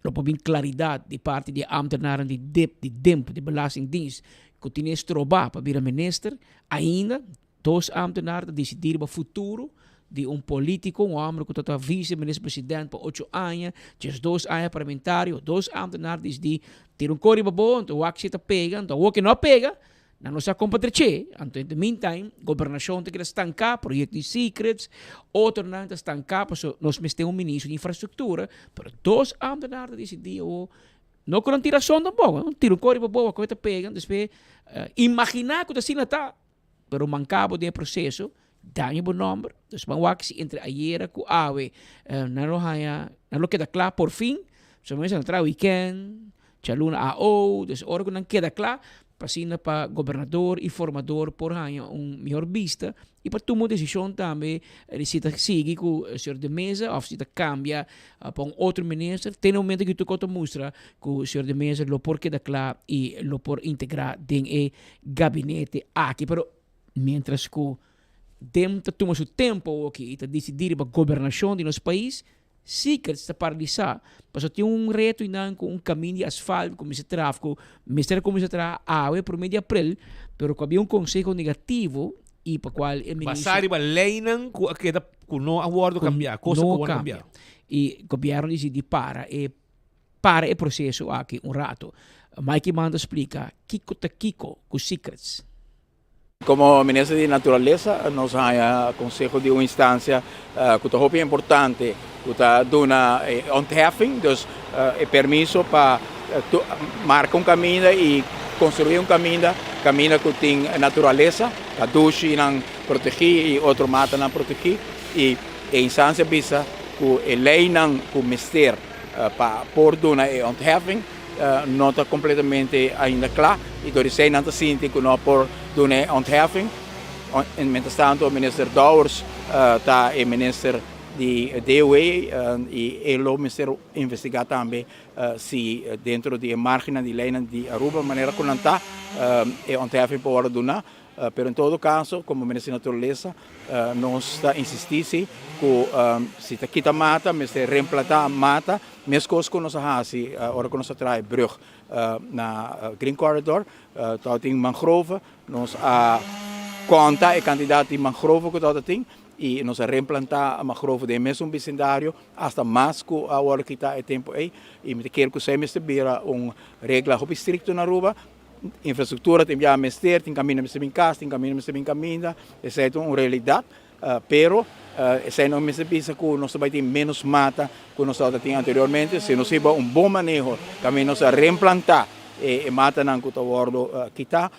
lo por bin klaridat di parti di e ambtenaren di dip, di DIMP, di Belastingdienst, ku tin e strobá pa bira minister ainda. Dos ambtenaar ta disidí riba futuro di un polítiko, un hòmber ku ta ta vise minister president pa ocho aña, diesdos aña parlamentario, dos ambtenaar disidí tira un kor riba bo, anto wak si e ta pega, anto awor ke no a pega, nan no sa kon pa trech'é, anto in the meantime gobernashon ta keda stanká, proyekto di secrets, otronan ta stanká pasobra nos mester un ministro di infrastruktura, pero dos ambtenaar ta disidí awor no ku nan tin rason tampoko, nan tira un kor riba bo wak ku e ta pega, despues imaginá ku ta asina ta. Pero mancabo den e proceso, daña bo nomber. Dus ban wak si entre ayera cu awe nan lo haya, nan lo keda cla por fin. So mester nan traha weekend, djaluna AO, dus ora cu nan keda cla, pa asina pa gobernador y formador por haya un mihor bista y pa tuma un decision tambe di si ta sigui cu señor De Meza of si ta cambia pa un otro minister. Te na momento cu tur ta mustra cu señor De Meza lo por keda cla y lo por integra den e gabinete aki, pero mientras cu dem ta tuma su tempo awoki y ta dicidi riba gobernacion di nos pais, Secrets ta paralisa, pasobra tin un reto einan cu un camin di asfalt cu mester traha, cu mester a cuminsa traha awe prome di april, pero cu habia un conseho negativo y pa cual e minister. Basa riba leynan cu a keda, cu no a wordo cambia, cosa cu a wordo cambia. Y gobierno dicidi para e Para e proseso aki un rato. Mike Eman ta splika kiko ta kiko ku Secrets. Komo Minister di Naturalesa nos haña konseho di un instansia ku ta hopi importante ku ta duna e ontheffing, dus e permiso pa marka un kaminda i konstruí un kaminda, kaminda ku tin naturalesa, kadushinan protegí i otro matanan protegí i e instansia bisa ku e leinan ku mester. Pa por duna e ontheffing no ta completamente ainda cla y door esey nan ta sinti cu no por duna e ontheffing. Mientras tanto Minister Dowers ta e minister di DOW y e lo mester investiga tambe si dentro di e margennan di leynan di Aruba manera cu nan ta e ontheffing por wordo duna. Pero en todo caso, como Minister di Naturalesa, nos ta insisti si cu si ta kita mata, mester reemplata mata, mescos cu nos a haci ora cu nos a traha e brug na Green Corridor, tabatin mangrove, nos a conta e cantidad di mangrove cu tabatin y nos a reemplanta mangrove den e mesun bisindario, hasta mas cu a wordo kita e tempo ey, y mi ta kere cu esey mester bira un regla hopi stricto na Aruba. Infrastruktura tin bia mester, tin kaminda mester bin kas, tin kaminda mester bin kaminda, esei ta un realidat, pero esei no mester bisa ku nos ta bai tin ménos mata ku nos tabata tin anteriormente, si nos hiba un bon maneho kaminda nos a reemplantá e matanan ku ta wòrdu kitá,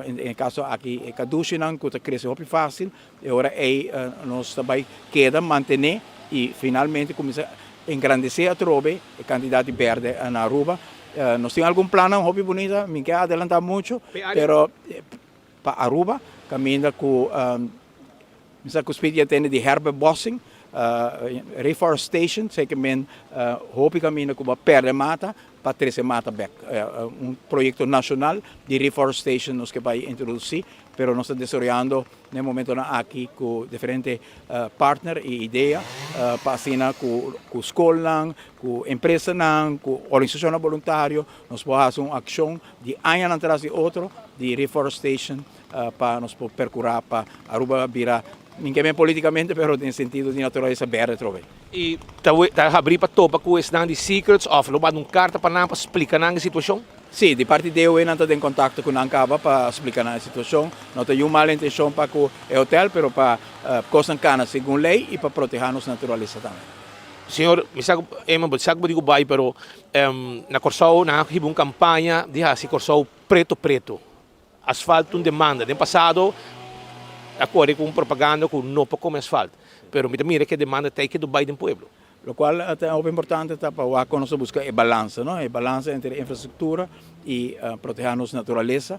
den e kaso aki e kadushinan ku ta krese hopi fásil, e ora ei nos ta bai keda mantené i finalmente kuminsá engrandesé atrobe e kantidat di bèrdè na Aruba. Nos tin algun plannan hopi bunita, mi ke adelantá muchu, pero pa Aruba kaminda ku mi sa ku Speedy a tende di herbebossing, reforestation, esei ke men hopi kaminda ku bo a pèrdè mata pa trese mata bèk. Un proyekto nashonal di reforestation nos ke bai introdusí, pero nos ta desaroyando Na e momentonan aki ku diferente partner i idea pa asina ku ku skolnan, ku empresanan, ku organisashonnan boluntario nos por hasi un akshon di añanan tras di otro di reforestation pa nos por perkurá pa Aruba bira, mi ke men politikamente pero den sentido di naturalesa berde atrobe. I ta ta habrí pa topa ku esnan di Secrets òf lo manda un karta pa nan pa splika nan e situashon? Sí, di parti DOE nan ta den kontakto ku nan kaba pa splika nan e situashon. No ta yun mal intenshon pa ku e hotel, pero pa kosnan kana segun lei i pa protehá nos naturalesa tambe. Señor, mi sa ku Eman, bo sa ku bo di ku bai, pero na Kòrsou nan a hiba un kampaña di hasi Kòrsou preto preto. Asfalt un demanda. Den pasado a kore ku un propaganda ku no por kome asfalt, pero mi ta mira ku e demanda ta ei kedu bai den pueblo. Lokual ta hopi importante ta pa wak kon nos ta buska e balansa, no? E balansa entre infrastruktura i protehá nos naturalesa.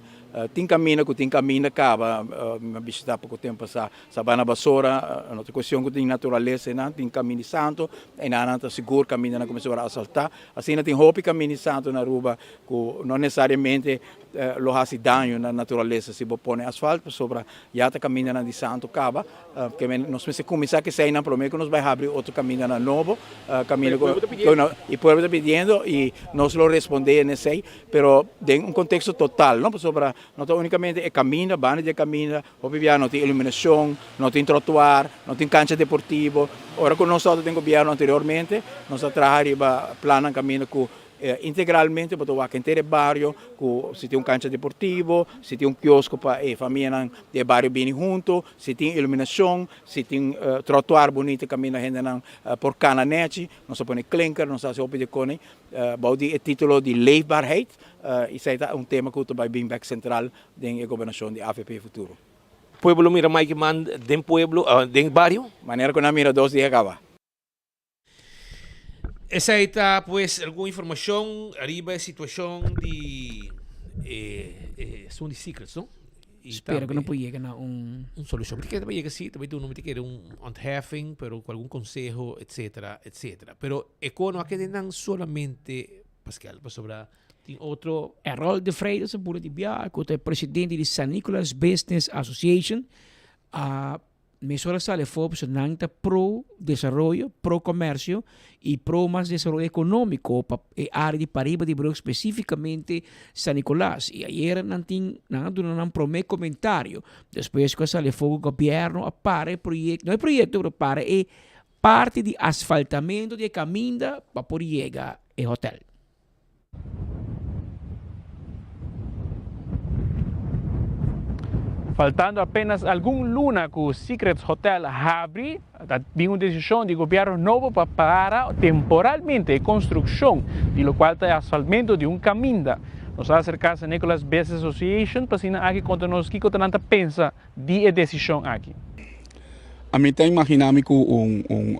Tin kaminda ku tin kaminda kaba, mi a bishitá poko tempu pasá Sabana Basora, no ta kuestion ku tin naturalesa einan, tin kaminda di santu, einan nan ta sigur kamindanan kuminsá wòrdu asaltá. Asina tin hopi kaminda di santu na Aruba ku no nesesariamente lo hasi daño na naturalesa si bo pone asfalt pasobra ya ta kamindanan di santu kaba. Ke men nos mester kuminsá ku eseinan promé ku nos bai habri otro kamindanan nobo, kaminda ku e pueblo ta pidiendo i nos lo respondé en esei, pero den un konteksto total, no, pasobra no ta únikamente e kaminda, banda di e kaminda hopi bia no tin iluminashon, no tin trotuar, no tin kancha deportivo. Ora ku nos tabata den gobièrnu anteriormente nos a traha riba plannan kaminda ku Integralmente bo ta wak henter e bario ku si tin un kancha deportivo, si tin un kiosko pa e famianan di e bario bini hunto, si tin iluminashon, si tin trotuar bunito kaminda hendenan por kana nechi. Nos a pone klinker, nos a hasi hopi di kone bou di e titulo di leefbaarheid. Esei ta un tema ku ta bai bin bek sentral den e gobernashon di avp Futuro. Pueblo lo mira Mike Eman den pueblo, den bario? Manera ku nan mira dos dia kaba. Esei ta pues algun informacion ariba e situacion di e e esun di secrets no. Y Spero que no por yega na un un solucion. Mi ta kere ta yega si, ta bay duna mi ta kere un ontheffing, pero cu algun conseho etcetera etcetera. Pero e co no a kede nan solamente Pascal, pasobra tin otro. Errol de Freitas a bula di bia cu ta e presidente di San Nicolas Business Association a Mesora sali afó pasobra nan ta pro desaroyo, pro komersio i pro mas desaroyo ekonómiko pa e área di pariba di brug, spesífikamente San Nicolas. I ayera nan tin, nan a duna nan promé komentario despues ku a sali afó ku gobièrnu a para e proyekto, no e proyekto pero para e parti di asfaltamentu di e kaminda pa por yega e hotèl. Faltando apenas algun luna cu Secrets Hotel habri, ta bin un decision di gobierno nobo pa para temporalmente e construccion di locual ta e asfaltmento di un caminda. Nos a acerca San Nicolas Business Association pa asina aki conta nos kico ta nan ta pensa di e desishon aki. Ami ta imagina mi ku un un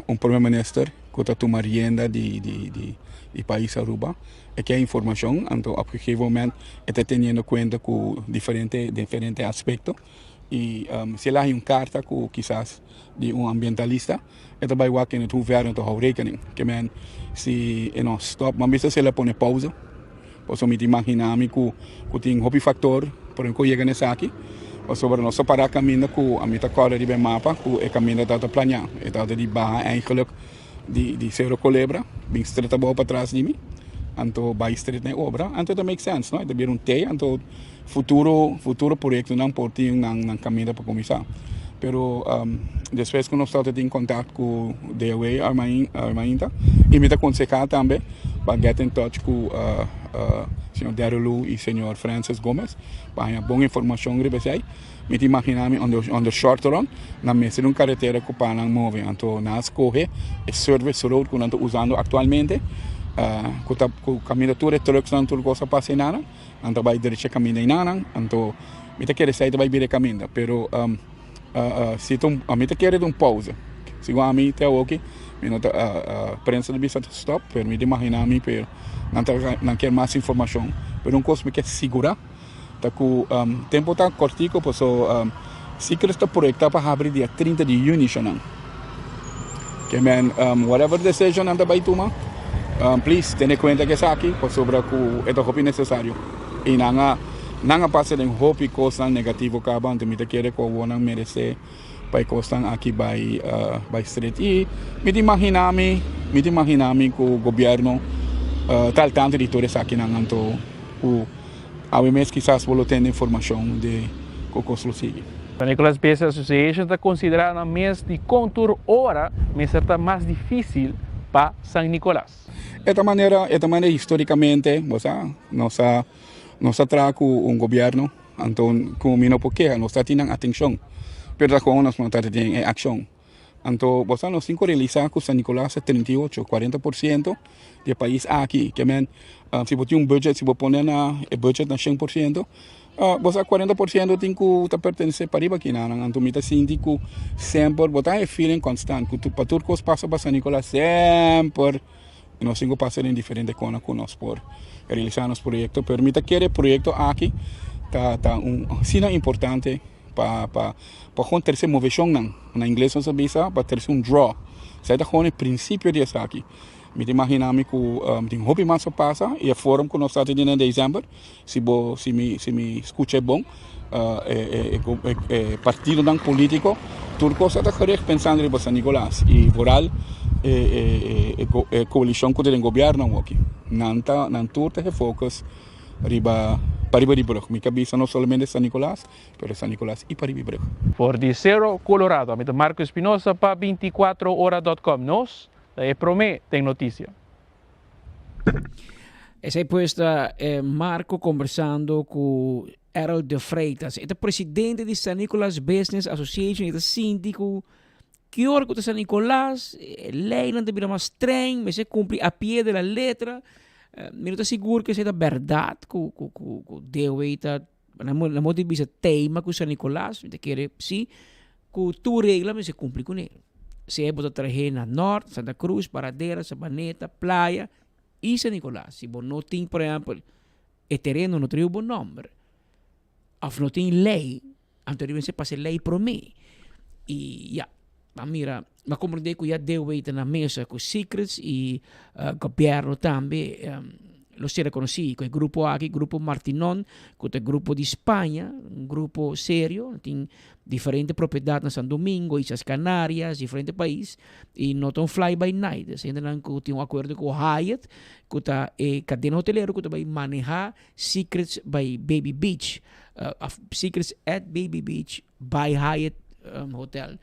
un prome minister ku ta tuma rienda di di di di pais Aruba e ke informashon anto op gegeven moment e ta teniendo kuenta ku diferente diferente aspekto i si el a haña un karta ku kisas di un ambientalista e ta bai wak in het hoeverre ta hou rekening ke men si e no stop mas bisa si el a pone pausa pasobra mi ta imagina mi ku ku tin hopi faktor por ku yega na esaki pasobra nos ta para kaminda ku ami ta kòrda riba e mapa ku e kaminda tabata planeá e tabata di baha eigenlijk di di Cerro Colebra bin stret abou patras di mi anto bai stret na e obra anto ta make sense no e ta bira un T anto Futuro futuro proyectonan por tin nan nan caminda pa cuminsa. Pero despues cu nos tabata tin contact cu DOW Armainta y mi ta conseha tambe pa get in touch cu señor Daryl Loo y señor Francis Gomez pa haña bon informacion riba esey. Mi ta imagina mi on the on the short run nan mester un caretera cu pa nan move anto nan a scoge e service road cu nan ta usando actualmente cu ta cu caminda tur e trucksnan tur cos a pasa eynan. Nan ta bai derecha kaminda einanan, anto mi ta kere esei ta bai bira e kaminda, pero si ta un, ami ta kere ta un pausa. Segun ami te awoki, Mi no ta prensa ta bisa ta stop pero mi ta imagina mi pero nan ta nan kier mas informacion pero un cos mi kier sigura ta cu tempo ta cortico paso Secrets ta proyecta pa habri dia 30 di juni shonan ke men whatever decision nan ta bay tuma please tene cuenta cu esaki pasobra cu e ta hopi necesario y nan a nan a pasa den hopi cosnan negativo caba anto mi ta kere cu awor nan merece pa e kosnan aki bai bai stret i mi ta imagina mi mi ta imagina mi ku gobierno ta al tanto di tur esakinan anto ku awe mes kisas bo lo tende informashon di ku kos lo sigui. San Nicolas Business Association ta konsiderá nan mes di kon tur ora mester ta mas difísil pa San Nicolas. E ta manera e ta manera histórikamente bo sa nos a nos a traha ku un gobierno. Anto ku mi no por keha, nos ta tin nan atenshon, pero ta kon nos no ta tin e akshon. Anto bo sa nos tin ku realisá ku San Nicolas ta 38, 40% di e pais aki. Ke men si bo tin un budget, si bo pone na e budget na 100%, bo sa 40% tin ku ta pertenesé pariba kinanan. Anto mi ta sinti ku semper bo ta e feeling konstant ku pa tur kos pasa pa San Nicolas semper. Nos tin ku pasa den diferente kona ku nos por realisá nos proyekto, pero mi ta kere e proyekto aki ta ta un asina importante pa pa pa gewoon trese moveshonnan. Na ingles nos ta bisa pa trese un draw. Esei ta gewoon e prinsipio di esaki. Mi ta imaginá mi ku tin hopi mas a pasa i e forum ku nos ta tene na desèmber, si bo si mi si mi skucha e bon, e e partidonan polítiko tur kos ta gericht pensando riba San Nicolas i vooral e e e koalishon ku ta den gobièrnu awoki nan ta nan tur ta gefocus riba pariba di brug mi ta bisa no solamente San Nicolas pero San Nicolas i pariba di brug. For di Cerro Colorado, ami ta Marco Espinosa pa 24ora dot com. Nos ta e prome den noticia. Esei pues ta eh, Marco conversando cu Errol de Freitas. E ta presidente di San Nicolas Business Association. E ta sinti cu ki ora cu ta San Nicolas, e leynan ta bira mas streng, mester cumpli a pie de la letra. Eh, mi no ta sigur cu esei ta berdad cu cu cu cu DW ta na modo di bisa tema cu San Nicolas. Mi ta kere si cu tur regla mester cumpli cune. Sea bo ta trahe na Noord, Santa Cruz, Paradera, Sabaneta, Playa y San Nicolas. Si bo no tin, por ehempel, e tereno no trae bo nomber of no tin ley, anto riba mester pasa e ley prome. Y ya, a mira, m'a comprende cu ya DW ta na mesa cu Secrets y gobierno tambe. Lo ser reconocí cu e grupo aki, Grupo Martinón, cu ta e grupo di Spaña, un grupo serio, tin diferente propiedad na San Domingo, Islas Canarias, diferente pais, y no ta un fly by night. Es hendenan cu tin un acuerdo cu Hyatt, cu ta e cadena hotelero cu ta bay maneha Secrets by Baby Beach, of Secrets at Baby Beach by Hyatt Hotel,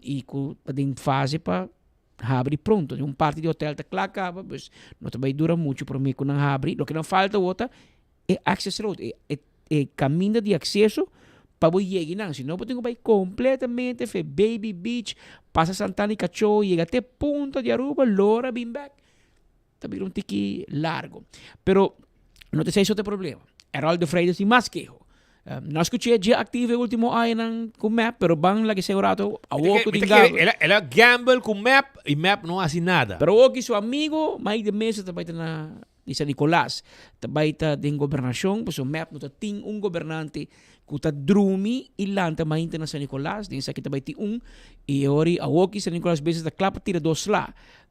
y cu ta den fase pa Habri pronto. Un parti di hotel ta kla kaba, pues no ta bai dura mucho prome ku nan habri. Loke nan falta awor ta e access road, e, e, e kaminda di akseso pa bo yega nan. Si no bo tin ku bai kompletamente fe Baby Beach, pasa Santana y Cachó, yega te punta di Aruba, lora bin bek. Ta bira un tiki largo. Pero no ta esei so ta e problema. Errol de Vrijdag tin mas keho. No a skuché dje aktivo e último añanan ku mep, pero ban laga esei un rato awor ku tin gaba. El a gamble ku mep i mep no hasi nada. Pero awor ki su amigo Mike de Meza ta bai ta na di San Nicolas, ta bai ta den gobernashon, pasobra mep no ta tin un gobernante ku ta drumi i lanta mainta na San Nicolas, den esaki ta bai tin un, i e ora awor ki San Nicolas bezig ta kla pa tira dos sla.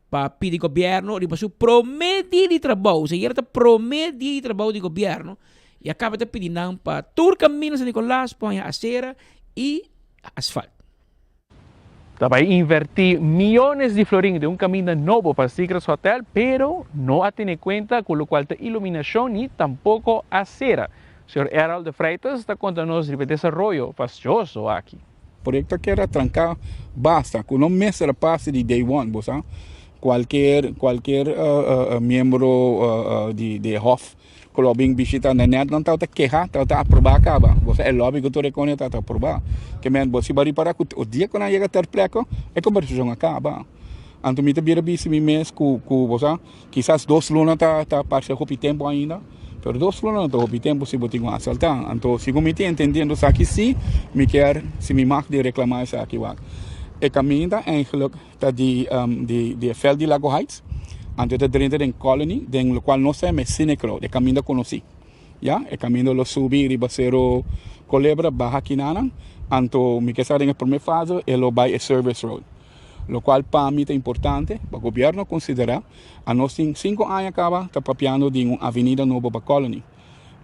Pa pidi gobierno riba su prome dia di trabou, si ayer ta prome dia di trabou di gobierno, y a caba ta pidi nan pa tur camino San Nicolas poña acera y asfalt. Ta bai inverti miyones di florin den un caminda nobo pa Secrets Hotel, pero no a tene cuenta cu locual ta iluminacion ni tampoco acera. Señor Errol de Freitas ta conta nos riba e desaroyo fastioso aki. Proyecto a keda tranca basta cu no mester a pasa di day one bo sa cualkier cualkier miembro di di e hof cu lo bin bishita nan net nan tabata keha tabata aproba caba bo sa e lobby cu tur e cone tabata aproba ke men bo si bo a ripara cu o dia cu nan yega ter pleco e conversacion a caba anto mi ta bira bisa mi mes cu cu bo sa Kisas dos luna ta ta parse hopi tempu ainda, pero dos luna no ta hopi tempu si bo tin ku asaltá. Anto segun mi tin entendiendo esaki si mi kier, si mi mag di reklamá esaki wak. E kaminda eigenlijk ta di di di e veld di Lago Heights, anto e ta drenta den Colony, den lokual nos ta yama e Scenic Road, e kaminda konosí. Ya, e kaminda lo subi riba Sero Colebra, baha kinanan, anto mi ke sa den e prome fase e lo bai e Service Road. Lokual pa mi ta importante pa gobièrnu konsiderá, anos tin sinku aña kaba ta papiando di un avenida nobo pa Colony.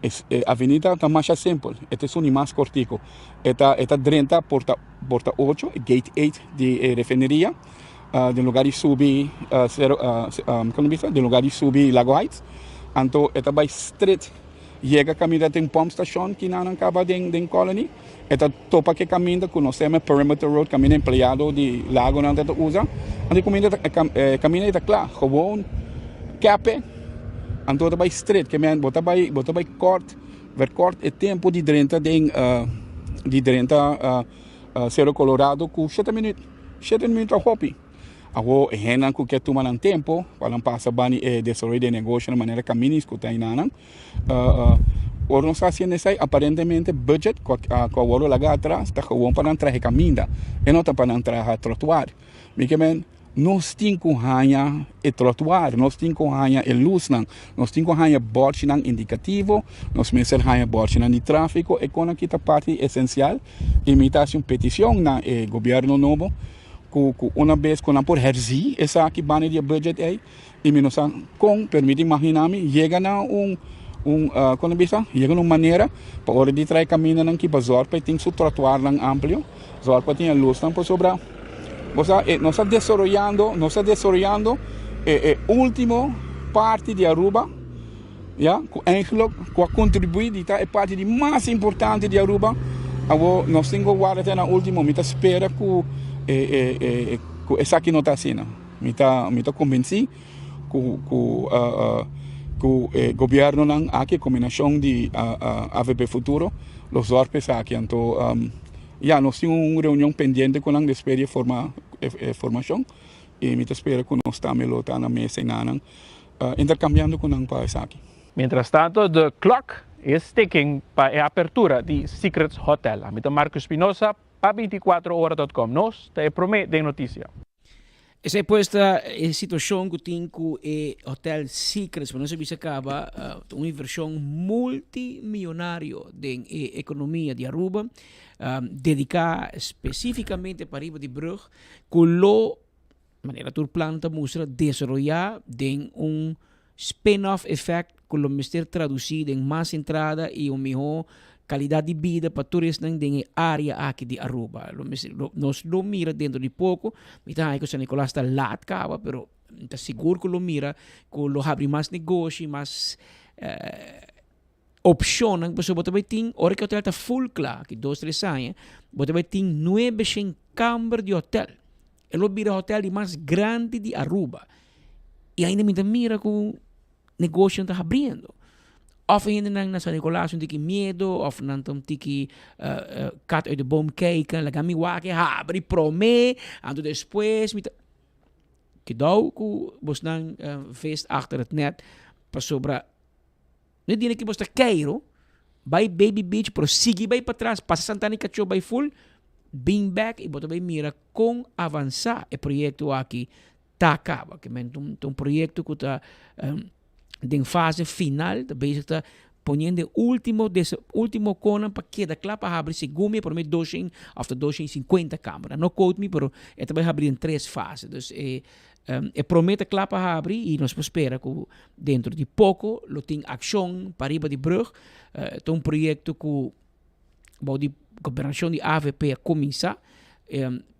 E avenida ta masha simpel, e ta esun di mas kortiku. E ta e ta drenta porta porta ocho, gate eight di e refineria, den lugar di subi sero komo bisa den lugar di subi Lago Heights, anto e ta bai stret yega kaminda tin pump station ki nan kaba den den Colony, e ta topa ku e kaminda ku nos yama Perimeter Road, kaminda empleado di Lagonan ta usa, anto e kaminda e kaminda ei ta kla, gewoon kepe anto ta bai stret, ke men bo ta bai bo ta bai kort verkort e tempu di drenta den di drenta Sero Colorado ku shete minüt, shete minüt ta hopi. Awor e hendenan ku ke tuma nan tempu pa nan pasa bani e desaroyo di e negoshonan manera kaminis ku ta enanan ora nos ta hasiendo esei aparentemente budget ku a wòrdu laga atras ta gewoon pa nan traha e kaminda e no ta pa nan traha trotuar. Mi ke men nos tin ku haña e trotuar, nos tin ku haña e lusnan, nos tin ku haña bòrchinan indikativo, nos mester haña bòrchinan di tráfiko, e konan ki ta parti esensial i mi ta hasi un petishon na e gobièrnu nobo ku ku una bes ku nan por herzí esaki banda di e budget ei i mi no sa kon pero mi ta imaginá mi yega na un un kon ta bisa yega na un manera pa ora di trae kamindanan ki pa zòrg pa e tin su trotuarnan amplio zòrg pa tin e lusnan pasobra bo sa e nos ta desaroyando nos ta desaroyando e e ultimo parti di Aruba ya ku eigenlijk ku a kontribuí di ta e parti di mas importante di Aruba awor nos tin ku warda te na ultimo mi ta spera ku e e e ku esaki no ta asina mi ta mi ta konbensí ku ku ku e gobiernonan aki kombinashon di avp futuro lo zòrg pa esaki anto ya nos tin un reunion pendiente ku nan despues di e forma e formashon i mi ta spera ku nos tambe lo ta na mesa i nan. Intercambiando cu nan pa esaki. Mientras tanto the clock is ticking pa e apertura di Secrets Hotel. Ami ta Marco Espinosa pa 24 ora dot com. Nos ta e prome den noticia. Esei pues ta e situacion cu tin cu e Hotel Secrets. Pa nos a bisa caba ta un inversion multimillonario den e economia di Aruba, dedica specificamente pa riba di brug cu lo Manera tur plan ta mustra desaroyá den un spin-off effect ku lo mester tradusí den mas entrada i un mihó kalidat di bida pa tur esnan den e área aki di Aruba. Lo mester, lo, nos lo mira dentro di poko, mi ta haña ku San Nicolas ta lat kaba, pero mi ta sigur ku lo mira ku lo habri mas negoshi, mas opshonnan, pasobra bo ta bai tin, ora ku e hotel ta full kla, aki dos tres aña, bo ta bai tin nuebe shen kamber di hotel. E lo bira hotel di mas grandi di Aruba. Y ainda mi ta mira cu negocionan ta habriendo. Of e hendenan na San Nicolas un tiki miedo, of nan ta un tiki kat uit de boom kijken, laga mi wak e habri prome, anto despues mi ta. Kidou cu bosnan vis achter het net, pasobra No e dia ki bos ta keiro, bai Baby Beach, pero sigui bai patras, pasa Santana y Cachó bai full, bin bek y bo ta bai mira con avansa e proyecto aki ta caba. Ke men ta un proyecto cu ta den fase final, ta bezig ta poniendo e ultimo ultimo conan pa keda cla pa habri segun mi e prome doshen of ta doshen y cincuenta camera. No quote mi pero e ta bai habri den tres fase. Dus e E prome ta kla pa habri y nos por spera cu dentro di poco lo tin accion pariba di brug. Ta un proyecto cu bou di gobernacion di avp a cuminsa,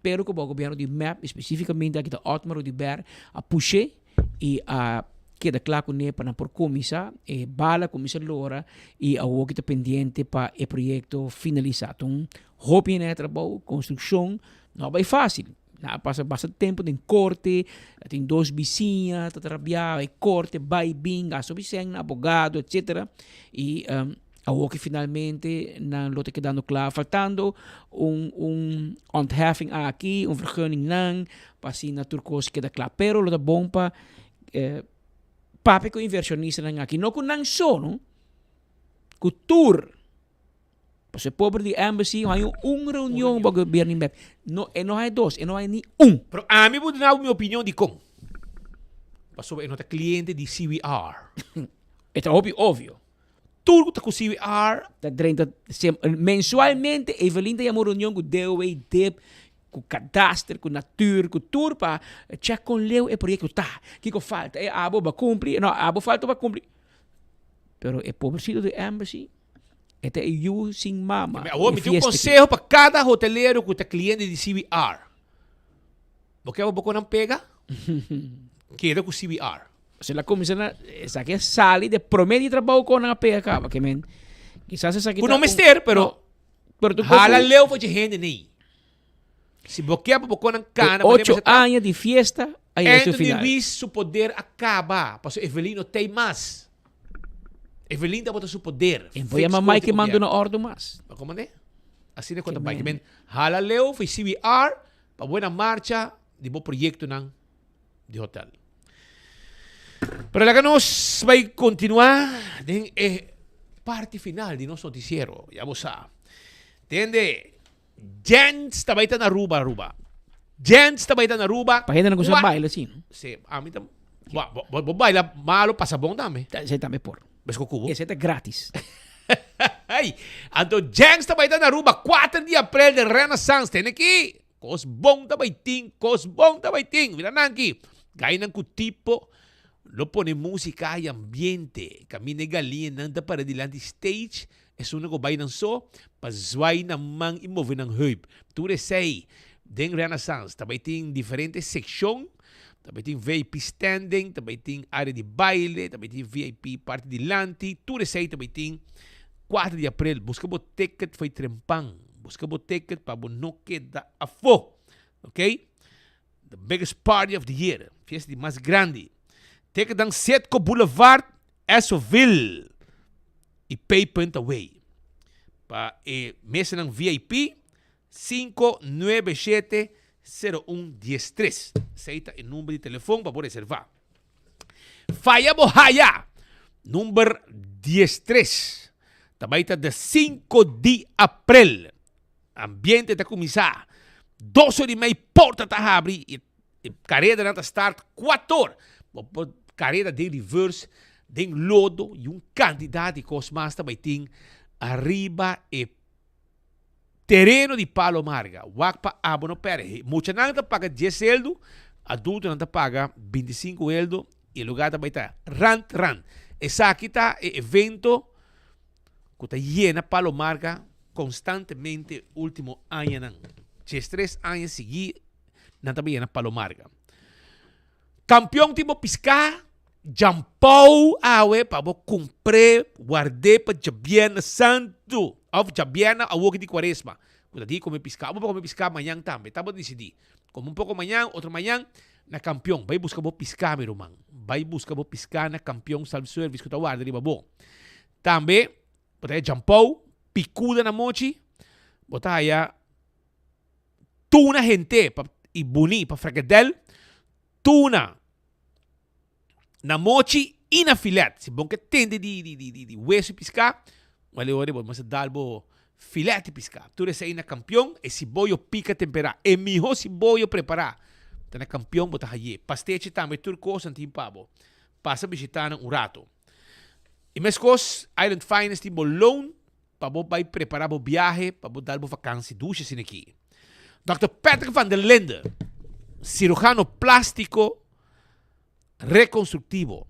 pero cu bou gobierno di mep, specificamente aki ta Otmar Oduber a pushe y a keda kla cune pa nan por cuminsa. E bala cuminsa lora y awoki ta pendiente pa e proyecto finalisa. Ta un hopi hende a trabou, construccion no a bay facil. Nan a pasa bastante tempu den korte, a tin dos bisiña ta trabia, e korte bai bin, gasta hopi sèn na abogado etcetera. I awor ki finalmente nan lo ta kedando kla, faltando un un ontheffing aki, un vergunning nan, pa asina tur kos keda kla. Pero lo ta bon pa papia ku inversionistanan aki, no ku nan so no, ku tur. Pasobra e pober di embassy haña un reunion bo gobierno di mep. No, e no haña dos, e no haña ni un. Pero ami por duna bo mi opinion dikon. Pasobra e no ta cliente di CWR. E ta hopi obvio. Tur ku ta ku CWR. Ta drenta mensualmente Evelyn ta yama un reunion ku DOW, dip, ku kadaster, ku natuur, ku tur pa check kon leu e proyekto ta. Kiko falta? E abo ba kumpli? No, abo falta pa kumpli. Pero e pobrecito di embassy e ta e yu sin mama. Awor mi tin un konseho pa kada hotelero ku ta kliente di CWR. Bo ke bo konan pega? Keda ku CWR. Se la kuminsá na esaki a sali de promé di trabou kon nan a pega kaba. Ke men kisas esaki Ku no mester, pero Pero tu hala leu for dje hende nei. Si bo ke pa bo konan kana Ocho aña di fiesta a yega su Anthony final. Ruiz su poder a kaba pasobra Evelyn no tei mas. Evelyn tabata su poder. En por yama Mike man duna ordu mas. Ma como ne? Asina cu ta bay. Men hala leu for CBR pa buena marcha di bo proyectonan di hotel. Pero laga nos bay continua den e parti final di nos noticiero. Ya bo sa. Tende, Gents ta bay ta na Aruba, Aruba. Gents ta bay ta na Aruba. Pa hendenan ku sa baila si, no? Si, ami ta, bo, bo, bo baila malo pasa bon tambe. Esei tambe por. Bes ku kubo. Esei ta gratis. Hey, anto Gents ta bay ta na Aruba 4 di aprel den Renaissance. Tene ki, kos bon ta bay tin, kos bon ta bay tin. Mira nan ki, gainan ku tipo lo pone musica y ambiente. Kaminda e galiñanan ta para dilanti stage Esunnan ku bai nan so pa zwai nan man i move nan heup. Tur esei den Renaissance. Ta bai tin diferente sekshon, ta bai tin VIP standing, ta bai tin área di baile, ta bai tin VIP parti dilanti. Tur esei ta bai tin kuater di aprel. Buska bo ticket fo'i trempan. Buska bo ticket pa bo no keda afó. Ok. The biggest party of the year. Fiesta di mas grandi. Ticketnan Setco Boulevard, Essoville. y Paypunt Away. Pa e mesanan VIP, 597 0113. Esey ta e number di telefon pa bo reserva. Faya bo haya! Number 13 ta bay ta de 5 di april. Ambiente ta cuminsa. Dos or y mei porta ta habri y E karedanan ta start kuator. Bo por kareda den reverse, den lodo y un cantidad di cos mas ta bay tin ariba e tereno di Palo Marga. Wak pa abo no perde. Muchanan ta paga dies eldo, adultonan ta paga bintisinco eldo y e lugar ta bay ta rand rand. Esaki ta e evento cu ta yena Palo Marga constantemente ultimo añanan. Diestres aña sigui. Nan ta bia na Palo Marga. Kampion tin bo piská, djampou awe pa bo kumpr'é, ward'é pa djabièrnè santu òf djabièrnè awoki di kuaresma. Bo ta di kome piská. Bo por kome piská mañan tambe. Ta bo disidí. Kome un poko mañan, otro mañan na Kampion. Bai buska bo piská, mi ruman. Bai buska bo piská na Kampion Self Service ku ta warda riba bo. Tambe bo ta haya djampou, pikuda na mochi, bo ta haya. Tuna hente pa i buni pa frikadel, tuna na mochi i na filet. Si bon ke tende di di di di wesu i piská, wèl e ora bo mester dal bo filet di piská. Tur esei na kampion, e siboyo pika temperá, e mihó siboyo prepará ta na kampion bo ta haye. Pastechi tambe tur kos nan tin pa bo. Pasa bishitá nan un rato. I meskos Island Finest tin bo loan Pa bo bai prepara bo biahe pa bo dal bo vakansi dushi asina aki. Dòkter Patrick van der Linde, cirujano plástico reconstructivo.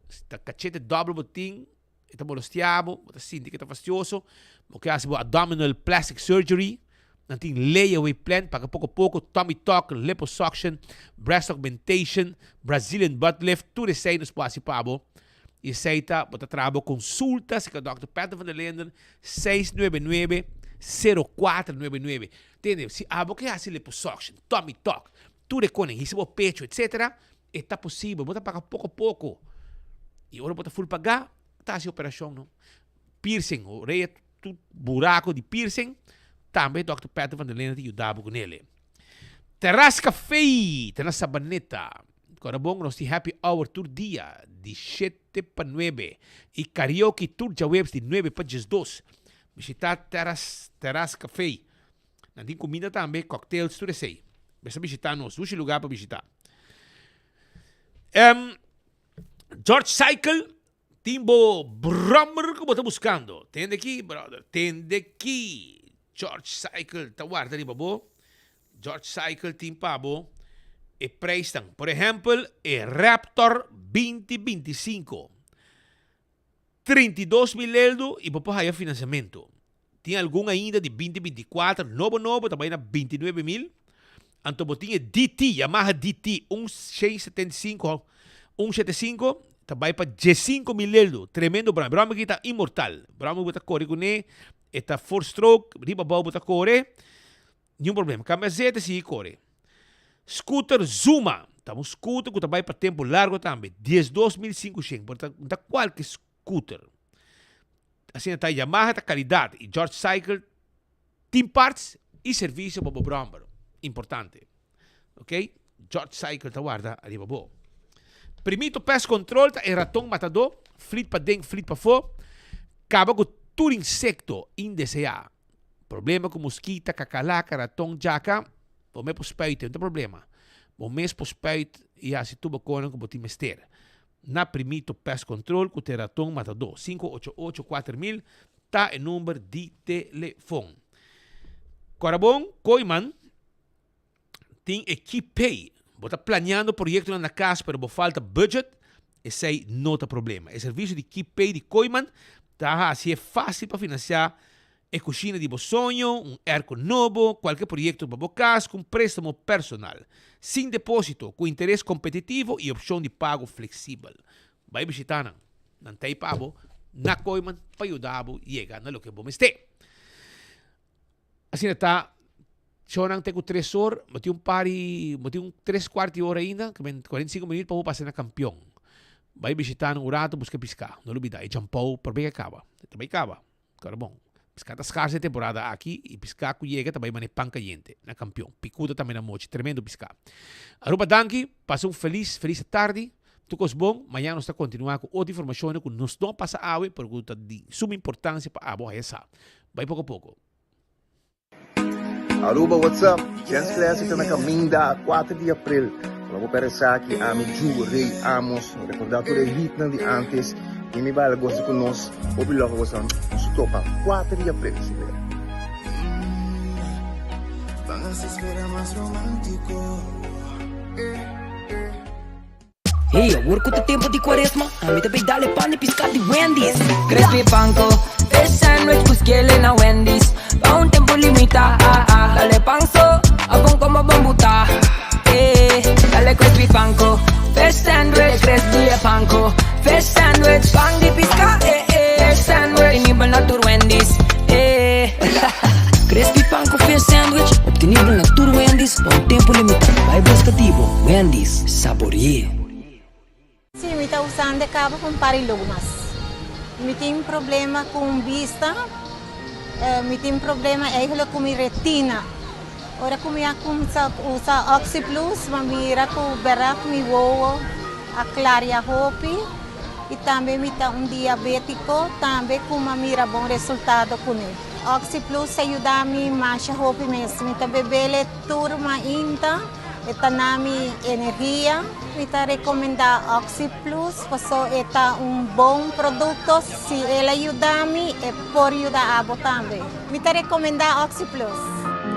Si ta cachete dobbel bo tin, e ta molestia bo, bo ta sinti ke ta fastioso, bo ke hasi bo abdominal plastic surgery, nan tin layaway plan, paga poko poko, tummy tuck, liposuction, breast augmentation, Brazilian butt lift, tur esei nos por hasi pa bo. Y esey ta, bo ta traha bo consulta cerca Dòkter Patrick van der Linden, seis nuebe nuebe, sero kuater nuebe nuebe. Tende, si abo ke hasi liposuction, tummy tuck, tur e konen, hisa bo pecho, etcetera, e ta posibel. Bo ta paga poko poko. Y ora bo ta full paga, ta hasi operacion no. Piercing, orea tur buraco di piercing, tambe Dòkter Patrick van der Linden ta yuda bo kunele. Terras Café ta na Sabaneta. Kora bon nos tin happy hour tur dia di shete pa nuebe y karaoke tur djaweps di nuebe pa diesdos. Bishita Terras Terras Café. Nan tin kuminda tambe, cocktails, tur esei. Mester bishita nos, dushi lugar pa bishita. Um, George Cycle tin bo brommer ku bo ta buskando. Tende aki, brother, tende aki. George Cycle ta warda riba bo. George Cycle tin pa bo e prijsnan. Por ehempel, e Raptor 2025. 32 mil eldo y bo por haya financiamento. Tin algun ainda di 2024, nobo nobo, ta bay na 29 mil. Anto bo tin e DT, Yamaha DT 175, 175, ta bay pa 15 mil eldo. Tremendo brommer. Brommer aki ta inmortal. Brommer bo ta core cune, e ta four stroke, riba abao bo ta core. Niun problema. Cambia azete sigui core. Scooter Zuma. Ta un scooter cu ta bay pa tempo largo tambe. 12500. Pero ta, ta cualke scooter. Asina ta Yamaha ta calidad y George Cycle tin parts y servicio pa bo brommer. Importante. Ok. George Cycle ta warda ariba bo. Primito Pest Control ta e raton matador. Flit paden, flit pafo. Caba cu tur insecto indesea. Problema ku muskita, kakalaka, raton, djaka, bo mes por spuit, no ta problema. Bo mes por spuit i hasi tur bo konan ku bo tin mester. Na Primito Pest Control ku ta e raton matadó. 588 4000 ta e number di telefon. Kòrabon Kooiman tin e Key-Pay. Bo ta planeando proyectonan na cas pero bo falta budget? Esey no ta problema. E servicio di Key-Pay di Kooyman ta haci e facil pa financia e cushina di bo soño, un airco nobo, cualke proyecto pa bo cas cu un prestamo personal, sin deposito, cu interes competitivo y opcion di pago flexibel. Bay bishita nan. Nan ta ey pa bo na Kooyman pa yuda bo yega na loke bo mester. Asina ta, shownan te ku tres or, bo tin un par di, bo tin un tres kuart di ora ainda, ke men 45 minuut pa bo pasa na Kampion. Bai bishita nan un rato buska piská. No lubida, e champou promé ke kaba. E ta bai kaba. Kòrda bon. Piská ta skars e temporada aki i piská ku yega ta bai manera pan kayente na Kampion. Pikuta tambe na mochi, tremendo piská. Aruba danki, pasa un felis, felis tardi. Tur kos bon, mañana nos ta kontinuá ku otro informashonnan ku nos no a pasa awe pero ku ta di suma importansia pa abo haya sa. Bai poko poko. Aruba what's up? Gents Classic ta na caminda 4 di april. No bo perde esaki, ami Ju Rey Amos. Recorda tur e hitnan di antes. Bini baila goza cu nos. Hopi love boso. Nos topa 4 di april si ver. Ban hasi spera mas romantico. Hey, awor ku ta tempu di kuaresma, ami ta bay dal e pan di piská di Wendy's. Crispy panko, fish sandwich ku skele na Wendy's. Pa un tempu limitá, dal e pan so, abon komo bon butá. Eh, dal e crispy panko, fish sandwich, crispy e panko, fish sandwich, pan di piská, eh eh, fish sandwich, obtenibel na tur Wendy's, eh. Crispy panko fish sandwich, obtenibel na tur Wendy's pa un tempu limitá. Bai buska di bo, Wendy's. Sabore'é. Sí, mi ta usando e cabo pa un par di logo mas. Mi tin problema cu un bista, mi tin problema eigenlijk cu mi retina. Ora cu mi a cuminsa usa OxyPlus, mi a mira cu berdad mi wowo a claria hopi y tambe mi ta un diabetico tambe cu mi a mira bon resultado cune. OxyPlus a yuda mi masha hopi mes. Mi ta bebele tur mainta. E ta na mi energia. Mi ta recomenda OxyPlus paso e ta un bon producto. Si el a yuda mi, e por yuda abo tambe. Mi ta recomenda OxyPlus.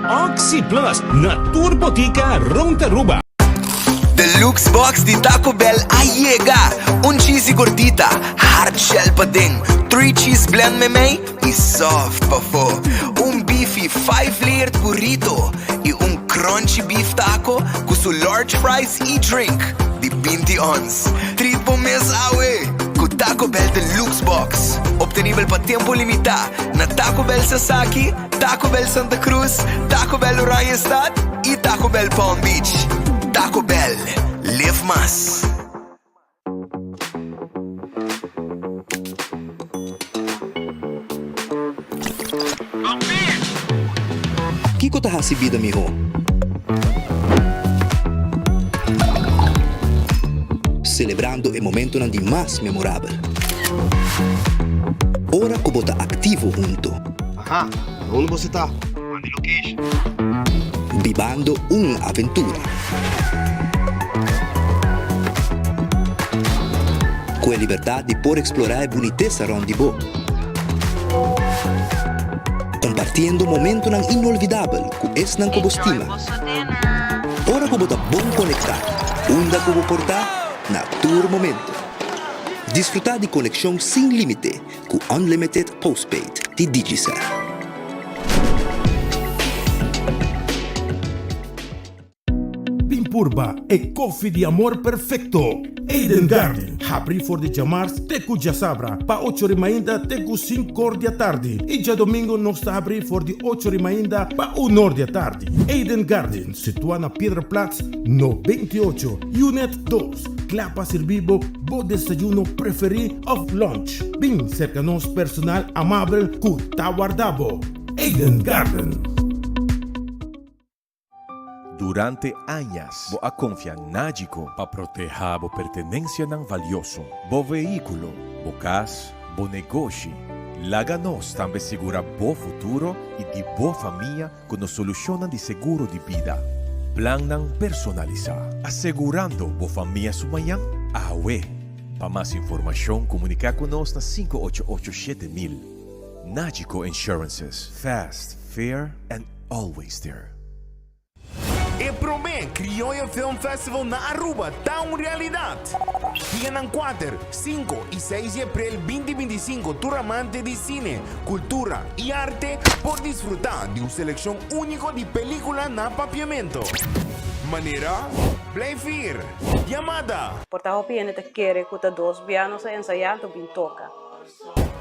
OxyPlus na tur botica rond Aruba. Deluxe box di Taco Bell a yega! Un cheesy gordita, hard shell paden, three cheese blend memey y soft pafo. Un beefy five layered burrito y un crunchy beef taco cu su large fries y drink di 20 ons. Treat bo mes awe cu Taco Bell Deluxe Box. Obtenibel pa tempo limita na Taco Bell Sasaki, Taco Bell Santa Cruz, Taco Bell Oranjestad y Taco Bell Palm Beach. Taco Bell, live mas. Kiko ta hasi bida mihó? Selebrando e momentonan di mas memorabel. Ora ku bo ta aktivo huntu. Aha, na unda boso ta? Manda e location. Bibando un aventura. Ku e libertad di por eksplorá e bunitesa rònt di bo. Kompartiendo momentonan inolvidabel ku esnan ku bo stima. Ora ku bo ta bon konektá, unda ku bo por ta, na tur momento. Disfrutá di konekshon sin límite ku Unlimited Postpaid di Digicel. Bin purba e koffie di amor perfecto! Eden Garden, habri for di djamars te ku djasabra pa ocho ri mainta te ku sinkor di atardi i djadomingo nos ta habri for di ocho ri mainta pa unor di atardi. Eden Garden, situa na Piedraplaats no 28, Unit dos, kla pa sirbi bo bo desayuno preferi of lunch. Bin serka nos personal amabel ku ta warda bo. Eden Garden. Durante añas bo a konfia Nagico pa protehá bo pertenensianan valioso, bo vehíkulo, bo kas, bo negoshi. Laga nos tambe sigurá bo futuro i di bo famia ku nos solushonnan di seguro di bida. Plannan personalisá, asegurando bo famia su mañan awe. Pa mas informashon komuniká ku nos na 588 7000. Nagico Insurances, fast, fair and always there. E prome Criolla Film Festival na Aruba ta un realidad! Dianan kuater, sinku i seis di april binti 25 tur amante di cine, cultura i arte por disfruta di un seleccion unico di pelicula na Papiamento. Manera, Blijf Hier, Yamada. Por ta hopi hende ta kere ku ta dos bia nos a ensayá anto bin toka.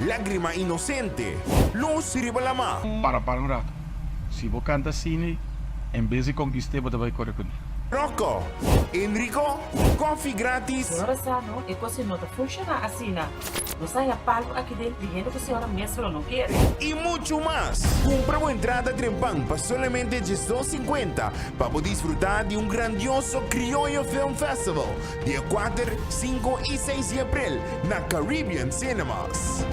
Lágrima inocente, luz riba lamá. Para para un rato. Si bo canta asina, en bes di conquist'é bo ta bay core cuné. Rocco, Enrico, koffie gratis. Señora sa no, e cos no ta funciona asina. Nos a haya palco aki den di hende cu señora mes lo no kere. Y mucho mas! Cumpra bo entrada trempan pa solamente 12.50 pa bo disfruta di un grandioso Criollo Film Festival dia kuater, sinku y seis di april na Caribbean Cinemas.